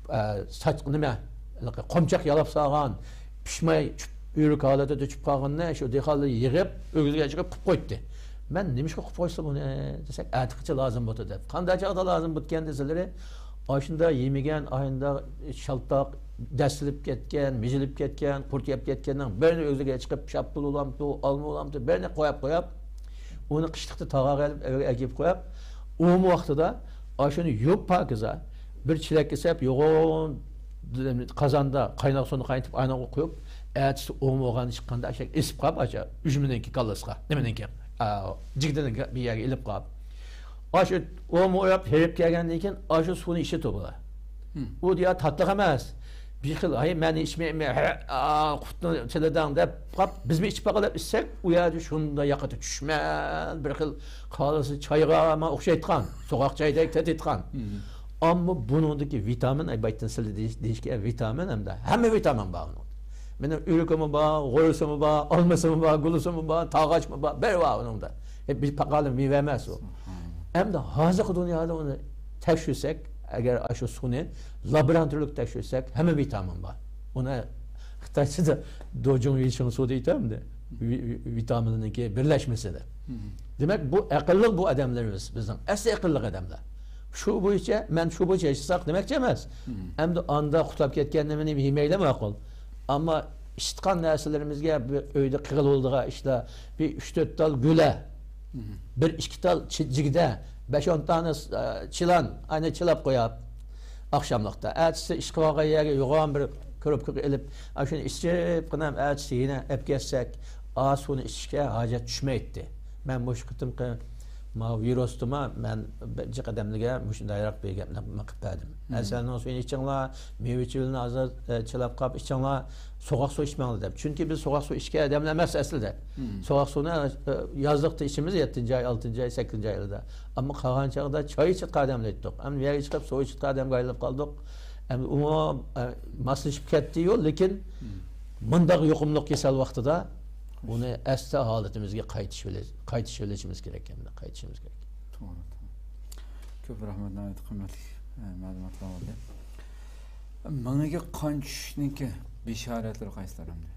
ئە، ساچ-، نېمە، قومچاق يالاپ سالغان، پىشماي چۈپ، ئۆرۈك ھالىتىدە چۈپ قالغىنىنى شۇ دېھقانلار يىغىپ، ئۆگزىگە چىقىپ قىپ قويدى. مەن نېمىشقا قىپ قويسا بۇنى دېسەك، ئەتىقىچە لازىم بولدى دەپ. قانداق چاغدا لازىم بولىدىكەن دېسىلىرى، ئاشۇنداق يېمىگەن، ئاينداق شالتاق دەسسىلىپ كەتكەن، مىجىلىپ كەتكەن، قۇرت يەپ كەتكەننىڭ بىرىنى ئۆزىگە چىقىپ، شاپتۇل بولامتۇ، ئالما بولامتۇ، بىرىنى قوياپ قوياپ، ئۇنى قىشلىقتا تاغاغا ئېلىپ، ئۆيگە ئەكېلىپ قويۇپ، ئومۇ ۋاقتىدا ئاشۇنى يۇيۇپ پاكىزا، بىر چېلەككە سېلىپ، يوغان قازاندا قايناق سۇنى قاينىتىپ، ئايناغا قويۇپ، ئەتىسى ئومۇ بولغاندا چىققاندا ئاشۇ ئېسىپ قاپ، ئاشۇ ئۈجمىنىڭكى كاللىسىغا، نېمىنىڭكى، ئا، جىگدىنىڭكى بىر يەرگە ئېلىپ قاپ، ئاشۇ ئومۇ ئوياپ ھېرىپ كەلگەندىن كېيىن، ئاشۇ سۇنى ئىچىدۇ بۇلار. ئۇ دېيە تاتلىق ئەمەس. بىر خىل، ھەي، مەن ئىچمەيمەن، ھە، ئا، قۇتنى تىلىدىڭ دەپ قاپ، بىزمۇ ئىچىپ باقايلى دېسەك، ئۇ يەردە شۇنداق ياقىتى چۈشمەن، بىر خىل قالىسى چايغا ئوخشايدىغان، سوغۇق چايدەك تېتىيدىغان. ئەمما بۇنىڭدىكى ۋىتامىن، ئەي، بايتىن سىلى دېيىش-، دېيىشكە ۋىتامىن ھەمدە ھەممە ۋىتامىن بار ئۇنىڭدا. مېنىڭ ئۆرۈكىمۇ بار، غورىسىمۇ بار، ئالمىسىمۇ بار، گۈلىسىمۇ بار، تاغاچمۇ بار، بەرى بار ئۇنىڭدا. ئە، بىر پاقالى مېۋە ئەمەس ئۇ. ئەمدى ھازىرقى دۇنيادا ئۇنى تەكشۈرسەك، ئەگەر ئاشۇ سۇنى لابوراتورلۇق تەكشۈرسەك، ھەممە ۋىتامىن بار. ئۇنى خىتايچىدا دوجۇڭ ۋىشىڭ سۇ دەيدۇ ئەمدى. ۋى-، ۋى-، ۋىتامىننىڭكى بىرلەشمىسىدە. دېمەك، بۇ ئەقىللىق بۇ ئادەملىرىمىز بىزنىڭ. ئەسلى ئەقىللىق ئادەملەر. شۇ بويىچە، مەن شۇ بويىچە ياشىساق دېمەكچى ئەمەس. ئەمدى ئاندا قۇتلاپ كەتكەن نېمىنى يېمەيلى ماقۇل. ئەمما ئىچىدىغان نەرسىلىرىمىزگە بىر ئۆيدە قىغىلى بولىدىغان ئىشلار، بىر ئۈچ تۆت تال گۈلە، بىر ئىككى تال چى-، جىگدە، بەش ئون دانە، ئە، چىلان، ئاينى چىلاپ قوياپ، ئاخشاملىقتا. ئەتىسى ئىشقا بارغان يەرگە يوغان بىر كروپكىغا ئېلىپ، ئاشۇنى ئىچىپ قىنام ئەتىسى يەنە ئەپ كەتسەك، ئا سۇنى ئىچىشكە ھاجەت چۈشمەيتتى. مەن مۇشۇ قېتىمقى ماۋۇ ۋىرۇستىمۇ مەن بىر جىق ئادەملەرگە مۇشۇنداقراق بىر گەپنى قىلىپ بەردىم. ئەسەلنىڭ سۈيىنى ئىچىڭلار، مېۋە چىۋىلىنى ھازىر، ئە، چىلاپ قاپ ئىچىڭلار، سوغۇق سۇ ئىچمەڭلار دەپ. چۈنكى بىز سوغۇق سۇ ئىچكەن ئادەملەر ئەمەس ئەسلىدە. سوغۇق سۇنى، ئە، يازلىقتا ئىچىمىز، يەتتىنچى ئاي، ئالتىنچى ئاي، سەككىزىنچى ئايلاردا. ئەمما قالغان چاغدا چاي ئىچىدىغان ئادەملەر ئىدۇق. ئەمدى بۇ يەرگە چىقىپ سۇ ئىچىدىغان ئادەمگە ئايلىنىپ قالدۇق. ئەمدى ئۇمۇ، ئە، ماسلىشىپ كەتتى-يۇ، لېكىن مۇنداق يۇقۇملۇق كېسەل ۋاقتىدا ئۇنى ئەسلى ھالىتىمىزگە قايتىشىۋېلى-، قايتىشىۋېلىشىمىز كېرەك، ئەمدى قايتىشىمىز كېرەك. توغرا، توغرا. كۆپ رەھمەت، ناھايىتى قىممەتلىك، ئە، مەلۇماتلار بولدى. مېڭىگە قان چۈشۈشنىڭكى بېشارەتلىرى قايسىلار ئەمدى؟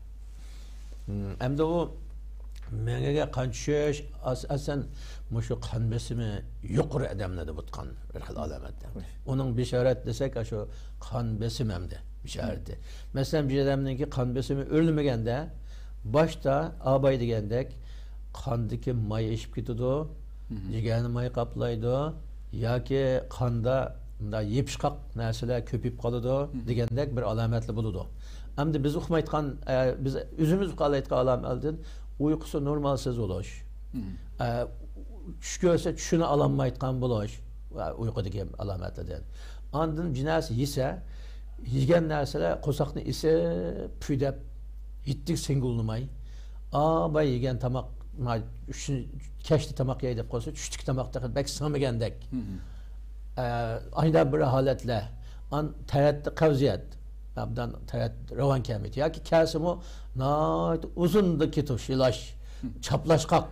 مم، ئەمدى ئۇ مېڭىگە قان چۈشۈش، ئاساسەن، مۇشۇ قان بېسىمى يۇقىرى ئادەملەردە بولىدىغان بىر خىل ئالامەت. ئۇنىڭ بېشارەت دېسەك، ئاشۇ قان بېسىمى ئەمدى بېشارىتى. مەسىلەن، بىر ئادەمنىڭكى قان بېسىمى ئۆرلىمىگەندە، باشتا ئاباي دېگەندەك قاندىكى ماي ئېشىپ كېتىدۇ، جىگەرنى ماي قاپلايدۇ، ياكى قاندا مۇنداق يېپىشقاق نەرسىلەر كۆپىيىپ قالىدۇ دېگەندەك بىر ئالامەتلەر بولىدۇ. ئەمدى بىز ئۇقمايدىغان، ئە، بىز ئۆزىمىز ئۇقالايدىغان ئالامەتلەردىن ئۇيقۇسى نورمالسىز بولۇش، ئە، چۈش كۆرسە چۈشىنى ئالالمايدىغان بولۇش، ئە، ئۇيقۇدىكى ئالامەتلەردىن. ئاندىن بىر نەرسە يېسە، يېگەن نەرسىلەر قورساقنى ئېسىپ، پۈدەپ، ھېيتتىك سىڭگۈلىمەي، ئاباي يېگەن تاماق، ما، چۈشنى، كەچتە تاماق يەي دەپ قويسا، چۈشتىكى تاماق تېخى بەك سىڭمىگەندەك. ئە، ئاينا بىر ھالەتلەر. ئان تەرەتتە قەۋزىيەت، ئابدان تەرەت راۋان كەلمەيدۇ. ياكى كەلسىمۇ، ناھايىتى ئۇزۇندا كېتىش، يىلاش، چاپلاشقاق.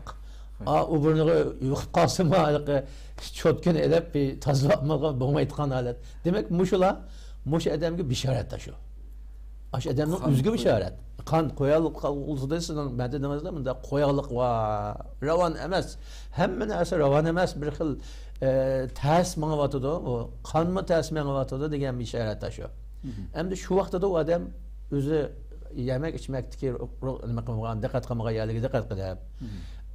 ئا، ئۇ بۇرنىغا يۇقۇپ قالسىمۇ، ھېلىقى چوتكىنى ئېلىپ، بىر تازىلاپ بولمايدىغان ھالەت. دېمەك، مۇشۇلار، مۇشۇ ئادەمگە بېشارەت ئاشۇ. ئاشۇ ئادەمنىڭ قان ئۆزىگە قويۇق. بېشارەت. قان قويۇقلۇق قالغۇسىدا سىزنىڭ بەدىنىڭىزدە مۇنداق قويۇقلۇق بار. راۋان ئەمەس. ھەممە نەرسە راۋان ئەمەس. بىر خىل، ئە، تەس مېڭىۋاتىدۇ. ئۇ قانمۇ تەس مېڭىۋاتىدۇ دېگەن بېشارەت ئاشۇ. ئەمدى شۇ ۋاقتىدا ئۇ ئادەم ئۆزى يېمەك ئىچمەكتىكى رو-، رو-، نېمە قىلمىغان، دىققەت قىلمىغان يەرلىرىگە دىققەت قىلىپ،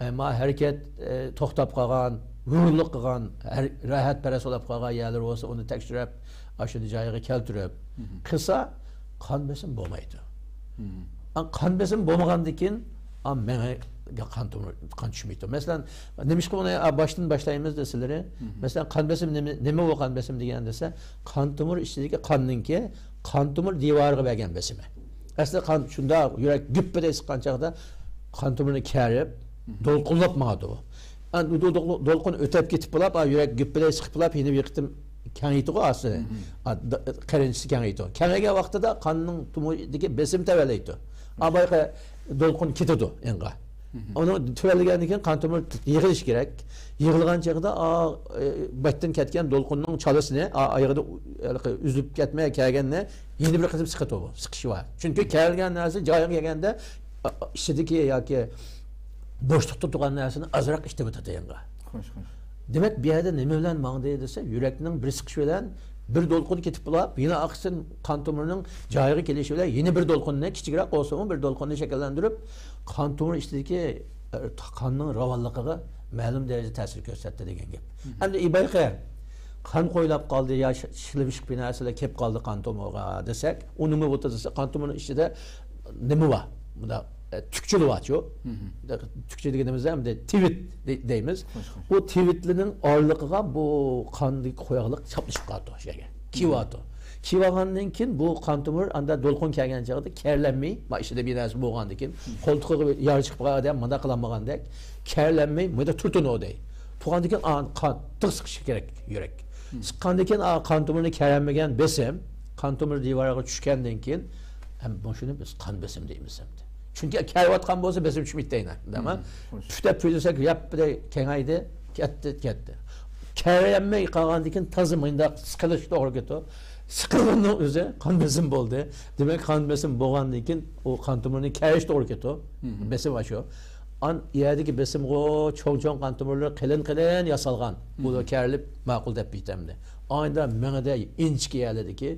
ئەمما ھەرىكەت، ئە، توختاپ قالغان، ھۇرۇنلۇق قىلغان، ھەر-، راھەتپەرەس بولۇپ قالغان يەرلىرى بولسا ئۇنى تەكشۈرۈپ، ئاشۇنى جايىغا كەلتۈرۈپ قىلسا، قان بېسىم بولمايدۇ. ئا، قان بېسىم بولمىغاندىن كېيىن، ئا، مېڭىگە قان تومۇر، قان چۈشمەيدۇ. مەسىلەن، نېمىشقا بۇنى، ئا، باشتىن باشلايمىز دېسىلىرى، مەسىلەن، قان بېسىم نېمە، نېمە بۇ قان بېسىم دېگەن دېسە، قان تومۇر ئىچىدىكى قاننىڭكى قان تومۇر دىۋارىغا بەرگەن بېسىمى. ئەسلى قان شۇنداق يۈرەك گۈپپىدە سىققان چاغدا قان تومۇرنى كېرىپ، دولقۇنلاپ ماڭىدۇ. ئا، دو-، دو-، دولقۇن ئۆتەپ كېتىپ بولۇپ، ئا، يۈرەك گۈپپىدە سىقىپ بولۇپ، يەنە بىر قېتىم كېڭىيىدىغۇ ئاستى. ئا، د-، قېرىنچىسى كېڭىيىدۇ. كېڭەيگەن ۋاقتىدا قاننىڭ تومۇرىدىكى بېسىم تۆۋەنلەيدۇ. ئا، بايىقى دولقۇن كېتىدۇ ئېڭىغا. ئۇنىڭ تۆۋەنلىگەندىن كېيىن قان تومۇر يىغىلىشى كېرەك. يىغىلغان چېغىدا، ئا، ئە، بەتتىن كەتكەن دولقۇننىڭ چالىسىنى، ئا، ئايىغىدا ئۇ-، ھېلىقى ئۈزۈلۈپ كەتمەي كەلگەننى يەنە بىر قېتىم سىقىدۇ بۇ. سىقىشى بار. چۈنكى كەلگەن نەرسە جايىغا كەلگەندە، ئا، ئىچىدىكى ياكى بوشلۇقتا تۇرغان نەرسىنى ئازراق ئىتتىرىۋېتىدۇ يەنە. خوش، خوش. دېمەك، بۇ يەردە نېمە بىلەن ماڭدى دېسە، يۈرەكنىڭ بىر سىقىشى بىلەن بىر دولقۇن كېتىپ بولاپ، يەنە ئارقىسىدىن قان تومۇرىنىڭ جايىغا كېلىشى بىلەن يەنە بىر دولقۇننى، كىچىكرەك بولسىمۇ بىر دولقۇننى شەكىللەندۈرۈپ، قان تومۇر ئىچىدىكى، ئە، قاننىڭ راۋانلىقىغا مەلۇم دەرىجىدە تەسىر كۆرسەتتى دېگەن گەپ. ئەمدى ئىبايقى قان قويلاپ قالدى يا ش-، شىلىۋىشىق بىر نەرسىلەر كېلىپ قالدى قان تومۇرغا دېسەك، ئۇ نېمە بولدى دېسە، قان تومۇرنىڭ ئىچىدە نېمە بار؟ مۇنداق، ئە، تۈكچىلىرى بارچۇ. تۈكچە دېگىنىمىزدە ئەمدى تىۋىت دەي-، دەيمىز. ئۇ تىۋىتلىرىنىڭ ئارىلىقىغا بۇ قاندىكى قويۇقلۇق چاپلىشىپ قالىدۇ شۇ يەرگە. كېلىۋاتىدۇ. كېلىۋالغاندىن كېيىن بۇ قان تومۇر ئاندا دولقۇن كەلگەن چاغدا كەرلەنمەي، ما ئىچىدە بىر نەرسە بولغاندىن كېيىن، قولتۇقىغا يارا چىقىپ قالغان ئادەم مۇنداق قىلالمىغاندەك، كەرلەنمەي مۇنداق تۇرىدۇ دەي. تۇرغاندىن كېيىن ئا-، قان تىق سىقىشى كېرەك يۈرەك. سىققاندىن كېيىن ئا-، قان تومۇرىنى كەرەلمىگەن بېسىم، قان تومۇر دىۋارىغا چۈشكەندىن كېيىن، ھەم مۇشۇنى بىز قان بېسىمى دەيمىز ئەمدى. چۈنكى كەرىۋاتقان بولسا بېسىم چۈشمەيتتى ئەينەن. دەيمەن. پۈتەپ پۈتۈلسەك ياپپىدەي كېڭەيدى، كەتتى، كەتتى. كەرەلمەي قالغاندىن كېيىن تازا مۇنداق سىقىلىش توغرا كېتىدۇ. سىقىلغاننىڭ ئۆزى قان بېسىم بولدى. دېمەك، قان بېسىم بولغاندىن كېيىن ئۇ قان تومۇرىنى كەرىش توغرا كېتىدۇ. بېسىم ئاشۇ. ئان يەردىكى بېسىمغۇ چوڭ-چوڭ قان تومۇرلىرى قېلىن-قېلىن ياسالغان. بۇلار كەرىلىپ ماقۇل دەپ بېيىتەمدى. ئايدا مېڭىدە ئىنچىكە يەرلىدىكى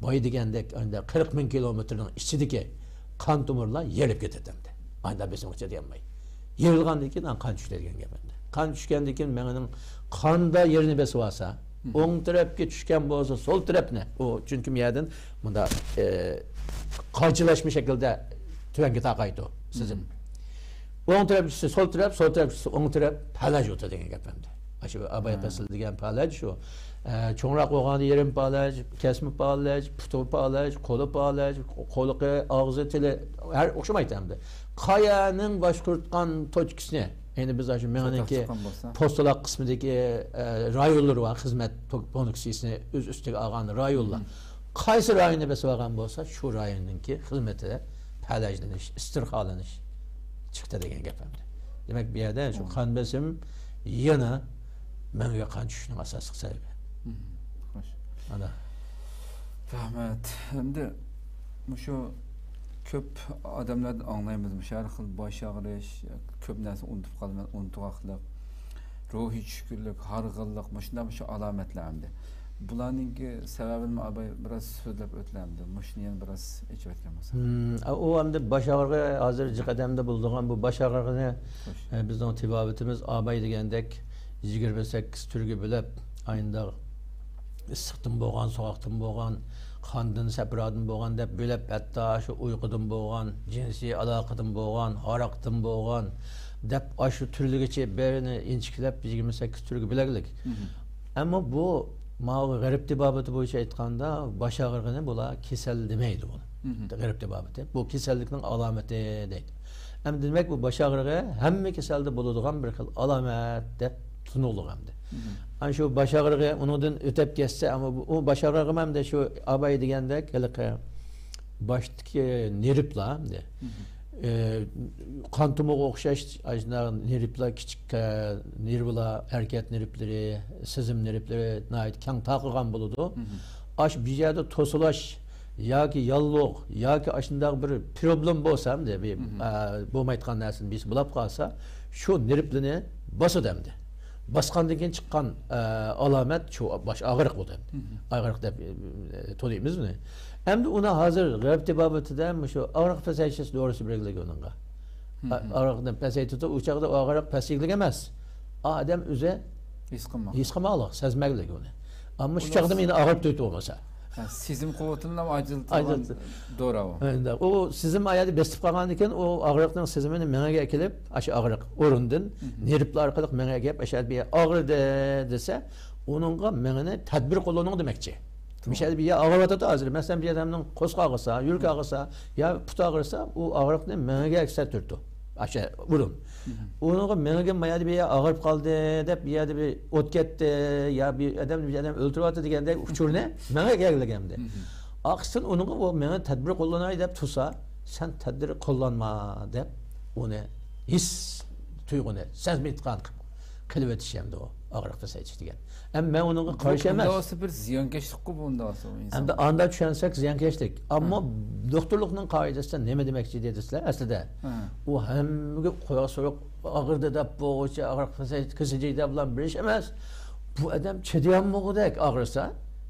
باي دېگەندەك ئايدا قىرىق مىڭ كىلومېتىرنىڭ ئىچىدىكى قان تومۇرلار يېرىلىپ كېتەتتى. ئايدا بېسىمغا چىدىيالماي. يېرىلغاندىن كېيىن قان چۈشتى دېگەن گەپ ئەمدى. قان چۈشكەندىن كېيىن مېڭىنىڭ قاندا يېرىنى بېسىۋالسا، ئوڭ تەرەپكە چۈشكەن بولسا سول تەرەپنى، ئۇ چۈنكى بۇ يەردىن مۇنداق، ئە، قايچىلاشما شەكىلدە تۆۋەنگە تارقايدۇ سىزىم. ئوڭ تەرەپ چۈشسە سول تەرەپ، سول تەرەپ چۈشسە ئوڭ تەرەپ پەلەج ئوتى دېگەن گەپ ئەمدى. ئاشۇ ئاباي پەسىل دېگەن پەلەج شۇ. ئە، چوڭراق بولغاندا يېرىم پەلەج، كەسمە پەلەج، پۇتى پەلەج، قولى پەلەج، قولىقى، ئاغزى، تىلى، ھەر ئوخشىمايتتى ئەمدى. قايانىڭ باشقۇرتقان توچكىسىنى، يەنى بىز ئاشۇ مېڭىنىڭكى پوستىلاق قىسمىدىكى، ئە، رايونلىرى بار، خىزمەت پونكسىيىسىنى ئۆز ئۈستىگە ئالغان رايونلار. قايسى رايوننى بېسىۋالغان بولسا، شۇ رايوننىڭكى خىزمىتىدە پەلەجلىنىش، ئىستىرخالىنىش چىقتى دېگەن گەپ ئەمدى. دېمەك، بۇ يەردە شۇ قان بېسىم يەنە مېڭىگە قان چۈشۈشنىڭ ئاساسلىق سەۋەبى. خوش. ئانا. رەھمەت. ئەمدى مۇشۇ كۆپ ئادەملەردىن ئاڭلايمىز، مۇشۇ ھەر خىل باش ئاغرىش، كۆپ نەرسە ئۇنتۇپ قالىمەن، ئۇنتۇۋاقلىق، روھىي چۈشكۈنلۈك، ھارغىنلىق، مۇشۇنداق مۇشۇ ئالامەتلەر ئەمدى. بۇلارنىڭكى سەۋەبىنى ئاباي بىراز سۆزلەپ ئۆتلەمدى. مۇشۇنى يەنە بىراز ئېچىۋەتكەن بولسا. ئۇ ئەمدى باش ئاغرىقى ھازىر جىق ئادەمدە بولىدىغان بۇ باش ئاغرىقىنى، ئە، بىزنىڭ تېبابىتىمىز ئاباي دېگەندەك يىگىرمە سەككىز تۈرگە بۆلۈپ، ئاينداق ئىسسىقتىن بولغان، سوغۇقتىن بولغان، قاندىن، سەپرادىن بولغان دەپ بۆلۈپ، ھەتتا شۇ ئۇيقۇدىن بولغان، جىنسىي ئالاقىدىن بولغان، ھاراقتىن بولغان دەپ ئاشۇ تۈرلىگىچە بىرىنى ئىنچىكىلەپ يىگىرمە سەككىز تۈرگە بۆلەگلىك. ئەمما بۇ ماۋۇ غەرب تېبابىتى بويىچە ئېيتقاندا، باش ئاغرىقىنى بۇلار كېسەل دېمەيدۇ بۇنى. غەرب تېبابىتى. بۇ كېسەللىكنىڭ ئالامىتى دەيدۇ. ئەمدى دېمەك، بۇ باش ئاغرىقى ھەممە كېسەلدە بولىدىغان بىر خىل ئالامەت دەپ تونۇغلۇق ئەمدى. ئەنە شۇ باش ئاغرىقى ئۇنىڭدىن ئۆتەپ كەتسە، ئەمما بۇ، ئۇ باش ئاغرىقىمۇ ئەمدى شۇ ئاباي دېگەندەك ھېلىقى باشتىكى نېرۋىلار ئەمدى. ئە، قان تومۇرغا ئوخشاش ئاشۇنداق نېرۋىلار، كىچىك، ئە، نېرۋىلار، ھەرىكەت نېرۋىلىرى، سېزىم نېرۋىلىرى ناھايىتى كەڭ تارقىغان بولىدۇ. ئاشۇ بىر يەردە توسۇلاش ياكى ياللۇغ ياكى ئاشۇنداق بىر پروبلېم بولسا، ئەمدى بىر، ئە، بولمايدىغان نەرسىنى بىرسى بولاپ قالسا، شۇ نېرۋىنى باسىدۇ ئەمدى. باسقاندىن كېيىن چىققان، ئە، ئالامەت شۇ باش ئاغرىق بولىدۇ ئەمدى. ئاغرىق دەپ، ئە، تونۇيمىز بۇنى. ئەمدى ئۇنى ھازىر غەرب تېبابىتىدە مۇشۇ ئاغرىق پەسەيتىش دورىسى بېرىلگەن ئۇنىڭغا. ئا-، ئاغرىقنى پەسەيتىدۇ، ئۇ چاغدا ئۇ ئاغرىق پەسەيگىلىك ئەمەس. ئادەم ئۆزى ھېس قىلماقلىق، سەزمەكلىك ئۇنى. ئەمما شۇ چاغدا مېنى ئاغرىپ تۇرۇۋاتىدۇ بولمىسا. ھە، سېزىم قۇۋۋىتىنى ئاجرىتىدىغان دورا ئۇ. ئەمدى ئۇ سېزىم ئايەردە بېسىپ قالغاندىن كېيىن، ئۇ ئاغرىقنىڭ سېزىمىنى مېڭىگە ئەكېلىپ، ئاشۇ ئاغرىق ئورنىدىن نېرۋىلار ئارقىلىق مېڭىگە كېلىپ، ئاشۇ يەردە بىر ئاغرىدى دېسە، ئۇنىڭغا مېڭىنى تەدبىر قوللىنىڭ دېمەكچى. مۇشۇ يەردە بىر يەر ئاغرىۋاتىدۇ ھازىر. مەسىلەن، بىر ئادەمنىڭ قورسىقى ئاغرىسا، يۈرىكى ئاغرىسا، يا پۇتى ئاغرىسا، ئۇ ئاغرىقنى مېڭىگە ئەكسەتتۈرىدۇ. ئاشۇ بۇرۇن. ئۇنىڭغا مېڭىگە ما يەردە بىر يەر ئاغرىپ قالدى دەپ، بىر يەردە بىر ئوت كەتتى، يا بىر ئادەم، بىر ئادەم ئۆلتۈرۈۋاتتى دېگەندەك ئۇچۇرنى مېڭىگە ئەكەلگەندە. ئاقسىن ئۇنىڭغا ئۇ مېڭە تەدبىر قوللىناي دەپ تۇرسا، سەن تەدبىر قوللانما دەپ ئۇنى ھېس تۇيغۇنى سەزمەيدىغان قىلىۋېتىش ئەمدى ئۇ ئاغرىق پەسەيتىش دېگەن. ئەمما مەن ئۇنىڭغا قارشى ئەمەس. بۇ ئۇنداق بولسا بىر زىيانكەشلىققۇ بۇ ئۇنداق بولسا ئۇ ئىنسان. ئەمدى ئاندا چۈشەنسەك زىيانكەشلىك. ئەمما دوختۇرلۇقنىڭ قائىدىسىدە نېمە دېمەكچى دېسىلە، ئەسلىدە ئۇ ھەممىگە قۇياق سويۇق ئاغرىدى دەپ بولغۇچە ئاغرىق پەسەيتىش كېسىجى دەپ بىلەن بىر ئىش ئەمەس. بۇ ئادەم چىدىيالمىغۇدەك ئاغرىسا،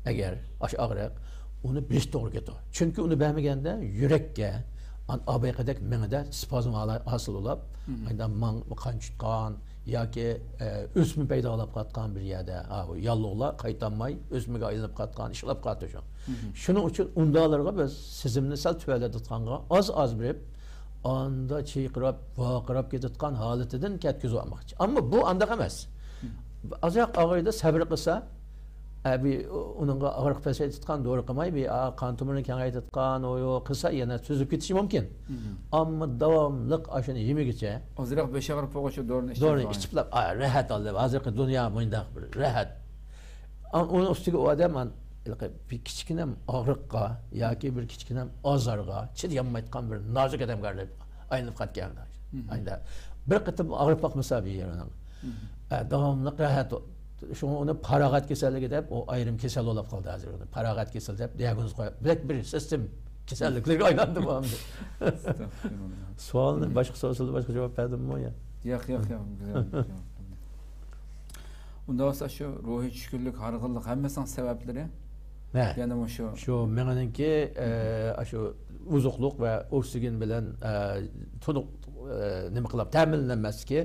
ئەگەر ئاشۇ ئاغرىق، ئۇنى بېرىش توغرا كېلىدۇ. چۈنكى ئۇنى بەرمىگەندە يۈرەككە، ئان-، ئابايقىدەك مېڭىدە سپازم ھالى ھاسىل بولۇپ، ئاندىن ماڭ-، قان چۈشىدىغان ياكى، ئە، ئۆسمە پەيدا بولۇپ قاتقان بىر يەردە، ھا، بۇ ياللۇغلار قايتالماي ئۆسمىگە ئايلىنىپ قاتقان ئىش بولۇپ قاتتى شۇ. شۇنىڭ ئۈچۈن ئۇنداقلارغا بىز سېزىمنى سەل تۆۋەنلىتىدىغانغا ئاز-ئاز بېرىپ، ئاندا چىرقىراپ، ۋارقىراپ كېتىدىغان ھالىتىدىن كەتكۈزۈۋالماقچى. ئەمما بۇ ئانداق ئەمەس. ئازراق ئاغرىيدۇ، سەۋر قىلسا، ئە، بى-، ئۇنىڭغا ئاغرىق پەسەيتىدىغان دورا قىلماي، بى-، ئا، قان تومۇرىنى كېڭەيتىدىغان، ئو، يو، قىلسا يەنە سۈزۈپ كېتىشى مۇمكىن. ئەمما داۋاملىق ئاشۇنى يېمىگىچە، ئازراق بېشى ئاغرىپ بولغۇچە دورىنى دورىنى ئىچىپ، ئا، راھەت ئالدى. ھازىرقى دۇنيا مۇنداق بىر راھەت. ئا، ئۇنىڭ ئۈستىگە ئۇ ئادەم، ئان-، ھېلىقى بىر كىچىككىنە ئاغرىققا ياكى بىر كىچىككىنە ئازارغا چىدىيالمايدىغان بىر نازۇك ئادەمگە ئايلىنىپ قالغان. ئەمدى بىر قېتىم ئاغرىپ باقمىسا بىر يېرىنىڭ، ئە، داۋاملىق راھەت. شۇڭا ئۇنى پاراغەت كېسەللىكى دەپ، ئۇ ئايرىم كېسەل بولۇپ قالدى ھازىر. ئۇنى پاراغەت كېسىلى دەپ دىئاگنوز قويۇپ، بەك بىر سىستېم كېسەللىكلەرگە ئايلاندى بۇ ئەمدى. ئەستەغپۇرۇللا. سوئالنى باشقا سورىسىلا باشقا جاۋاب بەردىممۇ يا؟ ياق، ياق، ياق، گۈزەل جاۋاب. ئۇنداق بولسا شۇ روھىي چۈشكۈنلۈك، ھارغىنلىق ھەممىسىنىڭ سەۋەبلىرى يەنە مۇشۇ. شۇ مېڭىنىڭكى، ئە، ئاشۇ ئوزۇقلۇق ۋە ئوكسىگېن بىلەن، ئە، تولۇق، ئە، نېمە قىلىپ تەمىنلەنمەسلىكى.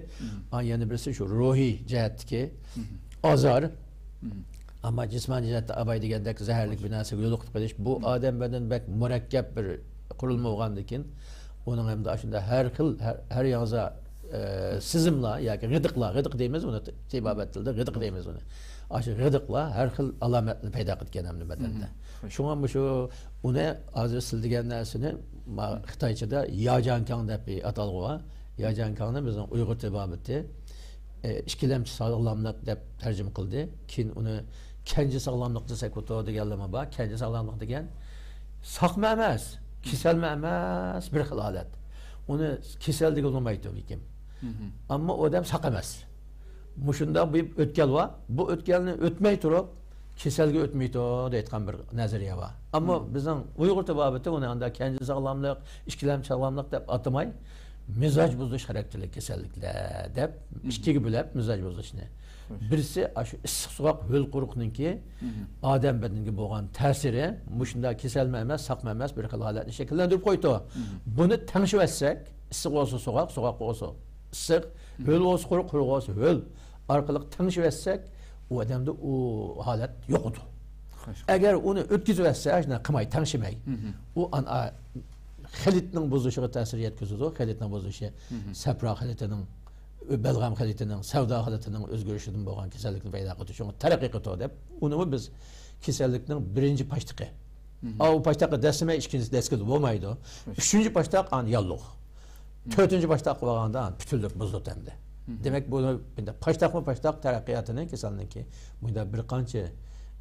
ئا، يەنە بىرسى شۇ روھىي جەھەتتىكى ئازار. ئەمما جىسمانىي جەھەتتە ئاباي دېگەندەك زەھەرلىك بىر نەرسىگە يولۇقۇپ قېلىش، بۇ ئادەم بەدىنى بەك مۇرەككەپ بىر قۇرۇلما بولغاندىكىن، ئۇنىڭ ھەمدە ئاشۇنداق ھەر خىل، ھەر، ھەر ياڭزا، ئە، سېزىملار ياكى غىدىقلار، غىدىق دەيمىز ئۇنى، تېبابەت تىلىدا غىدىق دەيمىز ئۇنى. ئاشۇ غىدىقلار ھەر خىل ئالامەتنى پەيدا قىلىدىكەن ھەمدە بەدەندە. شۇڭا مۇشۇ ئۇنى ھازىر سىز دېگەن نەرسىنى ما-، خىتايچىدا ياجانكاڭ دەپ بىر ئاتالغۇ بار. ياجانكاڭنى بىزنىڭ ئۇيغۇر تېبابىتى، ئە، ئىككىلەمچى ساغلاملىق دەپ تەرجىمە قىلدى. كېيىن ئۇنى كەنجى ساغلاملىق دېسەك بولىدۇ دېگەنلىرىمۇ بار. كەنجى ساغلاملىق دېگەن ساقمۇ ئەمەس، كېسەلمۇ ئەمەس، بىر خىل ھالەت. ئۇنى كېسەل دېگىلى بولمايدۇ بەلكىم. ئەمما ئۇ ئادەم ساق ئەمەس. مۇشۇنداق بىر ئۆتكەل بار. بۇ ئۆتكەلنى ئۆتمەي تۇرۇپ، كېسەلگە ئۆتمەيدۇ دەيدىغان بىر نەزەرىيە بار. ئەمما بىزنىڭ ئۇيغۇر تېبابىتى ئۇنى ئاندا كەنجى ساغلاملىق، ئىككىلەمچى ساغلاملىق دەپ ئاتىماي، مىزاج بۇزۇلۇش خاراكتېرلىك كېسەللىكلەر دەپ ئىككىگە بۆلەپ مىزاج بۇزۇلۇشنى. بىرسى ئاشۇ ئىسسىق سوغۇق ھۆل قۇرۇقنىڭكى ئادەم بەدىنىگە بولغان تەسىرى مۇشۇنداق كېسەلمۇ ئەمەس، ساقمۇ ئەمەس بىر خىل ھالەتنى شەكىللەندۈرۈپ قويىدۇ. بۇنى تەڭشىۋەتسەك، ئىسسىق بولسا سوغۇق، سوغۇق بولسا ئىسسىق، ھۆل بولسا قۇرۇق، قۇرۇق بولسا ھۆل ئارقىلىق تەڭشىۋەتسەك، ئۇ ئادەمدە ئۇ ھالەت يوقىدۇ. ئەگەر ئۇنى ئۆتكۈزۈۋەتسە، شۇنداق قىلماي، تەڭشىمەي، ئۇ ئان-، ئا، خىلىتنىڭ بۇزۇلۇشىغا تەسىر يەتكۈزىدۇ. خىلىتنىڭ بۇزۇلۇشى سەپرا خىلىتىنىڭ، بەلغەم خىلىتىنىڭ، سەۋدا خىلىتىنىڭ ئۆزگىرىشىدىن بولغان كېسەللىكنى پەيدا قىلىدۇ. شۇڭا تەرەققىي قىلىدۇ دەپ، ئۇنىمۇ بىز كېسەللىكنىڭ بىرىنچى پاشتىقى. ئاۋۇ پاشتاققا دەسسىمەي ئىككىنچى دەسكىلى بولمايدۇ. ئۈچىنچى پاشتاق ئان ياللۇغ. تۆتىنچى پاشتاققا بارغاندا ئان پۈتۈنلۈك بۇزۇلىدۇ ئەمدى. دېمەك، بۇ پاشتاقمۇ پاشتاق تەرەققىياتىنى كېسەلنىڭكى بۇنداق بىر قانچە،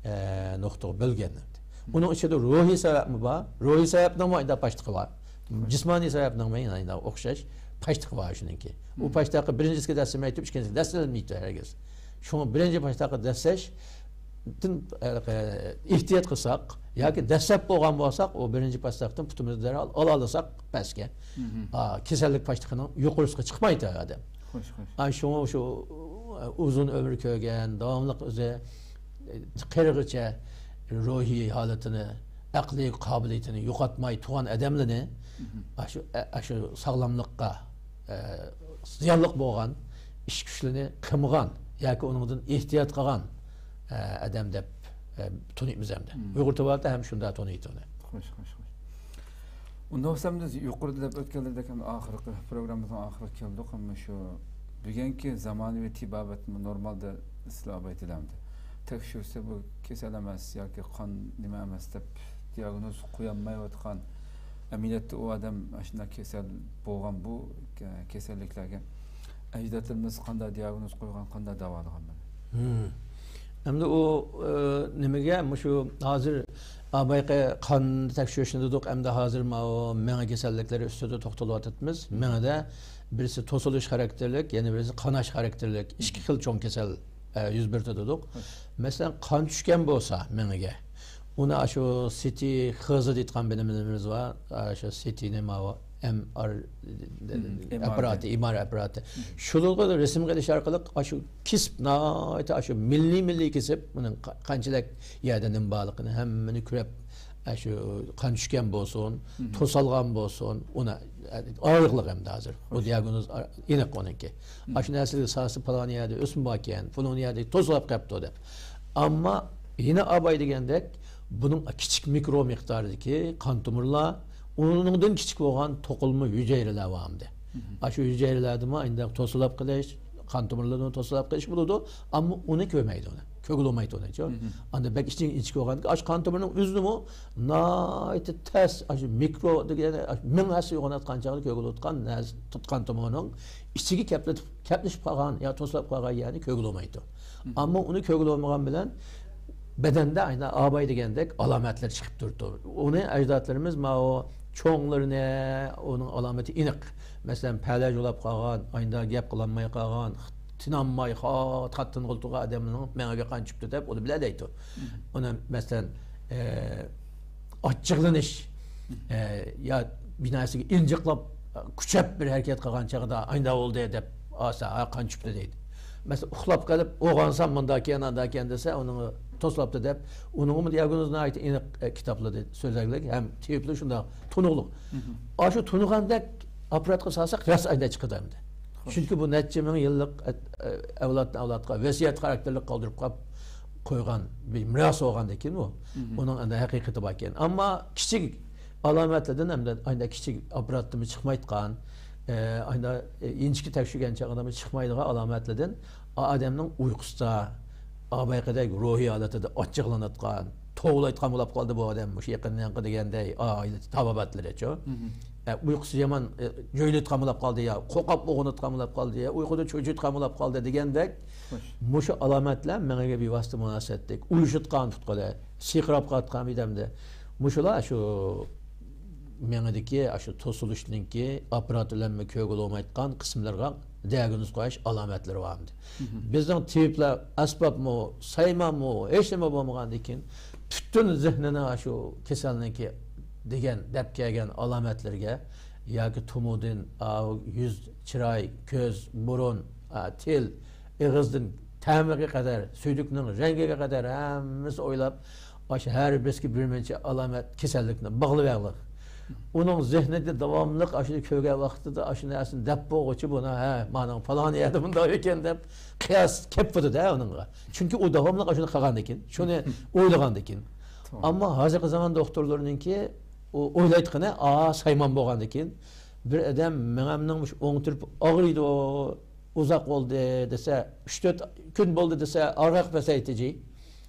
ئە، نۇقتىغا بۆلگەن. ئۇنىڭ ئىچىدە روھىي سەۋەبمۇ بار. روھىي سەۋەبنىڭمۇ ئايدا پاشتىقى بار. جىسمانىي سەۋەبنىڭمۇ ئايدا ئوخشاش پاشتىقى بار شۇنىڭكى. ئۇ پاشتاققا بىرىنچىسىگە دەسسىمەيتتى، ئىككىنچىسىگە دەسسىلمەيتتى ھەرگىز. شۇڭا بىرىنچى پاشتاققا دەسسەش دىن، ئە، ئېھتىيات قىلساق ياكى دەسسەپ بولغان بولساق، ئۇ بىرىنچى پاشتاقتىن پۇتىمىزنى دەرھال ئالالايساق پەسكە. ئا، كېسەللىك پاشتىقىنىڭ يۇقىرىسىغا چىقمايدۇ ئادەم. ئا، شۇڭا شۇ، ئۇزۇن ئۆمۈر كۆرگەن، داۋاملىق ئۆزى، ئە، قېرىغىچە روھىي ھالىتىنى، ئەقلىي قابىلىيىتىنى يوقاتماي تۇرغان ئادەملەرنى ئاشۇ، ئە، ئاشۇ ساغلاملىققا ئە، زىيانلىق بولغان ئىش كۈچلىرىنى قىلمىغان ياكى ئۇنىڭدىن ئېھتىيات قىلغان، ئە، ئادەم دەپ، ئە، تونۇيمىز ئەمدى. ئۇيغۇر تېبابىتى ھەم شۇنداق تونۇيدۇ ئۇنى. خوش، خوش، خوش. ئۇنداق بولسا ئەمدى يۇقىرىدا دەپ ئۆتكەنلەردەك ئەمدى ئاخىرقى پروگراممىمىزنىڭ ئاخىرىغا كەلدۇق. ئەمما شۇ بۈگۈنكى زامانىۋى تېبابەتمۇ نورمالدا سىلەر ئابايتىلەمدى تەكشۈرسە بۇ كېسەل ئەمەس ياكى قان نېمە ئەمەس دەپ دىياگنوز قويالمايۋاتقان ئەمەلىيەتتە ئۇ ئادەم ئاشۇنداق كېسەل بولغان بۇ كېسەللىكلەرگە ئەجدادلىرىمىز قانداق دىياگنوز قويغان، قانداق داۋالىغان بۇنى؟ ئەمدى ئۇ، ئە، نېمىگە، مۇشۇ ھازىر ئاۋۋالقى قان تەكشۈرۈشنى دېدۇق، ئەمدى ھازىر ماۋۇ مېڭە كېسەللىكلىرى ئۈستىدە توختىلىۋاتىمىز. مېڭىدە بىرسى توسۇلۇش خاراكتېرلىك، يەنە بىرسى قاناش خاراكتېرلىك ئىككى خىل چوڭ كېسەل، ئە، يۈز بېرىدۇ دېدۇق. مەسىلەن، قان چۈشكەن بولسا مېڭىگە، ئۇنى ئاشۇ سىتى خىزى دەيدىغان بىلىملىرىمىز بار. ئاشۇ سىتىنى ماۋۇ ئېم ئار ئاپپاراتى، ئېم ئار ئاپپاراتى. شۇلارغا رەسىمگە ئېلىش ئارقىلىق ئاشۇ كېسىپ، ناھايىتى ئاشۇ مىللىي، مىللىي كېسىپ، ئۇنىڭ قا-، قانچىلىك يەردە نېمە بارلىقىنى ھەممىنى كۆرۈپ، ئاشۇ قان چۈشكەن بولسۇن، توسالغان بولسۇن، ئۇنى ئايرىقلىق ئەمدى ھازىر. ئۇ دىياگنوز ئېنىق ئۇنىڭكى. ئاشۇ نەرسىلەر سايىسى پالان يەردە ئۆسمە باركەن، پالان يەردە توسۇلۇپ قاپتۇ دەپ. ئەمما يەنە ئاباي دېگەندەك، بۇنىڭ كىچىك مىكرو مىقداردىكى قان تومۇرلار، ئۇنىڭدىن كىچىك بولغان توقۇلما ھۈجەيرىلەر بار ئەمدى. ئاشۇ ھۈجەيرىلەردىمۇ ئانداق توسۇلۇپ قېلىش، قان تومۇرلىرىنى توسۇلۇپ قېلىش بولىدۇ، ئەمما ئۇنى كۆرمەيدۇ ئۇنى. كۆرگىلى بولمايدۇ ئۇنى. ئاندا بەك ئىچىگە ئىنچىكە بولغاندىكىن، ئاشۇ قان تومۇرنىڭ ئۆزىنىمۇ ناھايىتى تەس، ئاشۇ مىكرو دېگەن، ئاشۇ مىڭ ھەسسە يوغىناتقان چاغدا كۆرگىلى بولىدىغان نەرسە، قان تومۇرنىڭ ئىچىگە كەپلىتىپ، كەپلىشىپ قالغان يا توسۇلۇپ قالغان يەرنى كۆرگىلى بولمايدۇ. ئەمما ئۇنى كۆرگىلى بولمىغان بىلەن بەدەندە ئاينا ئاباي دېگەندەك ئالامەتلەر چىقىپ تۇرىدۇ. ئۇنى ئەجدادلىرىمىز ماۋۇ چوڭلىرىنى، ئۇنىڭ ئالامىتى ئېنىق. مەسىلەن، پەلەج بولاپ قالغان، ئاينىدا گەپ قىلالماي قالغان، تىنالماي، خا-، قاتتىق تىنغىلى تۇرغان ئادەمنىڭ مېڭىگە قان چۈشۈپتۇ دەپ، ئۇنى بىلەلەيدۇ. ئۇنى، مەسىلەن، ئە، ئاچچىقلىنىش، ئە، يا بىر نەرسىگە ئىنجىقلاپ، كۈچەپ بىر ھەرىكەت قىلغان چېغىدا، ئاينىدا بولدى دەپ، ئاسا، ھا، قان چۈشۈپتۇ دەيدۇ. مەسىلەن، ئۇخلاپ قېلىپ، ئويغانسام مۇنداقكەن، ئانداقكەن دېسە، ئۇنىڭغا توسۇلۇپتۇ دەپ، ئۇنىڭغىمۇ دىياگنوز ناھايىتى ئېنىق، ئە، كىتابلىرى سۆزلەنگەن ھەم تېۋىپلار شۇنداق تونۇقلۇق. ئاشۇ تونۇغاندەك ئاپپاراتقا سالساق، راست ئاينىدا چىقىدۇ ئەمدى. چۈنكى بۇ نەچچە مىڭ يىللىق، ئە، ئە، ئەۋلادتىن ئەۋلادقا ۋەسىيەت خاراكتېرلىك قالدۇرۇپ قاپ قويغان بىر مىراس بولغاندىكىن بۇ. ئۇنىڭ ئەمدى ھەقىقىتى باركەن. ئەمما كىچىك ئالامەتلەردىن ئەمدى ئاينىدا كىچىك ئاپپاراتتىمۇ چىقمايدىغان، ئە، ئاينىدا، ئە، ئىنچىكە تەكشۈرگەن چاغدىمۇ چىقمايدىغان ئالامەتلەردىن ئادەمنىڭ ئۇيقۇسىدا، ئابايقىدەك روھىي ھالىتىدە ئاچچىقلىنىۋاتقان، توۋلايدىغان بولۇپ قالدى بۇ ئادەم، مۇشۇ يېقىندىنقى دېگەندەي ئائىلە تاۋابىئاتلىرىچۇ. ئە، ئۇيقۇسى يامان، ئە، جۆيلەيدىغان بولۇپ قالدى يا، قورقۇپ ئويغىنىدىغان بولۇپ قالدى يا، ئۇيقۇدا چۆچۈيدىغان بولۇپ قالدى دېگەندەك، مۇشۇ ئالامەتلەر مېڭىگە بىۋاسىتە مۇناسىۋەتلىك. ئۇيۇشۇۋاتقان پۇت-قولى، سىرقىراپ قالىدىغان ئادەمدە. مۇشۇلار شۇ مېڭىدىكى ئاشۇ توسۇلۇشنىڭكى ئاپپارات بىلەنمۇ كۆرگىلى بولمايدىغان قىسىملىرىغا دىياگنوز قويۇش ئالامەتلىرى بار ئەمدى. بىزنىڭ تېۋىپلار ئەسۋابمۇ، سايمانمۇ، ھېچنېمە بولمىغاندىن كېيىن پۈتۈن زېھنىنى ئاشۇ كېسەلنىڭكى دېگەن دەپ كەلگەن ئالامەتلىرىگە ياكى تومۇردىن، ئاۋۇ يۈز، چىراي، كۆز، بۇرۇن، ئا، تىل، ئېغىزدىن تەمىگە قەدەر، سۈيدۈكنىڭ رەڭگىگە قەدەر ھەممىسى ئويلاپ، ئاشۇ ھەر بىرسىگە بىر مۇنچە ئالامەت كېسەللىكنى باغلىۋەرلىق. ئۇنىڭ زېھنىدە داۋاملىق ئاشۇنى كۆرگەن ۋاقتىدا ئاشۇ نەرسىنى دەپ بولغۇچە بۇنى، ھە، مانىڭ پالان يەردە مۇنداق ئىكەن دەپ قىياس كەپپىدۇ-دە ئۇنىڭغا. چۈنكى ئۇ داۋاملىق ئاشۇنى قىلغاندىكىن، شۇنى ئويلىغاندىكىن. ئەمما ھازىرقى زامان دوختۇرلىرىنىڭكى ئۇ ئويلايدىغىنى، ئا، سايمان بولغاندىكىن، بىر ئادەم مېڭەمنىڭ مۇشۇ ئوڭ تەرىپى ئاغرىيدۇ، ئۇزاق بولدى دېسە، ئۈچ تۆت كۈن بولدى دېسە، ئاغرىق پەسەيتىجى.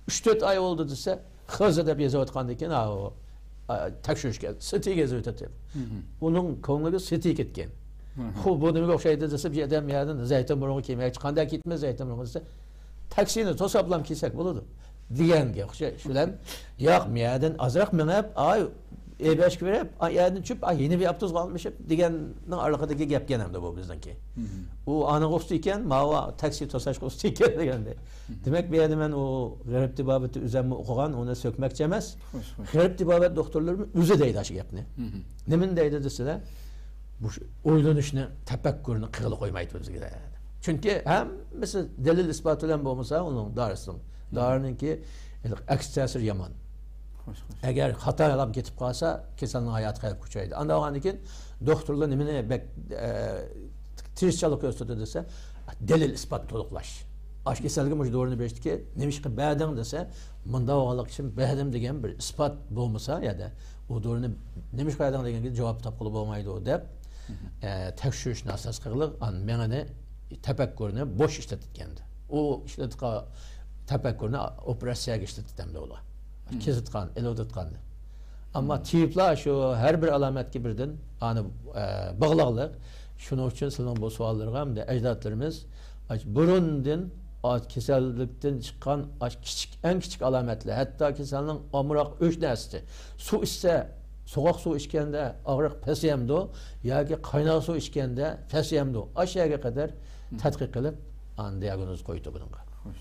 ئۈچ تۆت ئاي بولدى دېسە، خىزى دەپ يېزىۋاتقاندىكىن، ئاۋۇ، ئا، تەكشۈرۈشكە، سىتىگە يېزىۋېتىپتۇ. ئۇنىڭ كۆڭلىگە سىتى كەتكەن. خو، بۇ نېمىگە ئوخشايدۇ دېسە، بىر ئادەم يەردىن زەيتۇن بۇرۇڭى كىيمەكچى، قانداق كىيىتىمىز زەيتۇن بۇرۇڭى دېسە، تاكسىنى توساپلام كىيسەك بولىدۇ دېگەنگە ئوخشاش بىلەن، ياق، مەيەردىن ئازراق مېڭىپ، ئاي، ئېبەشكە بېرىپ، ئاي، يەردىن چۈشۈپ، ئاي، يەنە بىر ئاپتوبۇسقا ئالمىشىپ دېگەننىڭ ئارىلىقىدىكى گەپكەن ئەمدى بۇ بىزنىڭكى. ئۇ ئانىڭغا ئۇستا ئىكەن، ماۋۇ تاكسى توساشقا ئۇستا ئىكەن دېگەندەك. دېمەك، بۇ يەردە مەن ئۇ غەرب تېبابىتى ئۆزەممۇ ئوقۇغان، ئۇنى سۆكمەكچى ئەمەس. غەرب تېبابەت دوختۇرلىرىمۇ ئۆزى دەيدۇ ئاشۇ گەپنى. نېمىنى دەيدۇ دېسىلە، بۇ ئويلىنىشنى، تەپەككۇرنى قىلغىلى قويمايدۇ بىزگە. چۈنكى ھەممىسى دەلىل ئىسپات بىلەن بولمىسا، ئۇنىڭ دارىسىنىڭ، دارىنىڭكى ئەكس تەسىرى يامان. ئەگەر خاتا يالاپ كېتىپ قالسا، كېسەلنىڭ ھاياتىغا خەۋپ ئۇچرايدۇ. ئانداق بولغاندىن كېيىن دوختۇرلار نېمىنى بەك، ئە، تىرىشچانلىق كۆرسىتىدۇ دېسە، دەلىل ئىسپات تولۇقلاش. ئاشۇ كېسەلگە مۇشۇ دورىنى بېرىشتىكى، نېمىشقا بەردىڭ دېسە، مۇنداق بولغانلىقى ئۈچۈن بەردىم دېگەن بىر ئىسپات بولمىسا، يەدە ئۇ دورىنى نېمىشقا بەردىڭ دېگەنگە جاۋاب تاپقىلى بولمايدۇ دەپ، ئە، تەكشۈرۈشنى ئاساس قىلىپ، ئان-، مېڭىنى، تەپەككۇرنى بوش ئىشلىتىدىكەن. ئۇ ئىشلىتىدىغان تەپەككۇرنى ئوپېراتسىيەگە ئىشلىتىدىكەن ئۇلار. كېسىدىغان، ئېلىۋېتىدىغان. ئەمما تېۋىپلار شۇ ھەر بىر ئالامەتكە بىردىن ئانى، ئە، باغلاغلىق. شۇنىڭ ئۈچۈن سىلىنىڭ بۇ سوئاللىرىغا ئەمدى ئەجدادلىرىمىز ئاش-، بۇرۇندىن ئاش-، كېسەللىكتىن چىققان ئاش-، كىچىك، ئەڭ كىچىك ئالامەتلەر، ھەتتا كېسەلنىڭ ئامراق ئۆچ نەرسىسى، سۇ ئىچسە، سوغۇق سۇ ئىچكەندە ئاغرىق پەسىيەمدۇ ياكى قايناق سۇ ئىچكەندە پەسىيەمدۇ؟ ئاشۇ يەرگە قەدەر تەتقىق قىلىپ، ئاندىن دىياگنوز قويىدۇ بۇنىڭغا. خوش.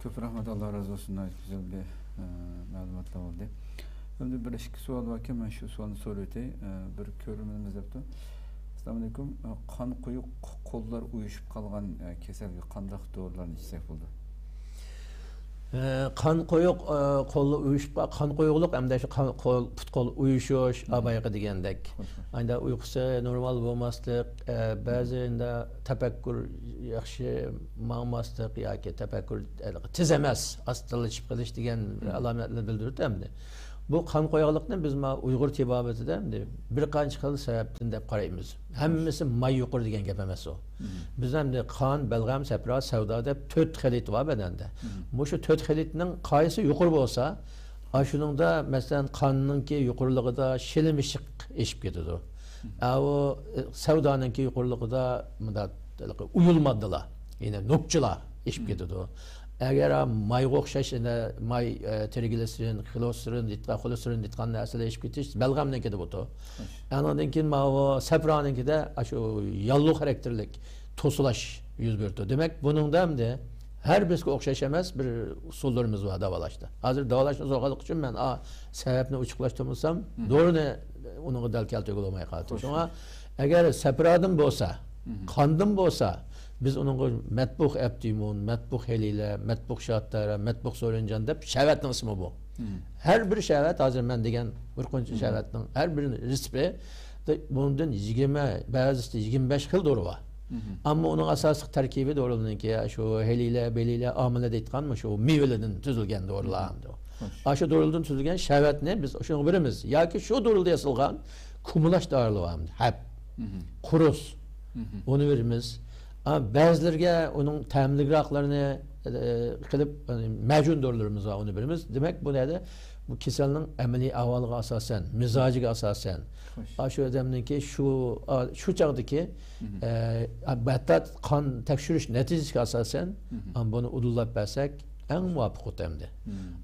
كۆپ رەھمەت، ئاللا رازى بولسۇن. ناھايىتى گۈزەل بىر، ئە، مەلۇماتلار بولدى. ئەمدى بىر ئىككى سوئال باركەن، مەن شۇ سوئالنى سوراۋېتەي. ئە، بىر كۆرۈرمىنىمىز دەپتۇ، ئەسسالامۇئەلەيكۇم، ئە، قان قويۇق قوللار ئۇيۇشۇپ قالغان، ئە، كېسەلگە قانداق دورىلارنى ئىچسەك بولىدۇ؟ ئە، قان قويۇق، ئە، قوللار ئۇيۇشۇپ قال-، قان قويۇقلۇق ھەمدە شۇ قان، قول، پۇت قول ئۇيۇشۇش، ھە، بايىقى دېگەندەك. خوش، خوش. ئايدا ئۇيقۇسى نورمال بولماسلىق، ئە، بەزى ئەمدى تەپەككۇر ياخشى ماڭماسلىق ياكى تەپەككۇر تېز ئەمەس، ئاستىلىشىپ قېلىش دېگەن بىر ئالامەتلەرنى بىلدۈرىدۇ ئەمدى. بۇ قان قويۇقلۇقنى بىز مانا ئۇيغۇر تېبابىتىدە ئەمدى بىر قانچە خىل سەۋەبتىن دەپ قارايمىز. ھەممىسى ماي يۇقىرى دېگەن گەپ ئەمەس ئۇ. بىز ئەمدى قان، بەلغەم، سەپرا، سەۋدا دەپ تۆت خىلىت بار بەدەندە. مۇشۇ تۆت خىلىتنىڭ قايسى يۇقىرى بولسا، ئاشۇنىڭدا، مەسىلەن، قاننىڭكى يۇقىرىلىقىدا شىلىمشىق ئېشىپ كېتىدۇ. ئاۋۇ، ئە، سەۋدانىڭكى يۇقىرىلىقىدا مۇنداق ئۇيۇل ماددىلار، يەنى نوكچىلار ئېشىپ كېتىدۇ. ئەگەر مايغا ئوخشاش، يەنە ماي، ئە، ترىگلىسېرىن، خولېستېرىن دېيىدىغان، خولېستېرىن دېيىدىغان نەرسىلەر ئېشىپ كېتىش بەلغەمنىڭكىدە بولىدۇ. ئاندىن كېيىن ماۋۇ سەپرانىڭكىدە ئاشۇ ياللۇغ خاراكتېرلىك توسۇلاش يۈز بېرىدۇ. دېمەك، بۇنىڭدا ئەمدى ھەر بىرسىگە ئوخشاش ئەمەس بىر ئۇسۇللىرىمىز بار داۋالاشتا. ھازىر داۋالاشنى سورىغانلىقى ئۈچۈن مەن، ئا، سەۋەبنى ئوچۇقلاشتۇرمىسام، دورىنى ئۇنىڭغا دەل كەلتۈرگىلى بولماي قالاتتى. شۇڭا ئەگەر سەپرادىن بولسا، قاندىن بولسا، بىز ئۇنىڭغا مەتبۇخ ئەپتىمۇن، مەتبۇخ ھېلىلە، مەتبۇخ شاتارا، مەتبۇخ سورىنجان دەپ شەۋەتنىڭ ئىسمى بۇ. ھەر بىر شەۋەت، ھازىر مەن دېگەن بىر قانچە شەۋەتنىڭ ھەر بىر رېتسېپى، بۇنىڭدىن يىگىرمە، بەزىسىدە يىگىرمە بەش خىل دورا بار. ئەمما ئۇنىڭ ئاساسلىق تەركىبى دورىلىرىنىڭكى شۇ ھېلىلە، بېلىلە، ئامىلە دەيدىغان شۇ مېۋىلىرىدىن تۈزۈلگەن دورىلار. ئاشۇ دورىلىرىدىن تۈزۈلگەن شەۋەتنى بىز شۇنىڭغا بېرىمىز. ياكى شۇ دورىلىردا ياسالغان كۇمۇلاچ دارىلار بار. ھەپ، قۇرۇس. ئۇنى بېرىمىز. ئا، بەزىلىرىگە ئۇنىڭ تەملىكراقلىرىنى، ئە، قىلىپ، يەنى مەجۇن دورىلىرىمىز بار، ئۇنى بېرىمىز. دېمەك، بۇ نەدە؟ بۇ كېسەلنىڭ ئەمەلىي ئەھۋالىغا ئاساسەن، مىزاجىغا ئاساسەن، ئاشۇ ئادەمنىڭكى شۇ، ئا، شۇ چاغدىكى، ئە، ھەتتا قان تەكشۈرۈش نەتىجىسىگە ئاساسەن، ئا، بۇنى ئۇدۇللاپ بەرسەك، ئەڭ مۇۋاپىق ئوت ئەمدى.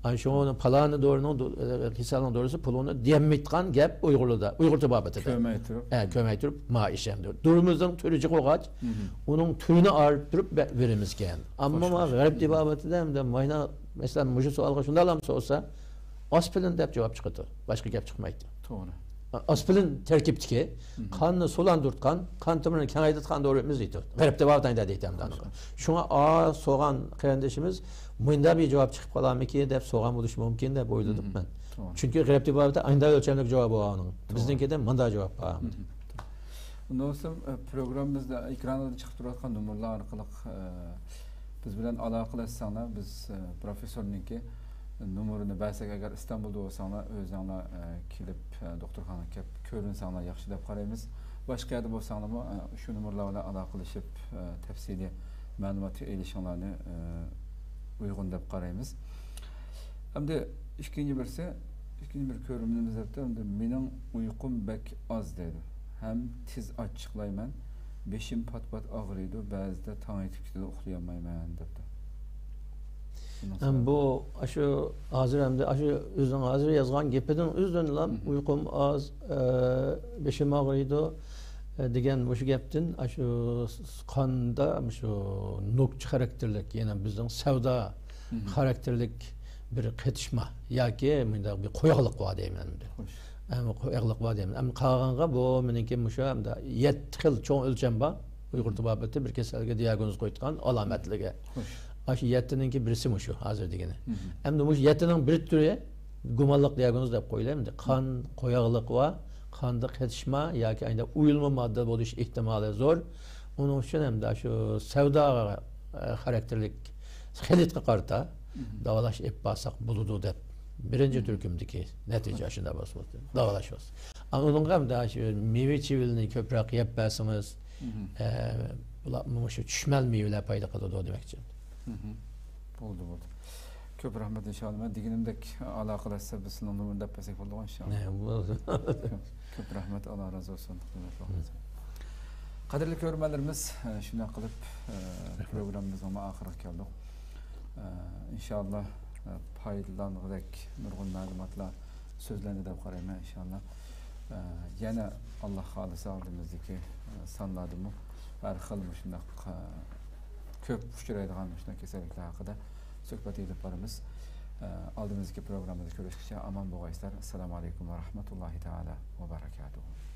ئانا شۇڭا ئۇنى پالانى دورىنىڭ دو-، ئە، كېسەلنىڭ دورىسى پۇلۇنى دېيەلمەيدىغان گەپ ئۇيغۇرلاردا، ئۇيغۇر تېبابىتىدە. كۆرمەي تۇرۇپ. ئە، كۆرمەي تۇرۇپ، ما ئىش ئەمدى. دورىمىزنىڭ تۈرى جىق بولغاچ، ئۇنىڭ تۈرىنى ئايرىپ تۇرۇپ بە-، بېرىمىزكەن. ئەمما خوش، ما خوش. غەرب تېبابىتىدە ئەمدى ماينا، مەسىلەن، مۇشۇ سوئالغا شۇنداقلام سورىسا، ئاسپىرىن دەپ جاۋاب چىقىدۇ. باشقا گەپ چىقمايدۇ. توغرا. ئاسپىرىن تەركىبتىكى قاننى سۇلاندۇرتقان، قان تۆمۈرىنى كېڭەيتىدىغان دورىمىز دەيدۇ. غەرب تېبابىتىدا دەيدۇ ئەمدى ئانىغا. شۇڭا ئا سورىغان قېرىندىشىمىز مۇنداق بىر جاۋاب چىقىپ قالارمىكىن دەپ سورىغان بولۇشى مۇمكىن دەپ ئويلىدىم مەن. توغرا. چۈنكى غەرب تېبابىتىدە ئانداق ئۆلچەملىك جاۋاب بولغان. توغرا. بىزنىڭكىدە مۇنداق جاۋاب بار. دوستۇم، ئە، پروگراممىمىزدا ئېكراندا چىقىپ تۇرۇۋاتقان نومۇرلار ئارقىلىق، ئە، بىز بىلەن ئالاقىلەشسەڭلار، بىز، ئە، پروفېسسورنىڭكى نومۇرىنى بەرسەك، ئەگەر ئىستانبۇلدا بولساڭلار، ئۆزۈڭلار، ئە، كېلىپ، ئە، دوختۇرخانىغا كېلىپ كۆرۈنسەڭلار ياخشى دەپ قارايمىز. باشقا يەردە بولساڭلارمۇ، ئە، شۇ نومۇرلار بىلەن ئالاقىلىشىپ، ئە، تەپسىلىي مەلۇمات ئېلىشىڭلارنى، ئە، ئۇيغۇن دەپ قارايمىز. ئەمدى ئىككىنچى بىرسى، ئىككىنچى بىر كۆرۈرمىنىمىز دەپتۇ، ئەمدى مېنىڭ ئۇيقۇم بەك ئاز دەيدۇ. ھەم تېز ئاچچىقلايمەن، بېشىم پات-پات ئاغرىيدۇ، بەزىدە تاڭ ئېتىپ كېتىدۇ، ئۇخلىيالمايمەن دەپتۇ. بۇنىڭ ھەم سەۋەبى؟ بۇ ئاشۇ ھازىر ئەمدى ئاشۇ ئۆزىنىڭ ھازىر يازغان گېپىنىڭ ئۆزىدىنلا ئۇيقۇم ئاز، ئە، بېشىم ئاغرىيدۇ، ئە، دېگەن مۇشۇ گەپتىن ئاشۇ قاندا مۇشۇ نوكچا خاراكتېرلىك، يەنى بىزنىڭ سەۋدا خاراكتېرلىك بىر قېتىشما ياكى مۇنداق بىر قويۇقلۇق بار دەيمەن ئەمدى. خوش. ئەمما قويۇقلۇق بار دەيمەن. ئەمما قالغانغا بۇ مېنىڭكى مۇشۇ ئەمدى يەتتە خىل چوڭ ئۆلچەم بار. ئۇيغۇر تېبابىتى بىر كېسەلگە دىياگنوز قويىدىغان ئالامەتلىرىگە. خوش. ئاشۇ يەتتىنىڭكى بىرسى مۇشۇ ھازىر دېگىنى. ئەمدى مۇشۇ يەتتىنىڭ بىر تۈرى گۇمانلىق دىياگنوز دەپ قويۇلۇ ئەمدى. قان قويۇقلۇق بار، قاندا قېتىشما ياكى ئايدا ئۇيۇلما ماددا بولۇش ئېھتىمالى زور. ئۇنىڭ ئۈچۈن ئەمدى شۇ سەۋدا، ئە، خاراكتېرلىك خىلىتقا قارىتا داۋالاش ئېلىپ بارساق بولىدۇ دەپ بىرىنچى تۈركۈمدىكى نەتىجە شۇنداق بولسا بولدى. داۋالاش بولسا. ئۇنىڭغا ئەمدى شۇ مېۋە چىۋىننى كۆپرەك يەپ بەرسىڭىز، ئە، بۇلار مۇشۇ چۈشمەل مېۋىلەر پايدا قىلىدۇ دېمەكچى. بولدى، بولدى. كۆپ رەھمەت، ئىنشاللا. مەن دېگىنىمدەك ئالاقىلەشسە، بىز سىزنىڭ نومۇرنى دەپ بەرسەك بولىدىغۇ، ئىنشاللا. نە، بولدى. كۆپ، كۆپ رەھمەت، ئاللا رازى بولسۇن. قەدىرلىك كۆرۈرمەنلىرىمىز، ئە، شۇنداق قىلىپ، ئە، پروگراممىمىزنىڭ ئاخىرىغا كەلدۇق. ئە، ئىنشاللا، ئە، پايدىلانغۇدەك نۇرغۇن مەلۇماتلار سۆزلەندى دەپ قارايمەن، ئىنشاللا. ئە، يەنە ئاللا خالىسا ئالدىمىزدىكى، ئە، سانلاردىمۇ ھەر خىل مۇشۇنداق، ئە، كۆپ ئۇچرايدىغان مۇشۇنداق كېسەللىكلەر ھەققىدە سۆھبەت ئېلىپ بارىمىز. ئالدىمىزدىكى پروگراممىدا كۆرۈشكىچە ئامان بولغايسىلەر. ئەسسالامۇ ئەلەيكۇم ۋە رەھمەتۇللاھى تائالا ۋە بەرەكاتۇھۇ.